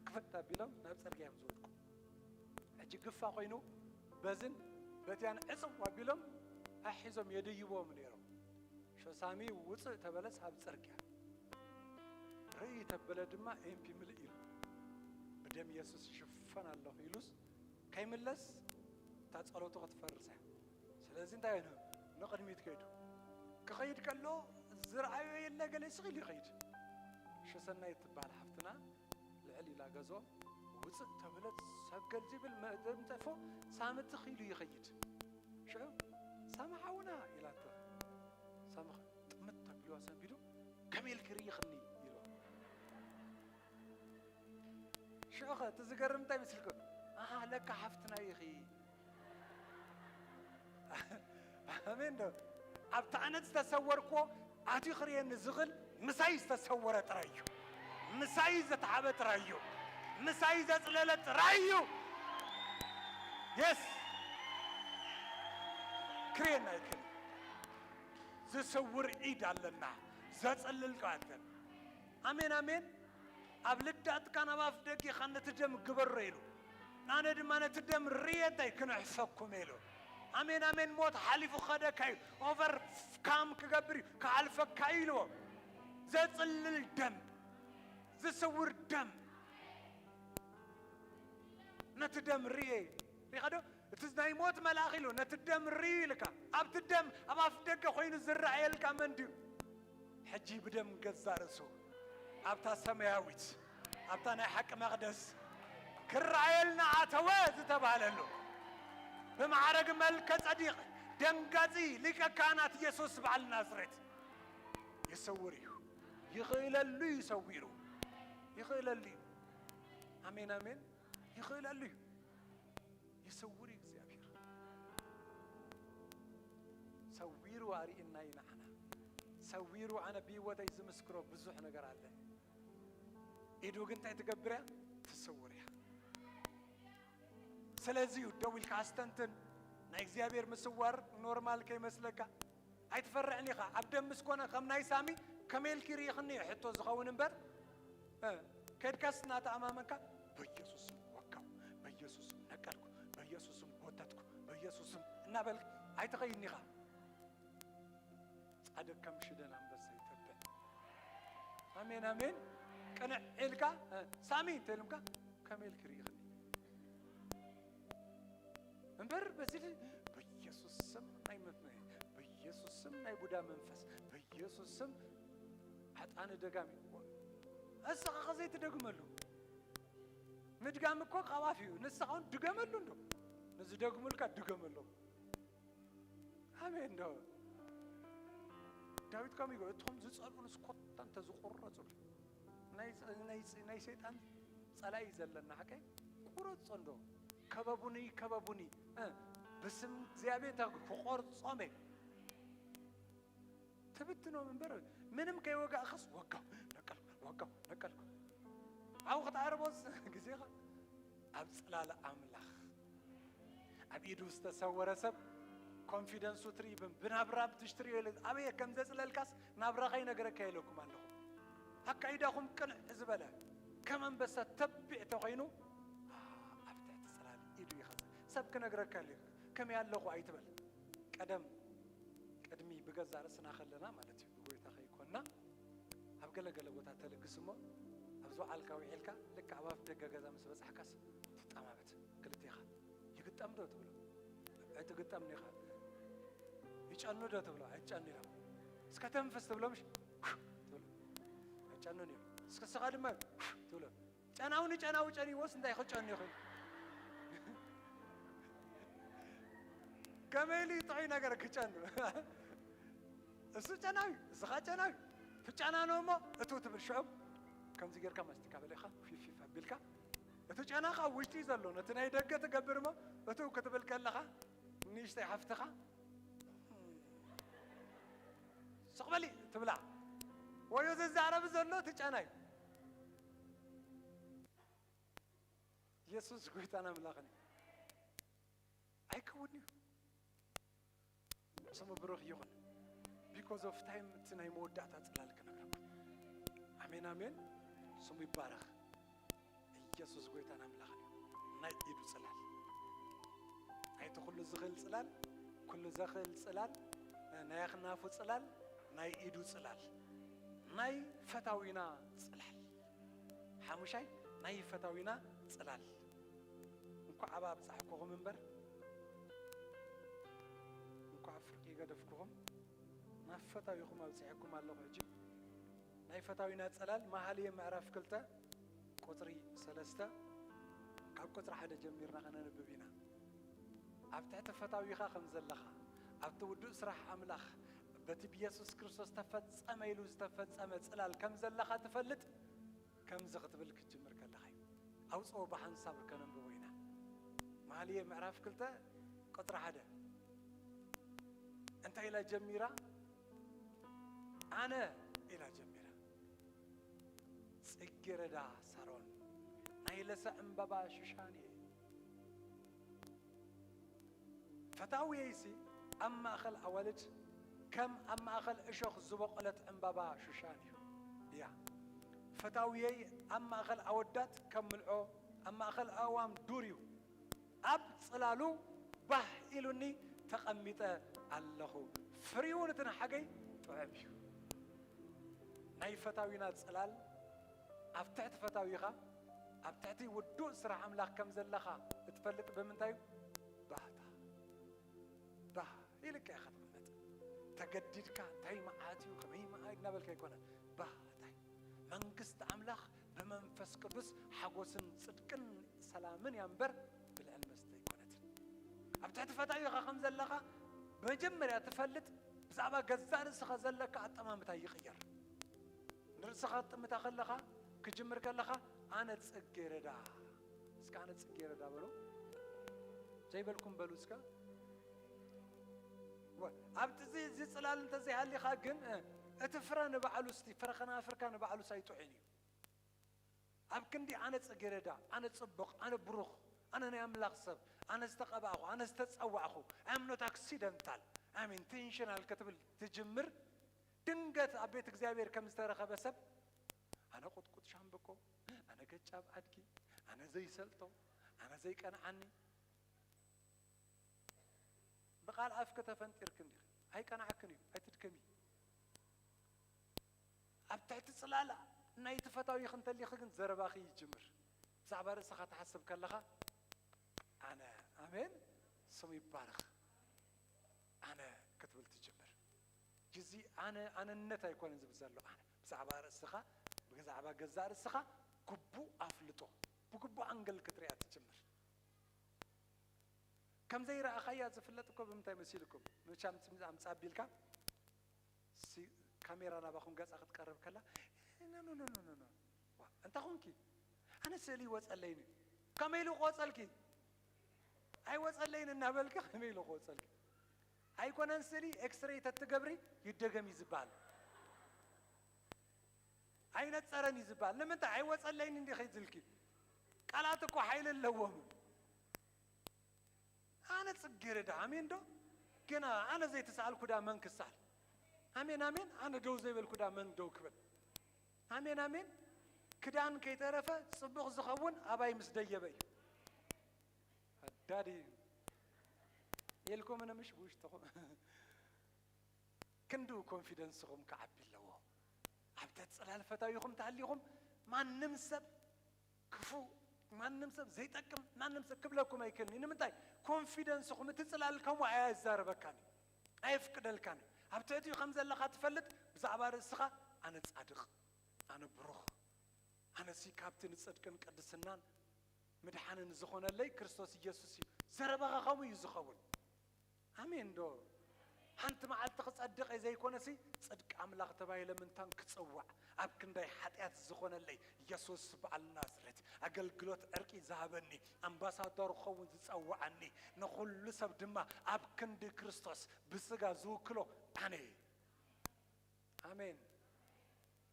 ክፍት ኣቢሎም ናብ ፅርግያ እዮም ዝወድቁ። ሕጂ ግፋ ኮይኑ በዝን በቲያን ዕፅው ኣቢሎም ኣሒዞም የድይብዎም ነይሮም። ሸሳሚ ውፅእ ተበለስ ኣብ ፅርግያ ርእይ ተበለ ድማ ኤምፒ ምልእ ኢሉ ብደም የሱስ ይሽፈን ኣለኹ ኢሉስ ከይምለስ እታ ጸሎቱ ክትፈርስ እያ። ስለዚ እንታይ ነው ንቕድሚት ከይዱ ክኸይድ ከሎ ዝረኣዮ የለ ገለ ስቕ ኢሉ ይኸይድ። ሸሰናይ ትበሃል ሓፍትና ልዕል ኢላ ገዞ ውፅእ ተብለት ሰገል ዝብል መእተዊ ጠፎ ሳምቲ ኺሉ ይኸይድ። ሽዑ ሳሚ ሓውና ኢላቶ። ሳሚ ጥምት ተብልዋ ሰንቢዱ ከመይ ኢልኪ ርኢኽኒ ኢልዋ። ሽዑ ኸ እቲ ዝገርም እንታይ ምስልኩ? ኣሃ ለካ ሓፍትና ኢኺ። ኣሜን ዶ? ኣብቲ ኣነ ዝተሰወርኩዎ ኣትዩ ክርእየኒ ዝኽእል ምሳይ ዝተሰወረ ጥራይ እዩ። ምሳይ ዝተሓበ ጥራይ እዩ። ምሳይ ዘጽለለ ጥራይ እዩ። የስ ክርእየና ይክእል። ዝስውር ኢድ ኣለና ዘጽልል ቀዋተን። ኣሜን ኣሜን። ኣብ ልዳትካ ናብ ኣፍ ደጊኻ ነቲ ደም ግበሮ ኢሉ ኣነ ድማ ነቲ ደም ርእየ እንታይ ክነሕፈኩም ኢሉ። ኣሜን ኣሜን። ሞት ሓሊፉ ክኸደካ እዩ። ኦቨር ካም ክገብር እዩ ክሓልፈካ እዩ ኢልዎ። ዘጽልል ደም፣ ዝስውር ደም። ነቲ ደም ርእየ ሪኻ ዶ? እቲ ናይ ሞት መልኣኽ ኢሉ ነቲ ደም ርእዩ ኢልካ ኣብቲ ደም ኣብ ኣፍ ደገ ኮይኑ ዝረኣየልካ መን ድዩ? ሕጂ ብደም ገዛ ርእሱ ኣብታ ሰማያዊት ኣብታ ናይ ሓቂ መቕደስ ክረኣየልና ኣተወ ዝተባህለሉ ብማዕረግ መልከ ጸዲቕ ደንጋጺ ሊቀ ካህናት ኢየሱስ በዓል ናዝሬት ይሰውር እዩ። ይኽእለሉ እዩ ሰዊሩ። ይኽእለሉ እዩ። ኣሜን ኣሜን። ይኽእለሉ እዩ። ይሰውር እዩ እግዚኣብሔር። ሰዊሩ ኣርእየና እዩ ንዓና። ሰዊሩ ኣነ ብህይወተይ ዝምስክሮ ብዙሕ ነገር ኣለ። ኢዱ ግን እንታይ ትገብር እያ? ትስውር እያ። ስለዚ እዩ ደው ኢልካ ኣስተንትን። ናይ እግዚኣብሔር ምስዋር ኖርማል ከይመስለካ። ኣይትፈርሕን ኢኻ። ኣብ ደም ምስ ኮነ ከም ናይ ሳሚ ከመይ ኢልኪ ርኢኽኒ እዩ ሕቶ ዝኸውን እምበር፣ እ፣ ከድካስ እናተኣማመንካ በኢየሱስ ስም ወጋው፣ በኢየሱስ ስም ነቀልኩ፣ በኢየሱስ ስም ጎተትኩ፣ በኢየሱስ ስም እናበልክ ኣይትኸይድን ኢኻ። ጻድቅ ከም ሽደን ኣንበሳ ይተብዕ። ኣሜን ኣሜን። ቅንዕ ኢልካ፣ እ፣ ሳሚ እንተኢሉምካ ከመይ ኢልኪ ርኢኽኒ? እምበር በዚ ል-፣ በኢየሱስ ስም ናይ መ-፣ በኢየሱስ ስም ናይ ቡዳ መንፈስ፣ በኢየሱስ ስም ዓጣኒ ደጋሚ። እስኻ ኸ ዘይትደግመሉ። ምድጋም እኮ ካብ ኣፍ እዩ። ንስኻ እውን ድገመሉ እንዶ። ንዝደግሙልካ ድገመሎም። ኣሜን ዶ? ዳዊት ከምኡ ይብሎ፣ "እቶም ዝጸልኡንስ ኮታ እንተ ዝቑረጹ" ናይ፣ ናይ፣ ናይ ሰይጣን ጸላኢ ዘለና ሓቀይ ቁረጾ እንዶ። "ከበቡኒ፣ ከበቡኒ፣ እ፣ ብስም እግዚኣብሔር እንታይ ክቆርጾም እየ?" ትብትኖም እምበር ምንም ከይወጋእኻስ ወጋው፣ ነቀልኩ፣ ወጋው፣ ነቀልኩ። ኣብኡ ክትዓርቦ ግዜኻ ኣብ ጽላለ ኣምላኽ ኣብ ኢዱ ዝተሰወረ ሰብ ኮንፊደንሱ ትርኢ፣ ብናብራ ብትሽ ትርእዮ ኢለ ኣበየ ከም ዘጽለልካስ ናብራኻ ይነግረካ ኢለኩም ኣለኹ። ኣካይዳኹም ቅንዕ ዝበለ ከም ኣንበሳ ተቢዕ ተኾይኑ፣ ኣ፣ ኣብ ትሕቲ ጽላል ኢዱ ይኸዘ። ሰብ ክነግረካ ኢሉ ከመይ ኣለኹ ኣይትበል። ቀደም ቅድሚ ብገዛ ርእስና ከለና ማለት እዩ፣ ብጎይታ ከይኮንና ኣብ ገለ ገለ ቦታ ተልግስ እሞ፣ ኣብ ዝወዓልካ ውዒልካ ልክዕ ኣብ ኣፍ ደገ ገዛ ምስ በጻሕካስ ትጠማመት። ክልቴኻ ይግጠም ዶ ትብሎ? ኣይትግጠምን ኢኻ። ይጨኑ ዶ ትብሎ? ኣይጨኑ ኢሎም። እስከ ተንፍስ ትብሎ ምሽ? ትብሎ። ኣይጨኑን እዮም። እስከ ስኻ ድማ ትብሎ። ጨናው ንጨናው ጨኒዎስ እንታይ ክጨኑ ይኽእል? ከመይ ኢሉ እዩ ጥዑይ ነገር ክጨኑ? እሱ ጨናዊ፣ እስኻ ጨናዊ። ትጨናኖ እሞ እቱ ትብል ሽዑ ከምዚ ጌርካ ማስቲካ በሊኻ ፊፊፍ ኣቢልካ እቲ ጨና ካብ ውሽጢ ዘሎ ነቲ ናይ ደገ ትገብር እሞ እቱ ክትብል ከለኻ ንእሽተይ ሓፍትኻ ስቕ በሊ ትብላ። ወዮ ዝዛረብ ዘሎ እቲ ጨና እዩ። የሱስ ጎይታን ኣምላኽን እዩ። ኣይከውድን እዩ። ስሙ ብሩኽ ይኹን። Because of time እቲ ናይ መወዳእታ ጽላል ክነግረኩም። ኣሜን ኣሜን። ስሙ ይባረኽ። ኢየሱስ ጎይታን ኣምላኽን እዩ። ናይ ኢዱ ጽላል፣ ናይቲ ኩሉ ዝኽእል ጽላል፣ ኩሉ ዘኽእል ጽላል፣ ናይ ኣኽናፉ ጽላል፣ ናይ ኢዱ ጽላል፣ ናይ ፈታዊና ጽላል። ሓሙሻይ ናይ ፈታዊና ጽላል። እንኳዕ ኣብ ኣብጻሕኩኹም እምበር፣ እንኳዕ ኣብ ፍርቂ ገደፍኩኹም፣ ናብ ፈታዊኹም ኣብጺሐኩም ኣለኹ። ሕጂ ናይ ፈታዊና ጽላል መሃልየ ምዕራፍ ክልተ ቁጽሪ ሰለስተ፣ ካብ ቁጽሪ ሓደ ጀሚርና ከነንብብ ኢና። ኣብ ትሕቲ ፈታዊኻ ከም ዘለኻ፣ ኣብቲ ውዱእ ስራሕ ኣምላኽ በቲ ብየሱስ ክርስቶስ ተፈጸመ ኢሉ ዝተፈጸመ ጽላል ከም ዘለኻ ትፈልጥ። ከምዚ ክትብል ክትጅምር ከለኻ እዩ። ኣውጽኦ ብሓንሳብ ከነንብቦ ኢና። መሃልየ ምዕራፍ ክልተ ቁጽሪ ሓደ እንታይ ኢላ ጀሚራ? ኣነ ኢላ ጀሚራ። ጽጌረዳ ሳሮን፣ ናይ ለሰ ዕምባባ ሹሻን እየ። ፈታውየይሲ ኣብ ማእከል ኣዋልድ ከም ኣብ ማእከል እሾኽ ዝበቖለት ዕምባባ ሹሻን እዩ፣ እያ። ፈታውየይ ኣብ ማእከል ኣወዳት ከም ምልዖ፣ ኣብ ማእከል ኣእዋም ዱር እዩ። ኣብ ጽላሉ ባህ ኢሉኒ ተቐሚጠ ኣለኹ። ፍሪውን እቲ ንሓገይ ጥዑም እዩ። ናይ ፈታዊና ጽላል ኣብ ትሕቲ ፈታዊኻ፣ ኣብ ትሕቲ ውዱእ ስራሕ ኣምላኽ ከም ዘለኻ እትፈልጥ ብምንታይ እዩ? ባህታ። ባህ ኢልካ ኢኻ ትቕመጥ። ተገዲድካ፣ እንታይ መዓት እዩ፣ ከመይ መዓት እናበልካ ኣይኮነን። ባህታይ። መንግስቲ ኣምላኽ ብመንፈስ ቅዱስ ሓጎስን ጽድቅን ሰላምን እያ እምበር፣ ብልዕን መስተ ኣይኮነትን። ኣብ ትሕቲ ፈታዊኻ ከም ዘለኻ መጀመርያ ትፈልጥ፣ ብዛዕባ ገዛእ ርእስኻ ዘለካ ኣጠማምታ ይቕየር። ንርእስኻ ክትጥምታ ከለኻ፣ ክጅምር ከለኻ፣ ኣነ ጽጌረዳ፣ እስከ ኣነ ጽጌረዳ በሉ። ዘይበልኩም በሉ እስከ። ወ-፣ ኣብቲ እዚ፣ እዚ ጽላል እንተዘይሃሊኻ ግን፣ እ፣ እቲ ፍረ ንባዕሉ እስቲ፣ ፍረ ከናፍርካ ንባዕሉስ ኣይጥዑይን እዩ። ኣብ ክንዲ ኣነ ጽጌረዳ፣ ኣነ ጽቡቕ፣ ኣነ ብሩኽ፣ ኣነ ናይ ኣምላኽ ሰብ፣ ኣነ ዝተቐባእኹ፣ ኣነ ዝተጸዋዕኹ፣ I am not accidental፣ I am intentional ክትብል ትጅምር፣ ድንገት ኣብ ቤት እግዚኣብሔር ከም ዝተረኸበ ሰብ፣ ኣነ ቁጥቁጥ ሻምብቆ፣ ኣነ ገጫብ ኣድጊ፣ ኣነ ዘይሰልጦ፣ ኣነ ዘይቀንዓኒ፣ ብቓል ኣፍኪ ተፈንጢርኪ እንዲኺ። ኣይቀንዓክን እዩ፣ ኣይትድከሚ። ኣብ ትሕቲ ጽላል ናይቲ ፈታዊኺ እንተሊኺ ግን ዘረባኺ ይጅምር። ብዛዕባ ርእስኻ ትሓስብ ከለኻ፣ ኣነ፣ ኣሜን፣ ስሙ ይባረኽ፣ ኣነ ክትብል ትጅምር። ግዚ ኣነ፣ ኣነነት ኣይኮነን ዝብል ዘሎ። ኣነ፣ ብዛዕባ ርእስኻ፣ ብዛዕባ ገዛእ ርእስኻ ግቡእ ኣፍልጦ፣ ብግቡእ ኣንገል ክትሪኣ ትጅምር። ከም ዘይረኣኻያ ዝፍለጥ እኮ ብምንታይ መሲልኩም? መቻም ትም-፣ ኣምጻ ኣቢልካ፣ ሲ-፣ ካሜራ ናባኹም ገጻ ክትቀርብ ከላ፣ "ኖ፣ ኖ፣ ኖ፣ ኖ፣ ኖ፣ ኖ። ዋ፣ እንታይ ኾንኪ? ኣነ ስእሊ ይወጸለይን እዩ። ከመይ ኢሉ ክወጸልኪ? ኣይወጸለይን እናበልኪ ከመይ ኢሉ ክወጸልኪ? ኣይኮነን ስእሊ፣ ኤክስሬይ ተትገብሪ ይደገም እዩ ዝበሃል። ኣይነጸረን እዩ ዝበሃል። ንምንታይ? ኣይወጸለይን እንዲኺ ዝልኪ። ቃላት እኮ ሓይሊ ኣለዎም። ኣነ ጽጌረዳ፣ ኣሜን ዶ? ግና ኣነ ዘይተሳእልኩ ዳ መን ክሳል? ኣሜን፣ ኣሜን። ኣነ ደው ዘይበልኩ ዳ መን ደው ክብል? ኣሜን፣ ኣሜን። ክዳን ከይተረፈ ጽቡቕ ዝኸውን ኣባይ ምስ ደየበ እዩ። ኣዳዲ ኢልኩም እነ ምሽ ብውሽጥኹም ክንድኡ ኮንፊደንስኹም ክዓቢ ኣለዎ። ኣብ ትሕቲ ጽላል ፈታዊኹም ተሃሊኹም ማንም ሰብ ክፉእ፣ ማንም ሰብ ዘይጠቅም፣ ማንም ሰብ ክብለኩም ኣይክእልን እዩ። ንምንታይ? ኮንፊደንስኹም፣ እቲ ጽላል ከምኡ ኣየዛረበካን እዩ፣ ኣየፍቅደልካን እዩ። ኣብ ትሕቲኡ ከም ዘለኻ ትፈልጥ፣ ብዛዕባ ርእስኻ ኣነ ጻድቕ፣ ኣነ ብሩኽ፣ ኣነሲ ካብቲ ንጽድቅን ቅድስናን ምድሓንን ዝኾነለይ ክርስቶስ ኢየሱስ እዩ። ዘረባኻ ከምኡ እዩ ዝኸውን። ኣሜን ዶ? ሓንቲ መዓልቲ ክጸድቕ እየ ዘይኮነሲ፣ ጽድቂ ኣምላኽ ተባሂለ ምንታን ክጽዋዕ፣ ኣብ ክንዳይ ሓጢኣት ዝኾነለይ የሱስ በዓል ናዝሬት፣ ኣገልግሎት ዕርቂ ዝሃበኒ፣ ኣምባሳዶር ክኸውን ዝጸውዓኒ፣ ንኹሉ ሰብ ድማ ኣብ ክንዲ ክርስቶስ ብስጋ ዝውክሎ ኣነ እየ። ኣሜን።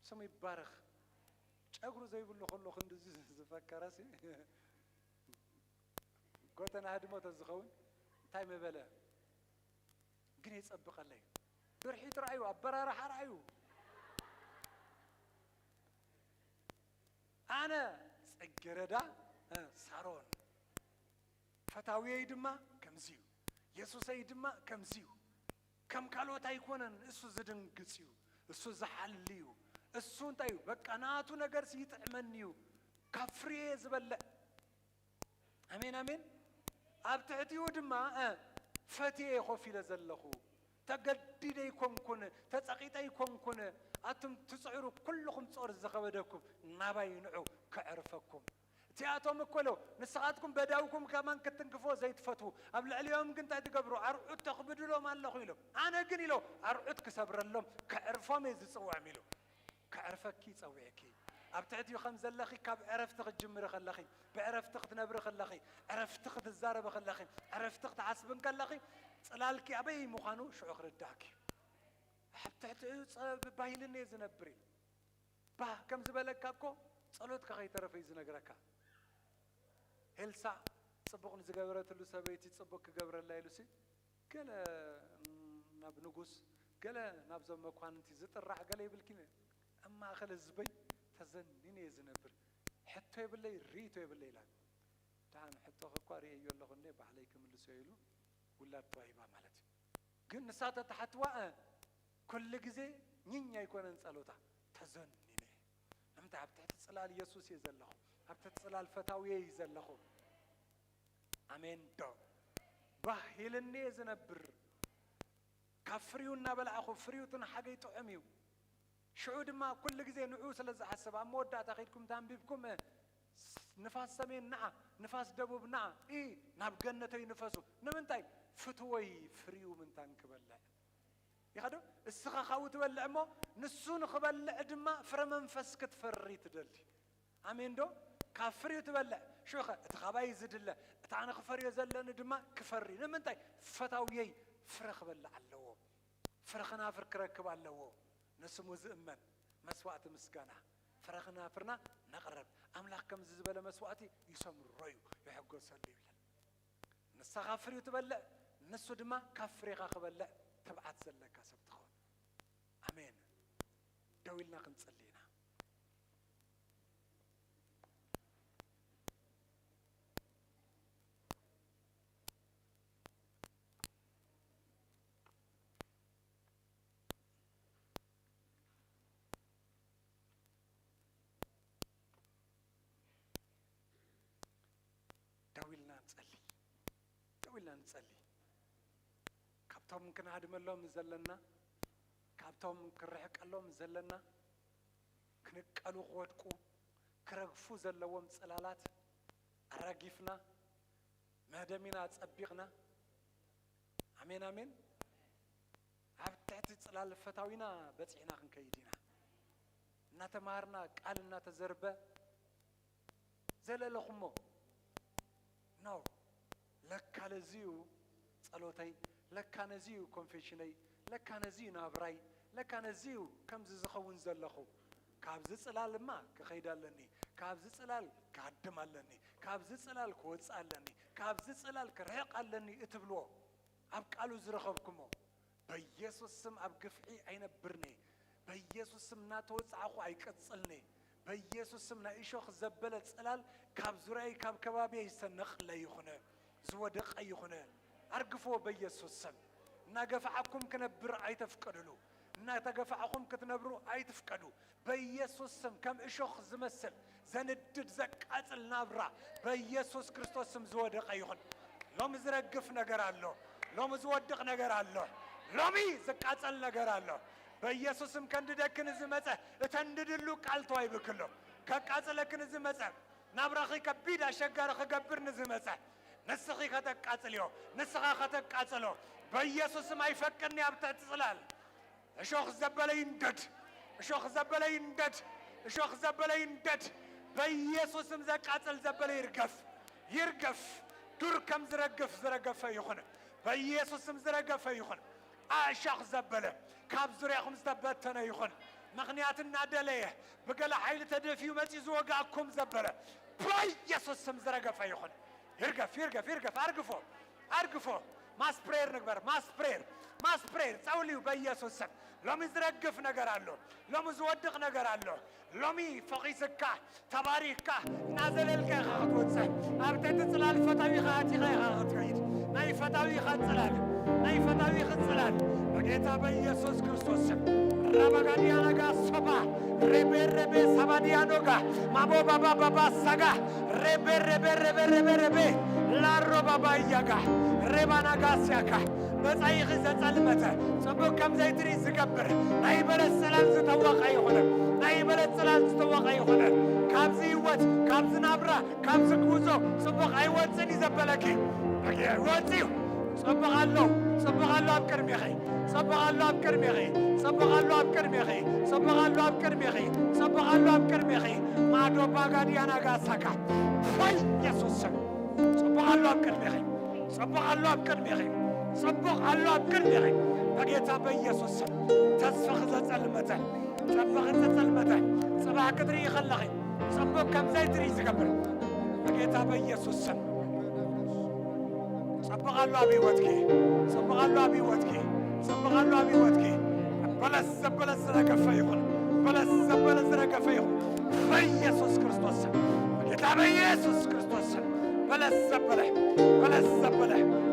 ስሙ ይባረኽ። ጨጉሩ ዘይብሉ ከሎ ክንድዚ ዝፈከረሲ፣ ጎተና ህድሞ ተዝኸውን እንታይ ምበለ? ግን የጸብቐለይ። ድርሒት ረኣዩ፣ ኣበራርሓ ረኣዩ። ኣነ ጽጌረዳ፣ እ፣ ሳሮን፣ ፈታውየይ ድማ ከምዚ እዩ። የሱሰይ ድማ ከምዚ እዩ። ከም ካልኦት ኣይኮነን። እሱ ዝድንግጽ እዩ። እሱ ዝሓሊ እዩ። እሱ እንታይ እዩ? በቃ ናቱ ነገርሲ ይጥዕመኒ እዩ። ካብ ፍሬ ዝበልዕ። ኣሜን፣ ኣሜን። ኣብ ትሕቲኡ ድማ፣ እ፣ ፈትየ ኮፍ ኢለ ዘለኹ። ተገዲደ ኣይኮንኩን፣ ተጸቒጠ ኣይኮንኩን። ኣቱም ትጽዕሩ ኩልኹም ጾር ዝኸበደኩም ናባይ ንዑ ከዕርፈኩም። እቲኣቶም እኮ ኢሎ፣ ንስኻትኩም በዳውኩም ከማን ክትንክፎ ዘይትፈትዉ፣ ኣብ ልዕሊኦም ግን እንታይ ትገብሩ? ኣርዑት ተኽብድሎም ኣለኹ ኢሎም። ኣነ ግን ኢሎ፣ ኣርዑት ክሰብረሎም ከዕርፎም እየ ዝጽውዖም ኢሉ። ከዕርፈኪ ጸዊዕኪ። ኣብ ትሕቲኡ ከም ዘለኺ ካብ ዕረፍቲ ክትጅምሪ ከለኺ፣ ብዕረፍቲ ክትነብሪ ከለኺ፣ ዕረፍቲ ክትዛረቢ ከለኺ፣ ዕረፍቲ ክትሓስብን ከለኺ፣ ጽላልኪ ኣበይ ምዃኑ ሽዑ ክርዳእኪ። ኣብ ትሕቲኡ ጸ-፣ ባሂልን እየ ዝነብር ኢሉ። ባህ ከም ዝበለካ እኮ ጸሎትካ ከይተረፈ እዩ ዝነግረካ። ኤልሳዕ ጽቡቕ ንዝገበረትሉ ሰበይቲ ጽቡቕ ክገብረላ ኢሉሲ፣ ገለ፣ እም፣ ናብ ንጉስ፣ ገለ ናብዞም መኳንንቲ ዝጥራዕ ገለ ይብልኪ፣ ኣብ ማእከል ህዝበይ ተዘኒነ እየ ዝነብር። ሕቶ የብለይ፣ ርእይቶ የብለይ ኢላ። ደሓን ሕቶኺ እኳ ርእየዮ ኣለኹ እንዴ፣ ባዕለይ ክምልሶ ኢሉ ውላድ ተዋሂባ ማለት እዩ። ግን ንሳ ተተሓትዋ፣ እ፣ ኩሉ ግዜ ኝኝ ኣይኮነን ጸሎታ፣ ተዘኒነ። ንምንታይ? ኣብ ትሕቲ ጽላል የሱስ እየ ዘለኹ፣ ኣብ ትሕቲ ጽላል ፈታውየ እየ ዘለኹ። ኣሜን ዶ? ባህ ኢልኒ እየ ዝነብር። ካብ ፍሪኡ እናበላዕኹ፣ ፍሪኡ እቲ ንሓገይ ጥዑም እዩ። ሽዑ ድማ ኩሉ ግዜ ንዕኡ ስለ ዝሓስብ፣ ኣብ መወዳእታ ከይድኩም ተንቢብኩም፣ እ፣ ንፋስ ሰሜን ንዓ፣ ንፋስ ደቡብ ንዓ፣ ኢ፣ ናብ ገነተይ ንፈሱ። ንምንታይ? ፍትወይ ፍሪኡ ምንታን ክበልዕ። ኢኻ ዶ? እስኻ ካብኡ ትበልዕ እሞ፣ ንሱ ንኽበልዕ ድማ ፍረ መንፈስ ክትፈሪ ትደሊ። ኣሜን ዶ? ካብ ፍሪኡ ትበልዕ። ሽዑ ኸ እቲ ካባይ ዝድለ፣ እቲ ኣነ ክፈርዮ ዘለኒ ድማ ክፈሪ። ንምንታይ? ፈታውየይ ፍረ ክበልዕ ኣለዎ። ፍረ ኸናፍር ክረክብ ኣለዎ። ንስሙ ዝእመን መስዋእቲ ምስጋና፣ ፍረ ኸናፍርና ነቕርብ። ኣምላኽ ከምዚ ዝበለ መስዋእቲ ይሰምሮ እዩ፣ ይሕጎሰሉ ይብለና። ንሳ ካብ ፍሪኡ ትበልዕ፣ ንሱ ድማ ካብ ፍሬኻ ክበልዕ ትብዓት ዘለካ ሰብ ትኸውን። ኣሜን። ደው ኢልና ክንጽሊ ኢና። ደው ኢልና ንጸሊ። ደው ኢልና ንጸሊ። ካብቶም ክንሃድመሎም ዘለና፣ ካብቶም ክንርሕቀሎም ዘለና፣ ክንቀሉ ክወድቁ፣ ክረግፉ ዘለዎም ጽላላት ኣራጊፍና፣ መህደሚና ኣጸቢቕና። ኣሜን፣ ኣሜን። ኣብ ትሕቲ ጽላል ፈታዊና በጺሕና ክንከይድ ኢና። እናተማሃርና፣ ቃል እናተዘርበ ዘለለኹሞ። ኖ፣ ለካ ነዚ እዩ ጸሎተይ፣ ለካ ነዚ እዩ ኮንፌሽነይ፣ ለካ ነዚ እዩ ናብራይ፣ ለካ ነዚ እዩ ከምዚ ዝኸውን ዘለኹ። ካብዚ ጽላል እማ ክኸይድ ኣለኒ፣ ካብዚ ጽላል ክሃድም ኣለኒ፣ ካብዚ ጽላል ክወጽእ ኣለኒ፣ ካብዚ ጽላል ክርሕቕ ኣለኒ እትብልዎ ኣብ ቃሉ ዝረኸብኩሞ። በኢየሱስ ስም ኣብ ግፍዒ ኣይነብርኒ። በኢየሱስ ስም እናተወጻዕኹ ኣይቀጽልኒ። በኢየሱስ ስም ናይ እሾኽ ዘበለ ጽላል ካብ ዙርያይ ካብ ከባቢየይ ዝተነቕለ ይኹን፣ ዝወደቐ ይኹን። ኣርግፍዎ በኢየሱስ ስም። እናገፋዕኩም ክነብር ኣይተፍቀዱሉ። እናተገፋዕኹም ክትነብሩ ኣይትፍቀዱ። በኢየሱስ ስም ከም እሾኽ ዝመስል ዘንድድ ዘቃጽል ናብራ በኢየሱስ ክርስቶስ ስም ዝወደቐ ይኹን። ሎሚ ዝረግፍ ነገር ኣሎ። ሎሚ ዝወድቕ ነገር ኣሎ። ሎሚ ዝቃጸል ነገር ኣሎ። በኢየሱስ ስም ከንድደክን ዝመጸ እተንድድሉ ቃል ተዋሂብክሎ። ከቃጽለክን ዝመጸ ናብራኺ ከቢድ ኣሸጋሪ ክገብር ንዝመጸ ንስኺ ከተቃጽልዮ፣ ንስኻ ከተቃጽሎ በኢየሱስ ስም ኣይፈቅድን እየ ኣብ ትሕቲ ጽላል። እሾኽ ዘበለ ይንደድ፣ እሾኽ ዘበለ ይንደድ፣ እሾኽ ዘበለ ይንደድ። በኢየሱስ ስም ዘቃጽል ዘበለ ይርገፍ፣ ይርገፍ። ዱር ከም ዝረግፍ ዝረገፈ ይኹን፣ በኢየሱስ ስም ዝረገፈ ይኹን። ኣእሻኽ ዘበለ ካብ ዙርያኹም ዝተበተነ ይኹን። ምኽንያት እናደለየ ብገለ ሓይሊ ተደፊኡ መጺኡ ዝወጋእኩም ዘበለ በኢየሱስ ስም ዝረገፈ ይኹን። ይርገፍ፣ ይርገፍ፣ ይርገፍ። ኣርግፎ፣ ኣርግፎ። ማስ ፕሬየር ንግበር። ማስ ፕሬየር፣ ማስ ፕሬየር። ጸውልዩ በኢየሱስ ስም። ሎሚ ዝረግፍ ነገር ኣሎ። ሎሚ ዝወድቕ ነገር ኣሎ። ሎሚ ፈኺስካ፣ ተባሪኽካ፣ እናዘለልካ ኢኻ ክትወጽእ። ኣብ ትሕቲ ጽላል ፈታዊኻ ኣቲኻ ኢኻ ክትከይድ። ናይ ፈታዊኻ ጽላል፣ ናይ ፈታዊኺ ጽላል በጌታ በኢየሱስ ክርስቶስ ስም። ራባጋዲያናጋ ሶባ ሬቤ ሬቤ ሳባዲያኖጋ ማቦ ባባ ባባ ሳጋ ሬቤ ሬቤ ሬቤ ሬቤ ሬቤ ላሮ ባባ እያጋ ሬባናጋ ሲያካ መጻኢኺ ዘጸልመተ፣ ጽቡቕ ከም ዘይትርኢ ዝገብር፣ ናይ በለስ ጽላል ዝተወቐ ይኹን። ናይ በለስ ጽላል ዝተወቐ ይኹን። ካብዚ ህይወት፣ ካብዚ ናብራ፣ ካብዚ ጉዞ ጽቡቕ ኣይወጽን እዩ ዘበለኪ። ወጽዩ። ጽቡቕ ኣሎ፣ ጽቡቕ ኣሎ ኣብ ቅድሜኺ። ጽቡቕ ኣሎ ኣብ ቅድሜኺ። ጽቡቕ ኣሎ ኣብ ቅድሜኺ። ጽቡቕ ኣሎ ኣብ ቅድሜኺ። ጽቡቕ ኣሎ ኣብ ቅድሜኺ። ማዶ ባጋድያና ጋሳካ። ፈይ የሱስ ስም። ጽቡቕ ኣሎ ኣብ ቅድሜኺ። ጽቡቕ ኣሎ ኣብ ቅድሜኺ። ጽቡቕ ኣሎ ኣብ ቅድሜኺ። በጌታ በኢየሱስ ስም ተስፋኺ ዘጸልመተ፣ ጽባኺ ዘጸልመተ፣ ጽባሕ ክትርኢ ከለኺ ጽቡቕ ከም ዘይትርኢ ዝገብር በጌታ በኢየሱስ ስም። ጽቡቕ ኣሎ ኣብ ህይወትኪ። ጽቡቕ ኣሎ ኣብ ህይወትኪ። ጽቡቕ ኣሎ ኣብ ህይወትኪ። በለስ ዘበለ ዝረገፈ ይኹን። በለስ ዘበለ ዝረገፈ ይኹን። በኢየሱስ ክርስቶስ ስም። በጌታ በኢየሱስ ክርስቶስ ስም። በለስ ዘበለ፣ በለስ ዘበለ፣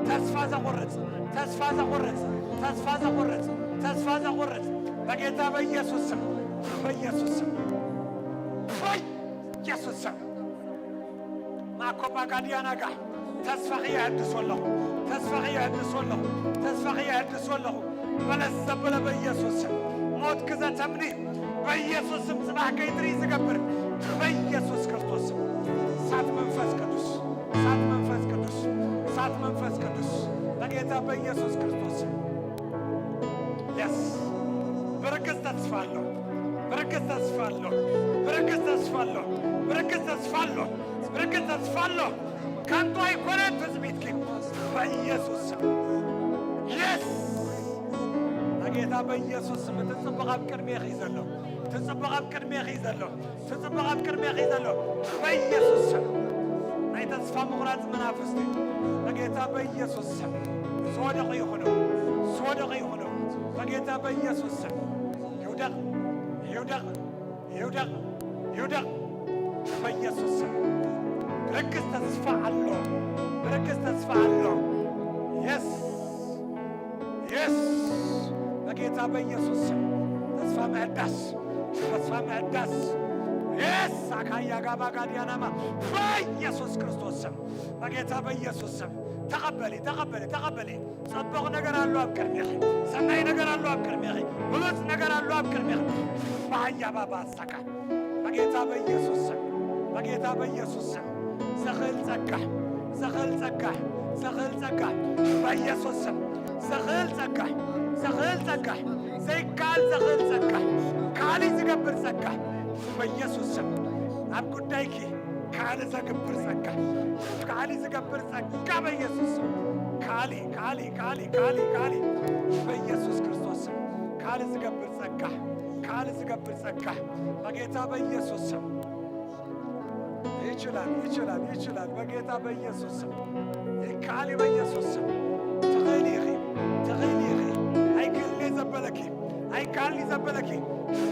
ተስፋ ዘቑርጽ፣ ተስፋ ዘቑርጽ፣ ተስፋ ዘቑርጽ፣ ተስፋ ዘቑርጽ፣ በጌታ በኢየሱስ ስም፣ በኢየሱስ ስም፣ በኢየሱስ ስም። ማኮባ ጋዲያናጋ፣ ተስፋኺ የሐድሶ ኣለኹ፣ ተስፋኺ የሐድሶ ኣለኹ፣ ተስፋኺ የሐድሶ ኣለኹ። በለስ ዘበለ በኢየሱስ ስም። ሞትኪ ዘተምኒ በኢየሱስ ስም ጽባሕ ከይትርኢ ዝገብር በኢየሱስ ክርስቶስ ስም። እሳት መንፈስ ቅዱስ፣ እሳት መንፈስ ቅዱስ፣ እሳት መንፈስ ቅዱስ በጌታ በኢየሱስ ክርስቶስ ስም። የስ ብርግጽ ተስፋ ኣሎ፣ ብርግጽ ተስፋ ኣሎ፣ ብርግጽ ተስፋ ኣሎ፣ ብርግጽ ተስፋ ኣሎ፣ ብርግጽ ተስፋ ኣሎ። ከንቱ ኣይኮነን ትጽቢትኪ በኢየሱስ ስም። የስ በጌታ በኢየሱስ ስም እቲ ጽቡቕ ኣብ ቅድሜኺ እዩ ዘሎ። እቲ ጽቡቕ ኣብ ቅድሜኺ እዩ ዘሎ። እቲ ጽቡቕ ኣብ ቅድሜኺ እዩ ዘሎ። በኢየሱስ ስም ናይ ተስፋ ምቑራጽ መናፍስቲ በጌታ በኢየሱስ ስም ዝወደቑ ይኹኑ። ዝወደቑ ይኹኑ። በጌታ በኢየሱስ ስም ይውደቕ፣ ይውደቕ፣ ይውደቕ፣ ይውደቕ። በኢየሱስ ስም ብርግጽ ተስፋ ኣሎ። ብርግጽ ተስፋ ኣሎ። የስ የስ በጌታ በኢየሱስ ስም ተስፋ መዕዳስ፣ ተስፋ መዕዳስ። የስ አካያ ጋባ ጋዲያናማ በኢየሱስ ክርስቶስ ስም በጌታ በኢየሱስ ስም ተቐበሊ፣ ተቐበሊ፣ ተቐበሊ። ጽቡቕ ነገር ኣሎ ኣብ ቅድሜኺ። ሰናይ ነገር ኣሎ ኣብ ቅድሜኺ። ብሉጽ ነገር ኣሎ ኣብ ቅድሜኺ። ባያ ባባ ሳካ በጌታ በኢየሱስ ስም፣ በጌታ በኢየሱስ ስም ዘኽእል ጸጋ፣ ዘኽእል ጸጋ፣ ዘኽእል ጸጋ በኢየሱስ ስም ዘኽእል ጸጋ፣ ዘኽእል ጸጋ፣ ዘይከኣል ዘኽእል ጸጋ፣ ካልእ ዝገብር ጸጋ በኢየሱስ ስም ኣብ ጉዳይኪ ካልእ ዘግብር ጸጋ፣ ካልእ ዝገብር ጸጋ በኢየሱስ ስም። ካልእ፣ ካልእ፣ ካልእ፣ ካልእ፣ ካልእ በኢየሱስ ክርስቶስ ስም። ካልእ ዝገብር ጸጋ፣ ካልእ ዝገብር ጸጋ በጌታ በኢየሱስ ስም። ይችላል፣ ይችላል፣ ይችላል በጌታ በኢየሱስ ስም። ይካል በኢየሱስ ስም። ትኽእሊ ኢኺ፣ ትኽእሊ ኢኺ። ኣይክእልን ዘበለኪ፣ ኣይካልን ዘበለኪ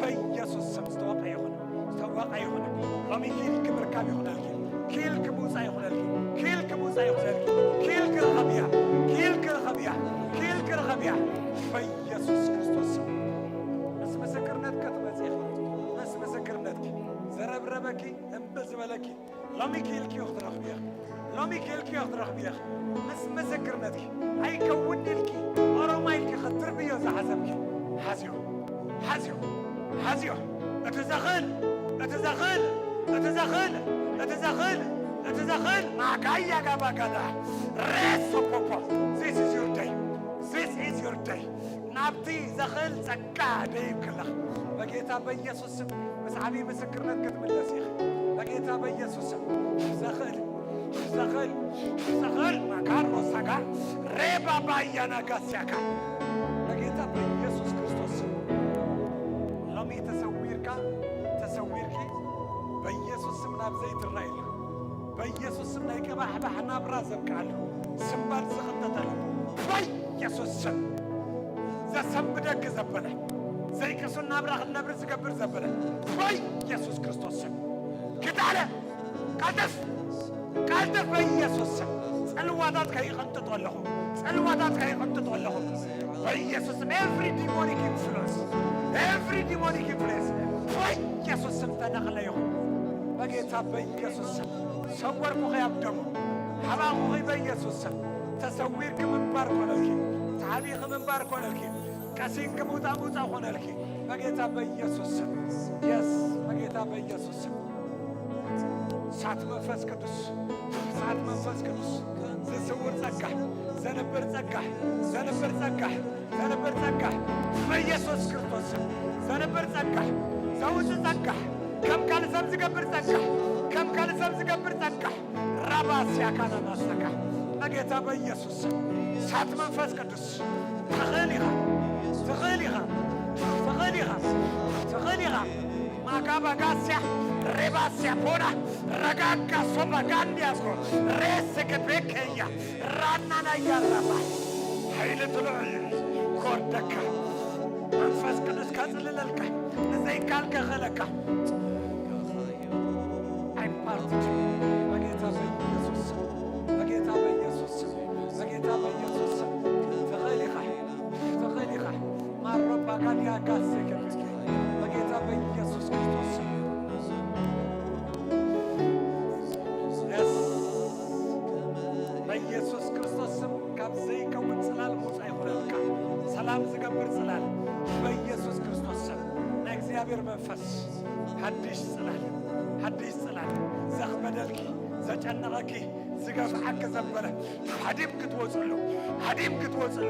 በኢየሱስ ስም ዝተወቀ ይኹን። ዝተወቀ ይኹን። ሎሚ ኪልኪ ምርካብ ይኹነልኪ። ኪልኪ ምውፃእ ይኹነልኪ። ኪልኪ ምውፃእ ይኹነልኪ። ኪልኪ ርኸብያ። ኪልኪ ርኸብያ። ኪልኪ ርኸብያ። በኢየሱስ ክርስቶስ ስም። ምስ ምስክርነትኪ ትመፂ ኢኺ። ምስ ምስክርነትኪ። ዘረብረበኪ፣ እምቢ ዝበለኪ። ሎሚ ኪልኪ ክትረኽቢ ኢኺ። ሎሚ ኬልክዮ ክትረኽቢ ኢኺ። ምስ ምስክርነትኪ ኣይከውን ኢልኪ ኦሮማይ ኢልኪ ክትርብዮ ዝሓሰብኪ ሓዝዮ፣ ሓዝዮ፣ ሓዝዮ። እቲ ዘኽእል፣ እቲ ዘኽእል፣ እቲ ዘኽእል፣ እቲ ዘኽእል፣ እቲ ዘኽእል ማጋያ ጋባጋዳ ሬሶ ፖፖ። This is your day. This is your day. ናብቲ ዘኽእል ጸጋ ደይብ ከለኻ በጌታ በኢየሱስ ስም ምስ ዓብዪ ምስክርነት ክትምለስ ኢኻ። በጌታ በኢየሱስ ስም ዘኽእል ዘኽእል ዘኽእል ማካሮ ሳጋ ሬባ ባያና ጋስያካ በጌታ በኢየሱስ ክርስቶስ ስም ሎሚ ተሰዊርካ ተሰዊርኪ በኢየሱስ ስም ናብ ዘይትረኣይ ኢኻ። በኢየሱስ ስም ናይ ቀባሕባሕ ናብራ ዘብቅዓሉ ስምባድ ዝቕንጠጠሉ በኢየሱስ ስም ዘሰንብደኪ ዘበለ ዘይቅሱን ናብራ ክትነብሪ ዝገብር ዘበለ በኢየሱስ ክርስቶስ ስም ክዳለ ቀልጥፍ ቀልጥፍ በኢየሱስ ስም ጽልዋታት ከይቐንጥጦ ኣለኹ። ጽልዋታት ከይቐንጥጦ ኣለኹ። በኢየሱስ ስም every demonic influence every demonic influence በኢየሱስ ስም ተነቕለ ይኹን። በጌታ በኢየሱስ ስም ሰወርኩኺ ኣብ ደሙ ሓባኹኺ በኢየሱስ ስም ተሰዊርኪ ምንባር ኮነልኪ። ተዓቢኺ ምንባር ኮነልኪ። ቀሲንኪ ምውፃእ ምውፃእ ኮነልኪ። በጌታ በኢየሱስ ስም የስ በጌታ በኢየሱስ ስም እሳት መንፈስ ቅዱስ እሳት መንፈስ ቅዱስ ዝስውር ጸጋ ዘንብር ጸጋ ዘንብር ጸጋ ዘንብር ጸጋ በኢየሱስ ክርስቶስ ስም ዘንብር ጸጋ ዘውጽእ ጸጋ ከም ካልእ ሰብ ዝገብር ጸጋ ከም ካልእ ሰብ ዝገብር ጸጋ ራባስያ ካናናሰካ በጌታ በኢየሱስ ስም እሳት መንፈስ ቅዱስ ትኽእል ኢኻ ትኽእል ኢኻ ትኽእል ኢኻ ትኽእል ኢኻ ማጋባጋስያ ሬባስያ ፖና ረጋጋ ሶባጋንዲያስኮ ሬስክ ቤከያ ራናና ያራባ ሓይሊ ትልዑል ኮርደካ መንፈስ ቅዱስ ከጽልለልካ ንዘይካል ከኸለካ ኣይፓርት በጌታ በኢየሱስ ስም በጌታ በኢየሱስ ስም በጌታ በኢየሱስ ስም ትኽእል ኢኻ ትኽእል ኢኻ ማሮ ባጋዲያ ጋሴ ከብስኪ በጌታ በኢየሱስ ክርስቶስ ስም Yes. በኢየሱስ ክርስቶስ ስም ካብ ዘይከውን ጽላል ምውጻእ ይኹነልካ። ሰላም ዝገብር ጽላል በኢየሱስ ክርስቶስ ስም ናይ እግዚኣብሔር መንፈስ ሓድሽ ጽላል ሓድሽ ጽላል ዘኽበደልኪ ዘጨነቐኪ ዝገፍዓኪ ዘበለ ሃዲም ክትወፅሉ ሃዲም ክትወፅሉ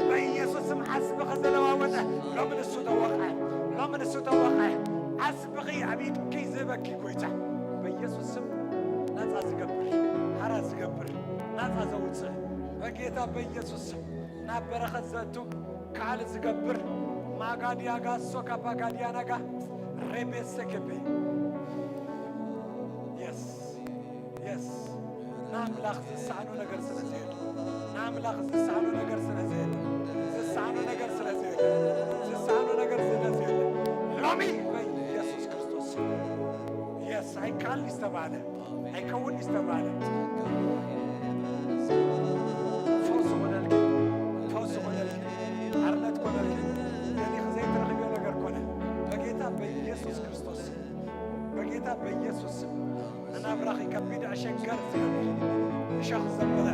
በኢየሱስ ስም ዓስብኺ ዘለዋወጠ ሎሚ ንሱ ተወቕዐ ሎሚ ንሱ ተወቕዐ ዓስብኺ ኣብ ኢድኪ ዝህበኪ ጎይታ በኢየሱስ ስም ናፃ ዝገብር ሓራ ዝገብር ናፃ ዘውፅእ በጌታ በኢየሱስ ስም ናብ በረኸት ዘእቱ ካል ዝገብር ማጋድያ ጋሶ ካባጋድያ ናጋ ሬቤሰ ከቤ የስ የስ ንኣምላኽ ዝሰኣኖ ነገር ስለ ዘየለ ንኣምላኽ ዝሰኣኖ ነገር ስለ ዘየለ ዝሰኣኖ ነገር ስለ ዘየለ ዝሰኣኖ ነገር ስለ ዘየለ ሎሚ በኢየሱስ ክርስቶስ የስ ኣይካል ዝተባለ ኣይከውን ዝተባለ ፈውሲ ኮነልኪ ፈውሲ ኮነልኪ ሓርነት ኮነልኪ ገሊኺ ዘይትረኽብዮ ነገር ኮነ በጌታ በኢየሱስ ክርስቶስ በጌታ በኢየሱስ ስም ንናብራኺ ከቢድ ኣሸንጋሪ ዝገብር እሾኽ ዘበለ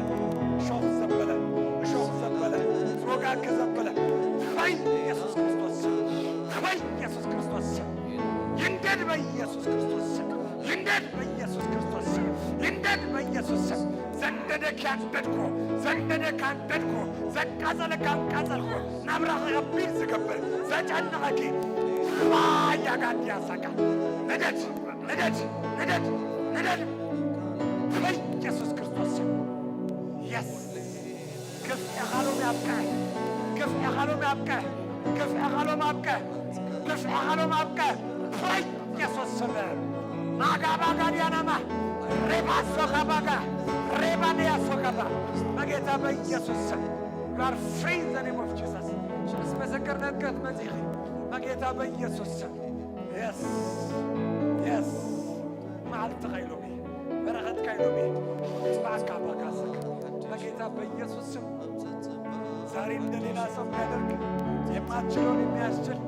እሾኽ ዘበለ እሾኽ ዘበለ ዝወጋእኪ ዘበለ ሓይል ኢየሱስ ክርስቶስ ስም ሓይል ኢየሱስ ክርስቶስ ስም ይንደድ በኢየሱስ ክርስቶስ ስም ይንደድ በኢየሱስ ክርስቶስ ስም ይንደድ በኢየሱስ ስም ዘንደደኪ ኣንደድኩ ዘንደደኪ ኣንደድኩ ዘቃጸለካ ኣቃጸልኩ ናብራኺ ከቢድ ዝገብር ዘጨንቐኪ ባያጋድያ ሳጋ ንደድ ንደድ ንደድ ንደድ በኢየሱስ ክርስቶስ ስም የስ ግፍዕኻ ሎሚ ኣብቅዐ ግፍዕኻ ሎሚ ኣብቅዐ ግፍዕኻ ሎሚ ኣብቅዐ ግፍዕኻ ሎሚ ኣብቅዐ በኢየሱስ ስም ማጋባጋድያናማ ሬባሶካባጋ ሬባንያሶካባ በጌታ በኢየሱስ ስም you are free in the name of Jesus ምስ ምስክርነት ክትመጺኺ በጌታ በኢየሱስ ስም የስ የስ መዓልትኻ ኢሎም በረኸትካ ኢሎም ጽባዕካ ባካሰካ በጌታ በኢየሱስ ስም ዛሬ እንደ ሌላ ሰው የሚያደርግ የማትችለውን የሚያስችል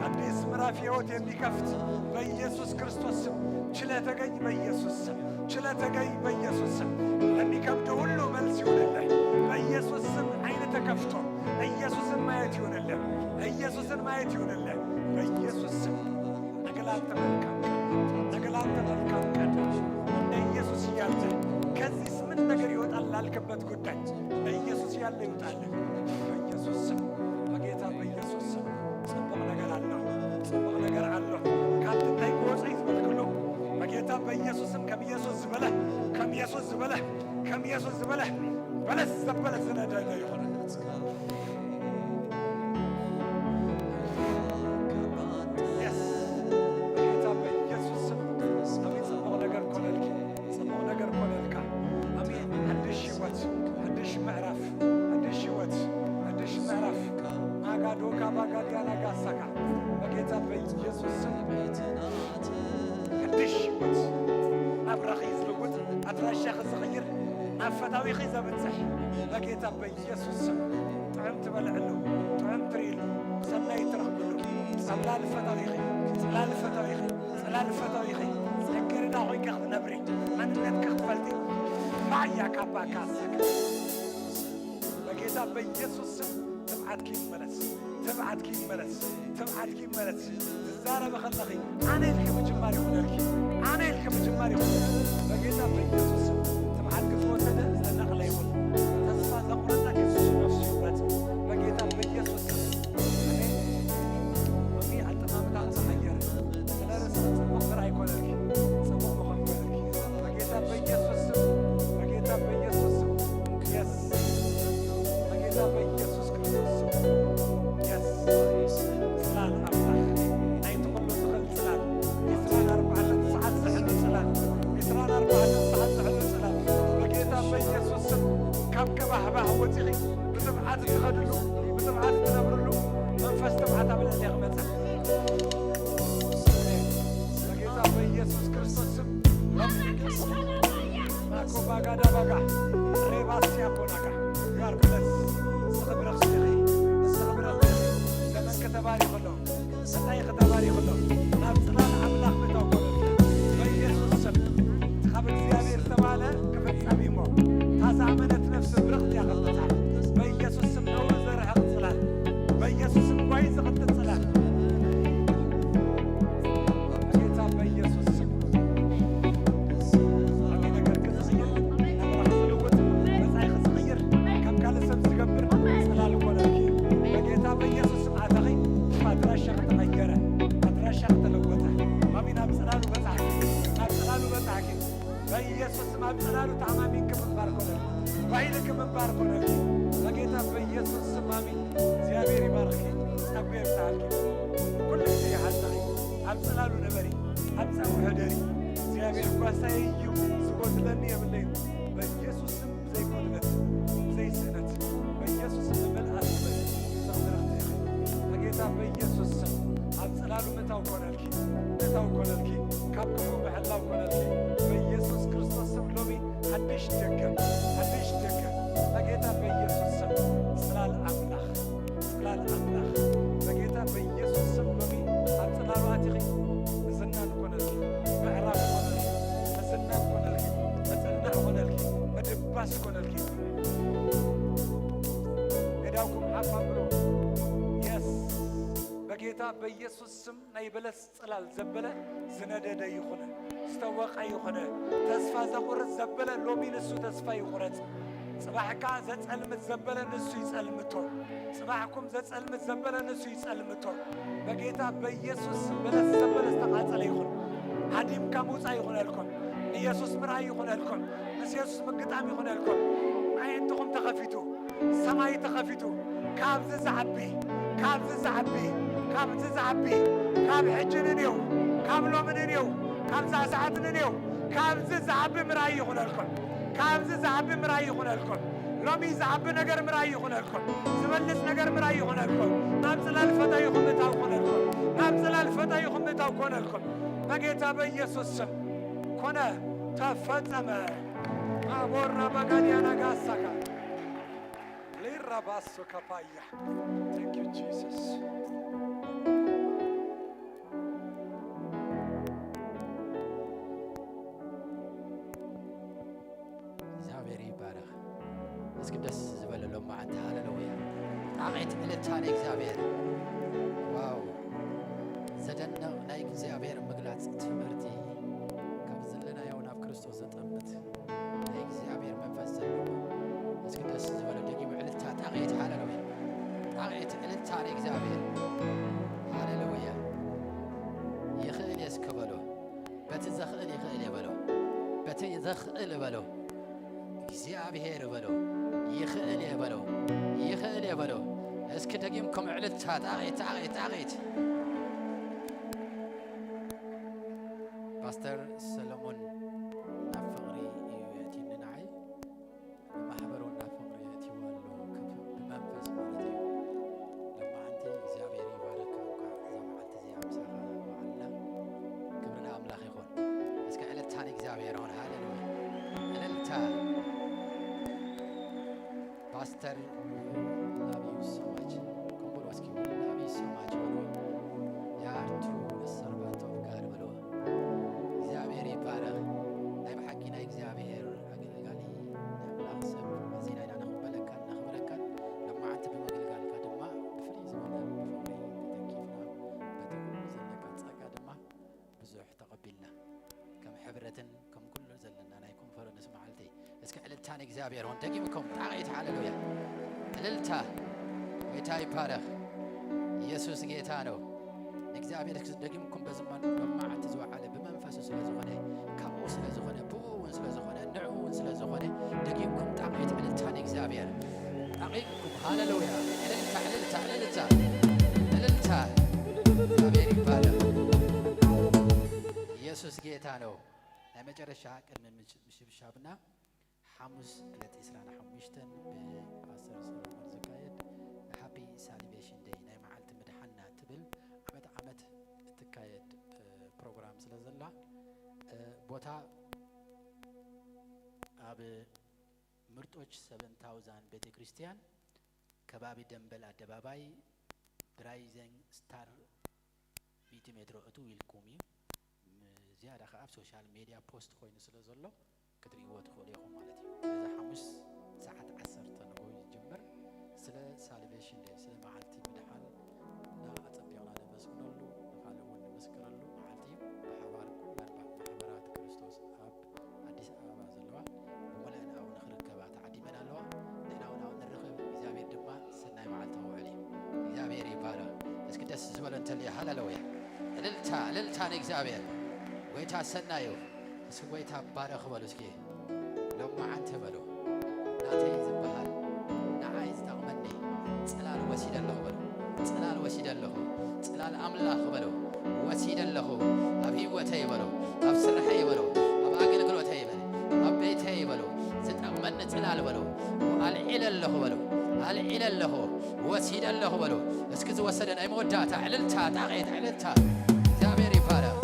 አዲስ ምዕራፍ ህይወት የሚከፍት በኢየሱስ ክርስቶስ ስም ችለ ተገኝ በኢየሱስ ስም ችለ ተገኝ በኢየሱስ ስም ለሚከብድ ሁሉ መልስ ይሁንልህ በኢየሱስ ስም አይን ተከፍቶ ኢየሱስን ማየት ይሁንልህ ኢየሱስን ማየት ይሁንልህ በኢየሱስ ስም ነገ ላንተ መልካም ቀን ነገ ላንተ መልካም ቀን እንደ ኢየሱስ እያለ ያልክበት ጉዳይ በኢየሱስ ያለ ይውጣልህ። በኢየሱስ ስም፣ በጌታ በኢየሱስ ስም ጽቡቕ ነገር ኣሎ፣ ጽቡቕ ነገር ኣሎ። ካብቲ እንታይ ክወጾ እዩ ዝበልክሉ፣ በጌታ በኢየሱስ ስም ከም ኢየሱስ ዝበለ፣ ከም ኢየሱስ ዝበለ፣ ከም ኢየሱስ ዝበለ በለስ ዘበለ ዝነደደ ይኹን። Yes፣ በጌታ በኢየሱስ ስም አሜን። ጽቡቕ ነገር ኮነልኪ፣ ጽቡቕ ነገር ኮነልካ። አሜን። ሓድሽ ህይወት፣ ሓድሽ ምዕራፍ፣ ሓድሽ ህይወት፣ ሓድሽ ምዕራፍ። ማጋዶካ ባጋዲያና ጋሳካ በጌታ በኢየሱስ ስም ሓድሽ ህይወት። ናብራኺ ዝልውጥ፣ ኣድራሻኺ ዝቕይር፣ ናብ ፈታዊኺ ዘብጽሕ በጌታ በኢየሱስ ስም። ጥዑም ትበልዕሉ፣ ጥዑም ትርእሉ፣ ሰናይ ትረኽብሉ። ጸላል ፈታዊኺ፣ ጽላል ፈታዊኺ፣ ጽላል ፈታዊኺ። ጽግርዳ ኮይንካ ክትነብሪ፣ መንነትካ ክትፈልጢ። ባያ ካባካ ኣሳካ። በጌታ በኢየሱስ ስም ትብዓትኪ ይመለስ፣ ትብዓትኪ ይመለስ፣ ትብዓትኪ ይመለስ። ትዛረቢ ከለኺ ኣነ ኢልኪ ምጅማር ይኹነልኪ፣ ኣነ ኢልኪ ምጅማር ይኹነልኪ። በጌታ በኢየሱስ ስም ትብዓትኪ ዝወሰደ ዝተነቕለ ይኹን። ተስፋ ዘቑረጸ ክሱ ነፍሱ ይቑረጽ። በጌታ በኢየሱስ ስም። ኣሜን። ሎሚ ኣጠማምታ ተቐየረ። ስለ ርእስኺ ጽቡቕ ምርኣይ ይኮነልኪ፣ ጽቡቕ ምዃን ይኮነልኪ። በጌታ በኢየሱስ ስም፣ በጌታ በኢየሱስ ስም። የስ። በጌታ በኢየሱስ ክርስቶስ ስም። የስ። ጽላል ኣምላኽ፣ ናይቲ ኩሉ ዝኽእል ጽላል። ዕስራን ኣርባዕተን ሰዓት ዝሕሉ ጽላል። ዕስራን ኣርባዕተን ሰዓት ዝሕሉ ጽላል። በጌታ በኢየሱስ ስም፣ ካብ ከባህባህ ወጺኺ ብትብዓት እትኸድሉ፣ ብትብዓት እትነብርሉ መንፈስ ትብዓት ኣብ ልዕሌኺ መጸ። በጌታ በኢየሱስ ክርስቶስ ስም። ማኮ ባጋዳ ባጋ፣ ሬባስያ ኮናጋ። You are blessed። ንስኺ ብረኽቲ ኢኺ፣ ንስኺ ብረኽቲ ኢኺ። ዘመንኪ ተባሪኹ ኣሎ፣ መጻኢኺ ተባሪኹ ኣሎ። ናብ ጽላል ኣምላኽ ምእታው ኮነልኪ። በኢየሱስ ስም። ካብ እግዚኣብሔር ዝተባህለ ክፍጸም እዩ እሞ፣ እታ ዝኣመነት ነፍሲ ብርኽቲ እያ ክትበጽሕ። በኢየሱስ ስም ነውሪ ዘርሕቕ ጽላል፣ በኢየሱስ ስም ጓይ ዝቕጥል ጽላል። በጌታ በኢየሱስ ስም። ኣሜን። ነገርኪ ዝቕይር፣ ናብራኺ ዝልውጥ፣ መጻኢኺ ዝቕይር፣ ከም ካልእ ሰብ ዝገብር ጽላል ኮነልኪ። በጌታ በኢየሱስ ስም ኣተኺ፣ ኣድራሻኺ ተቐየረ፣ ኣድራሻኺ ተለወጠ። ኣሜን። ኣብ ጽላሉ በጻሕኪ፣ ኣብ ጽላሉ በጻሕኪ። በኢየሱስ ስም ኣብ ጽላሉ ተኣማሚንኪ ምንባር ኮነልኪ፣ ባይልኪ ምንባር ኮነልኪ። በጌታ በኢየሱስ ስም ኣሜን። እግዚኣብሔር ይባርኽኪ፣ ጸጉ የብዝሓልኪ። ኩሉ ግዜ ይሓልኺ፣ ኣብ ጽላሉ ንበሪ፣ ኣብ ጸጉ ሕደሪ። እግዚኣብሔር ጓሳይ እዩ፣ ዝጎድለኒ የብለይን። በኢየሱስ ስም ብዘይ ጉድለት፣ ብዘይ ስእነት፣ በኢየሱስ ስም ምልኣት ይበል። ዘኽብረኽቲ ኢኺ። በጌታ በኢየሱስ ስም ኣብ ጽላሉ ምእታው ኮነልኪ፣ ምእታው ኮነልኪ። ካብ ክፉ ምሕላው ኮነልኪ። በኢየሱስ ክርስቶስ ስም ሎሚ ሓድሽ ደገ፣ ሓድሽ ደገ። በጌታ በኢየሱስ ስም ጽላል ኣምላኽ፣ ጽላል ኣምላኽ። በጌታ በኢየሱስ ስም ሎሚ ኣብ ጽላሉ ኣቲኺ። ምዝናን ኮነልኪ፣ ምዕራፍ ኮነልኪ፣ ምዝናን ኮነልኪ፣ ምጽንናዕ ኮነልኪ፣ ምድባስ ኮነልኪ። ሜዳውኩም ሓፍ ኣብሎ። የስ። በጌታ በኢየሱስ ስም ናይ በለስ ጽላል ዘበለ ዝነደደ ይኹነ፣ ዝተወቐ ይኹነ፣ ተስፋ ዘቑርጽ ዘበለ ሎሚ ንሱ ተስፋ ይቑረጽ። ጽባሕካ ዘጸልምት ዘበለ ንሱ ይጸልምቶ። ጽባሕኩም ዘጸልምት ዘበለ ንሱ ይጸልምቶ። በጌታ በኢየሱስ ስም በለስ ዘበለ ዝተቓጸለ ይኹን። ሃዲምካ ምውጻእ ይኹነልኩም። ንየሱስ ምርኣይ ይኹነልኩም። ምስ የሱስ ምግጣም ይኹነልኩም። ኣዒንትኹም ተኸፊቱ፣ ሰማይ ተኸፊቱ። ካብዚ ዝዓቢ፣ ካብዚ ዝዓቢ፣ ካብዚ ዝዓቢ፣ ካብ ሕጂ ንኔው፣ ካብ ሎሚ ንኔው፣ ካብዛ ሰዓት ንኔው፣ ካብዚ ዝዓቢ ምርኣይ ይኹነልኩም። ካብዚ ዝዓቢ ምርኣይ ይኹነልኩም። ሎሚ ዝዓቢ ነገር ምርኣይ ይኹነልኩም። ዝበልጽ ነገር ምርኣይ ይኹነልኩም። ናብ ጽላል ፈታይኹም እታው ኮነልኩም። ናብ ጽላል ፈታይኹም እታው ኮነልኩም። በጌታ በኢየሱስ ስም ኮነ፣ ተፈጸመ። ማቦራ ባጋዲያና ጋሳካ ሊራባሶ ካፓያ። Thank you, Jesus. እግዚኣብሔር ይባረኽ። እስኪ ደስ ዝበለሎም መዓልቲ፣ ሃሌሉያ። ጣቕዒት እልልታ ንእግዚኣብሔር። ዋው፣ ዘደንቕ ናይ እግዚኣብሔር ምግላጽ ትምህርቲ፣ ካብ ዘለናዮ ናብ ክርስቶስ ዘጠምት ናይ እግዚኣብሔር መንፈስ ዘለዎ ጣቕዒት፣ ሃሌሉያ። ጣቕዒት፣ እልልታ ንእግዚኣብሔር። ሃሌሉያ። ይኽእል እየ እስከ በሎ። በቲ ዘኽእል ይኽእል እየ በሎ። በቲ ዘኽእል በሎ። እግዚኣብሔር በሎ። ይኽእል እየ በሎ። ይኽእል እየ በሎ። እስኪ ደጊምኩም እልልታ፣ ጣቕዒት፣ ጣቕዒት፣ ጣቕዒት። ፓስተር ሰሎሞን ናብ ፍቕሪ እዩ የእትዩኒ ንዓይ። ንማሕበር እውን ናብ ፍቕሪ የእትይዎ ኣሎ። ከፍ ብመንፈስ ማለት እዩ። ለማዓንቲ እግዚኣብሔር ይባረካ። እንኳዕ እዛ መዓልቲ እዚኣ ምሳኻ ወዓልና። ክብሪ ንኣምላኽ ይኹን። እስከ ዕልልታ ንእግዚኣብሔር ይኹን። ሃሌሉያ። ዕልልታ። ፓስተር፣ we love you so much። ከምኡ በሉ እስኪ፣ we love you so much በሉ። You are true servant of God በሉ። እግዚኣብሔር ይባረኽ። ናይ ብሓቂ ናይ እግዚኣብሔር ኣገልጋሊ፣ ናይ ኣምላኽ ሰብ መዚና ኢና ነኽብረካን ነኽብረካን። ሎማዓንቲ ብምግልጋልካ ድማ ብፍልይ ዝበለ ብፍቕሪ ተተኪፍና፣ በቲ ኩሉ ዘለካ ጸጋ ድማ ብዙሕ ተቐቢልና። ከም ሕብረትን ከም ኩሉ ዘለና ናይ ኮንፈረንስ መዓልቲ፣ እስኪ ዕልልታ ንእግዚኣብሔር ሆን ደጊምኩም ጣቕዒት፣ ሃሌሉያ። እልልታ። ጎይታ ይባረኽ። ኢየሱስ ጌታ ነው። ንእግዚኣብሔር እስኪ ደጊምኩም በዚ መ-፣ መዓልቲ ዝወዓለ ብመንፈሱ ስለ ዝኾነ፣ ካብኡ ስለ ዝኾነ፣ ብኡ እውን ስለ ዝኾነ፣ ንዕኡ እውን ስለ ዝኾነ፣ ደጊምኩም ጣቕዒት፣ እልልታ ንእግዚኣብሔር። ጣቒትኩም፣ ሃሌሉያ። እልልታ፣ እልልታ፣ እልልታ፣ እልልታ። እግዚኣብሔር ይባረኽ። ኢየሱስ ጌታ ነው። ናይ መጨረሻ ቅድሚ ምሽ-፣ ምሽብሻብና፣ ሓሙስ ዕለት ዕስራን ሓሙሽተን ብፓስተር ሰሎሞን ዝካየድ ሃፒ ሳልቬሽን ደይ፣ ናይ መዓልቲ ምድሓንና ትብል ዓመት ዓመት እትካየድ፣ እ፣ ፕሮግራም ስለ ዘላ፣ እ፣ ቦታ ኣብ ምርጦች ሰቨን ታውዛንድ ቤተ ክርስቲያን፣ ከባቢ ደንበል ኣደባባይ፣ ብራይዘን ስታር ሚእቲ ሜትሮ እትው ኢልኩም እዩ። ም-፣ ዝያዳ ከኣ ኣብ ሶሻል ሜድያ ፖስት ኮይኑ ስለ ዘሎ ክትርእይዎ ትኽእሉ ኢኹም ማለት እዩ። ስለዚ ሓሙስ ሰዓት ዓሰርተ ንግሆ ይጅምር። ስለ ሳልቬሽን ደይ፣ ስለ መዓልቲ ምድሓን እና ኣጸቢቕና ነመስግነሉ፣ ንኻልእ እውን ንምስክረሉ መዓልቲ እዩ። ብሓባር ኩለን ባ-፣ ማሕበራት ክርስቶስ ኣብ ኣዲስ ኣበባ ዘለዋ ብምልአን ኣብኡ ንኽርከባ ተዓዲመን ኣለዋ። ንሕና እውን ኣብኡ ንርኸብ። እግዚኣብሔር ድማ ሰናይ መዓልቲ ከውዕል እዩ። እግዚኣብሔር ይባረኽ። እስኪ ደስ ዝበሎ እንተልዩ ሃሌሉያ። እልልታ፣ እልልታ ንእግዚኣብሔር። ጎይታ ሰናይ እዩ። እስኪ ጎይታ ባረኽ በሉ እስኪ። ሎማዓንቲ በሉ። ናተይ ዝበሃል፣ ንዓይ ዝጠቕመኒ ጽላል ወሲደ ኣለኹ በሉ። ጽላል ወሲደ ኣለኹ። ጽላል ኣምላኽ በሉ። ወሲደ ኣለኹ። ኣብ ህይወተይ በሉ። ኣብ ስርሐይ በሉ። ኣብ ኣገልግሎተይ በሉ። ኣብ ቤተይ በሉ። ዝጠቕመኒ ጽላል በሉ። ኣልዒለ ኣለኹ በሉ። ኣልዒለ ኣለኹ። ወሲደ ኣለኹ በሉ። እስኪ ዝወሰደ ናይ መወዳእታ ዕልልታ፣ ጣቕዒት ዕልልታ። እግዚኣብሔር ይባረኽ።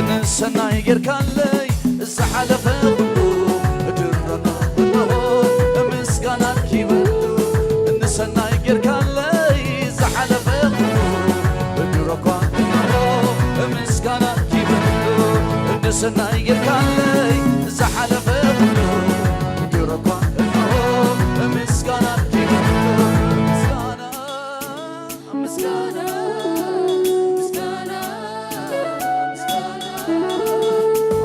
ንሰናይ ጌርካለይ ዝሓለፈ ኩሉ ድረኖ እንሆ ምስጋና ኪበሉ። ንሰናይ ጌርካለይ ዝሓለፈ ኩሉ ድሮኳ እንሆ ምስጋና ኪበሉ። ንሰናይ ጌርካለይ ዝሓለፈ ኩሉ ድሮኳ እንሆ ምስጋና ኪበሉ። ምስጋና ምስጋና ምስጋና ምስጋና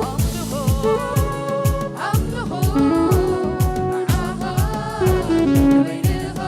ኣምልኾ ኣምልኾ ንዓኻ ንበይንኻ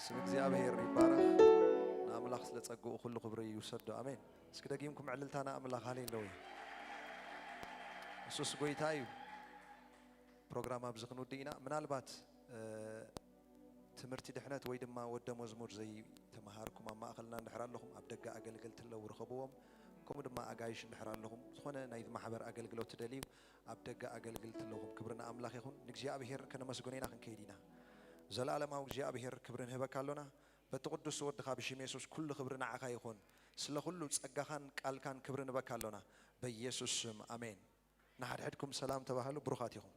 ስም እግዚኣብሔር ይባረኽ። ንኣምላኽ ስለ ጸግኡ ኩሉ ክብሪ ይውሰዶ። ኣሜን። እስኪ ደጊምኩም ዕልልታ ንኣምላኽ። ሃሌሉያ። እሱስ ጎይታ እዩ። ፕሮግራም ኣብዚ ክንውድእ ኢና። ምናልባት ትምህርቲ ድሕነት ወይ ድማ ወደ መዝሙር ዘይተምሃርኩም ኣብ ማእኸልና እንድሕር ኣለኹም፣ ኣብ ደገ ኣገልገልቲ ኣለዉ፣ ርኸብዎም። ከምኡ ድማ ኣጋይሽ እንድሕር ኣለኹም፣ ዝኾነ ናይ ማሕበር ኣገልግሎት ትደልዩ፣ ኣብ ደገ ኣገልግልቲ ኣለኹም። ክብሪ ንኣምላኽ ይኹን። ንእግዚኣብሔር ከነመስግኖ ኢና ክንከይድ ኢና። ዘለኣለማዊ እግዚኣብሔር ክብሪ ንህበካ ኣሎና። በቲ ቅዱስ ወድኻ ብሽም የሱስ ኩሉ ክብሪ ንዓኻ ይኹን። ስለ ኩሉ ጸጋኻን ቃልካን ክብሪ ንበካ ኣሎና። በኢየሱስ ስም ኣሜን። ንሓድሕድኩም ሰላም ተባሃሉ። ብሩኻት ኢኹም።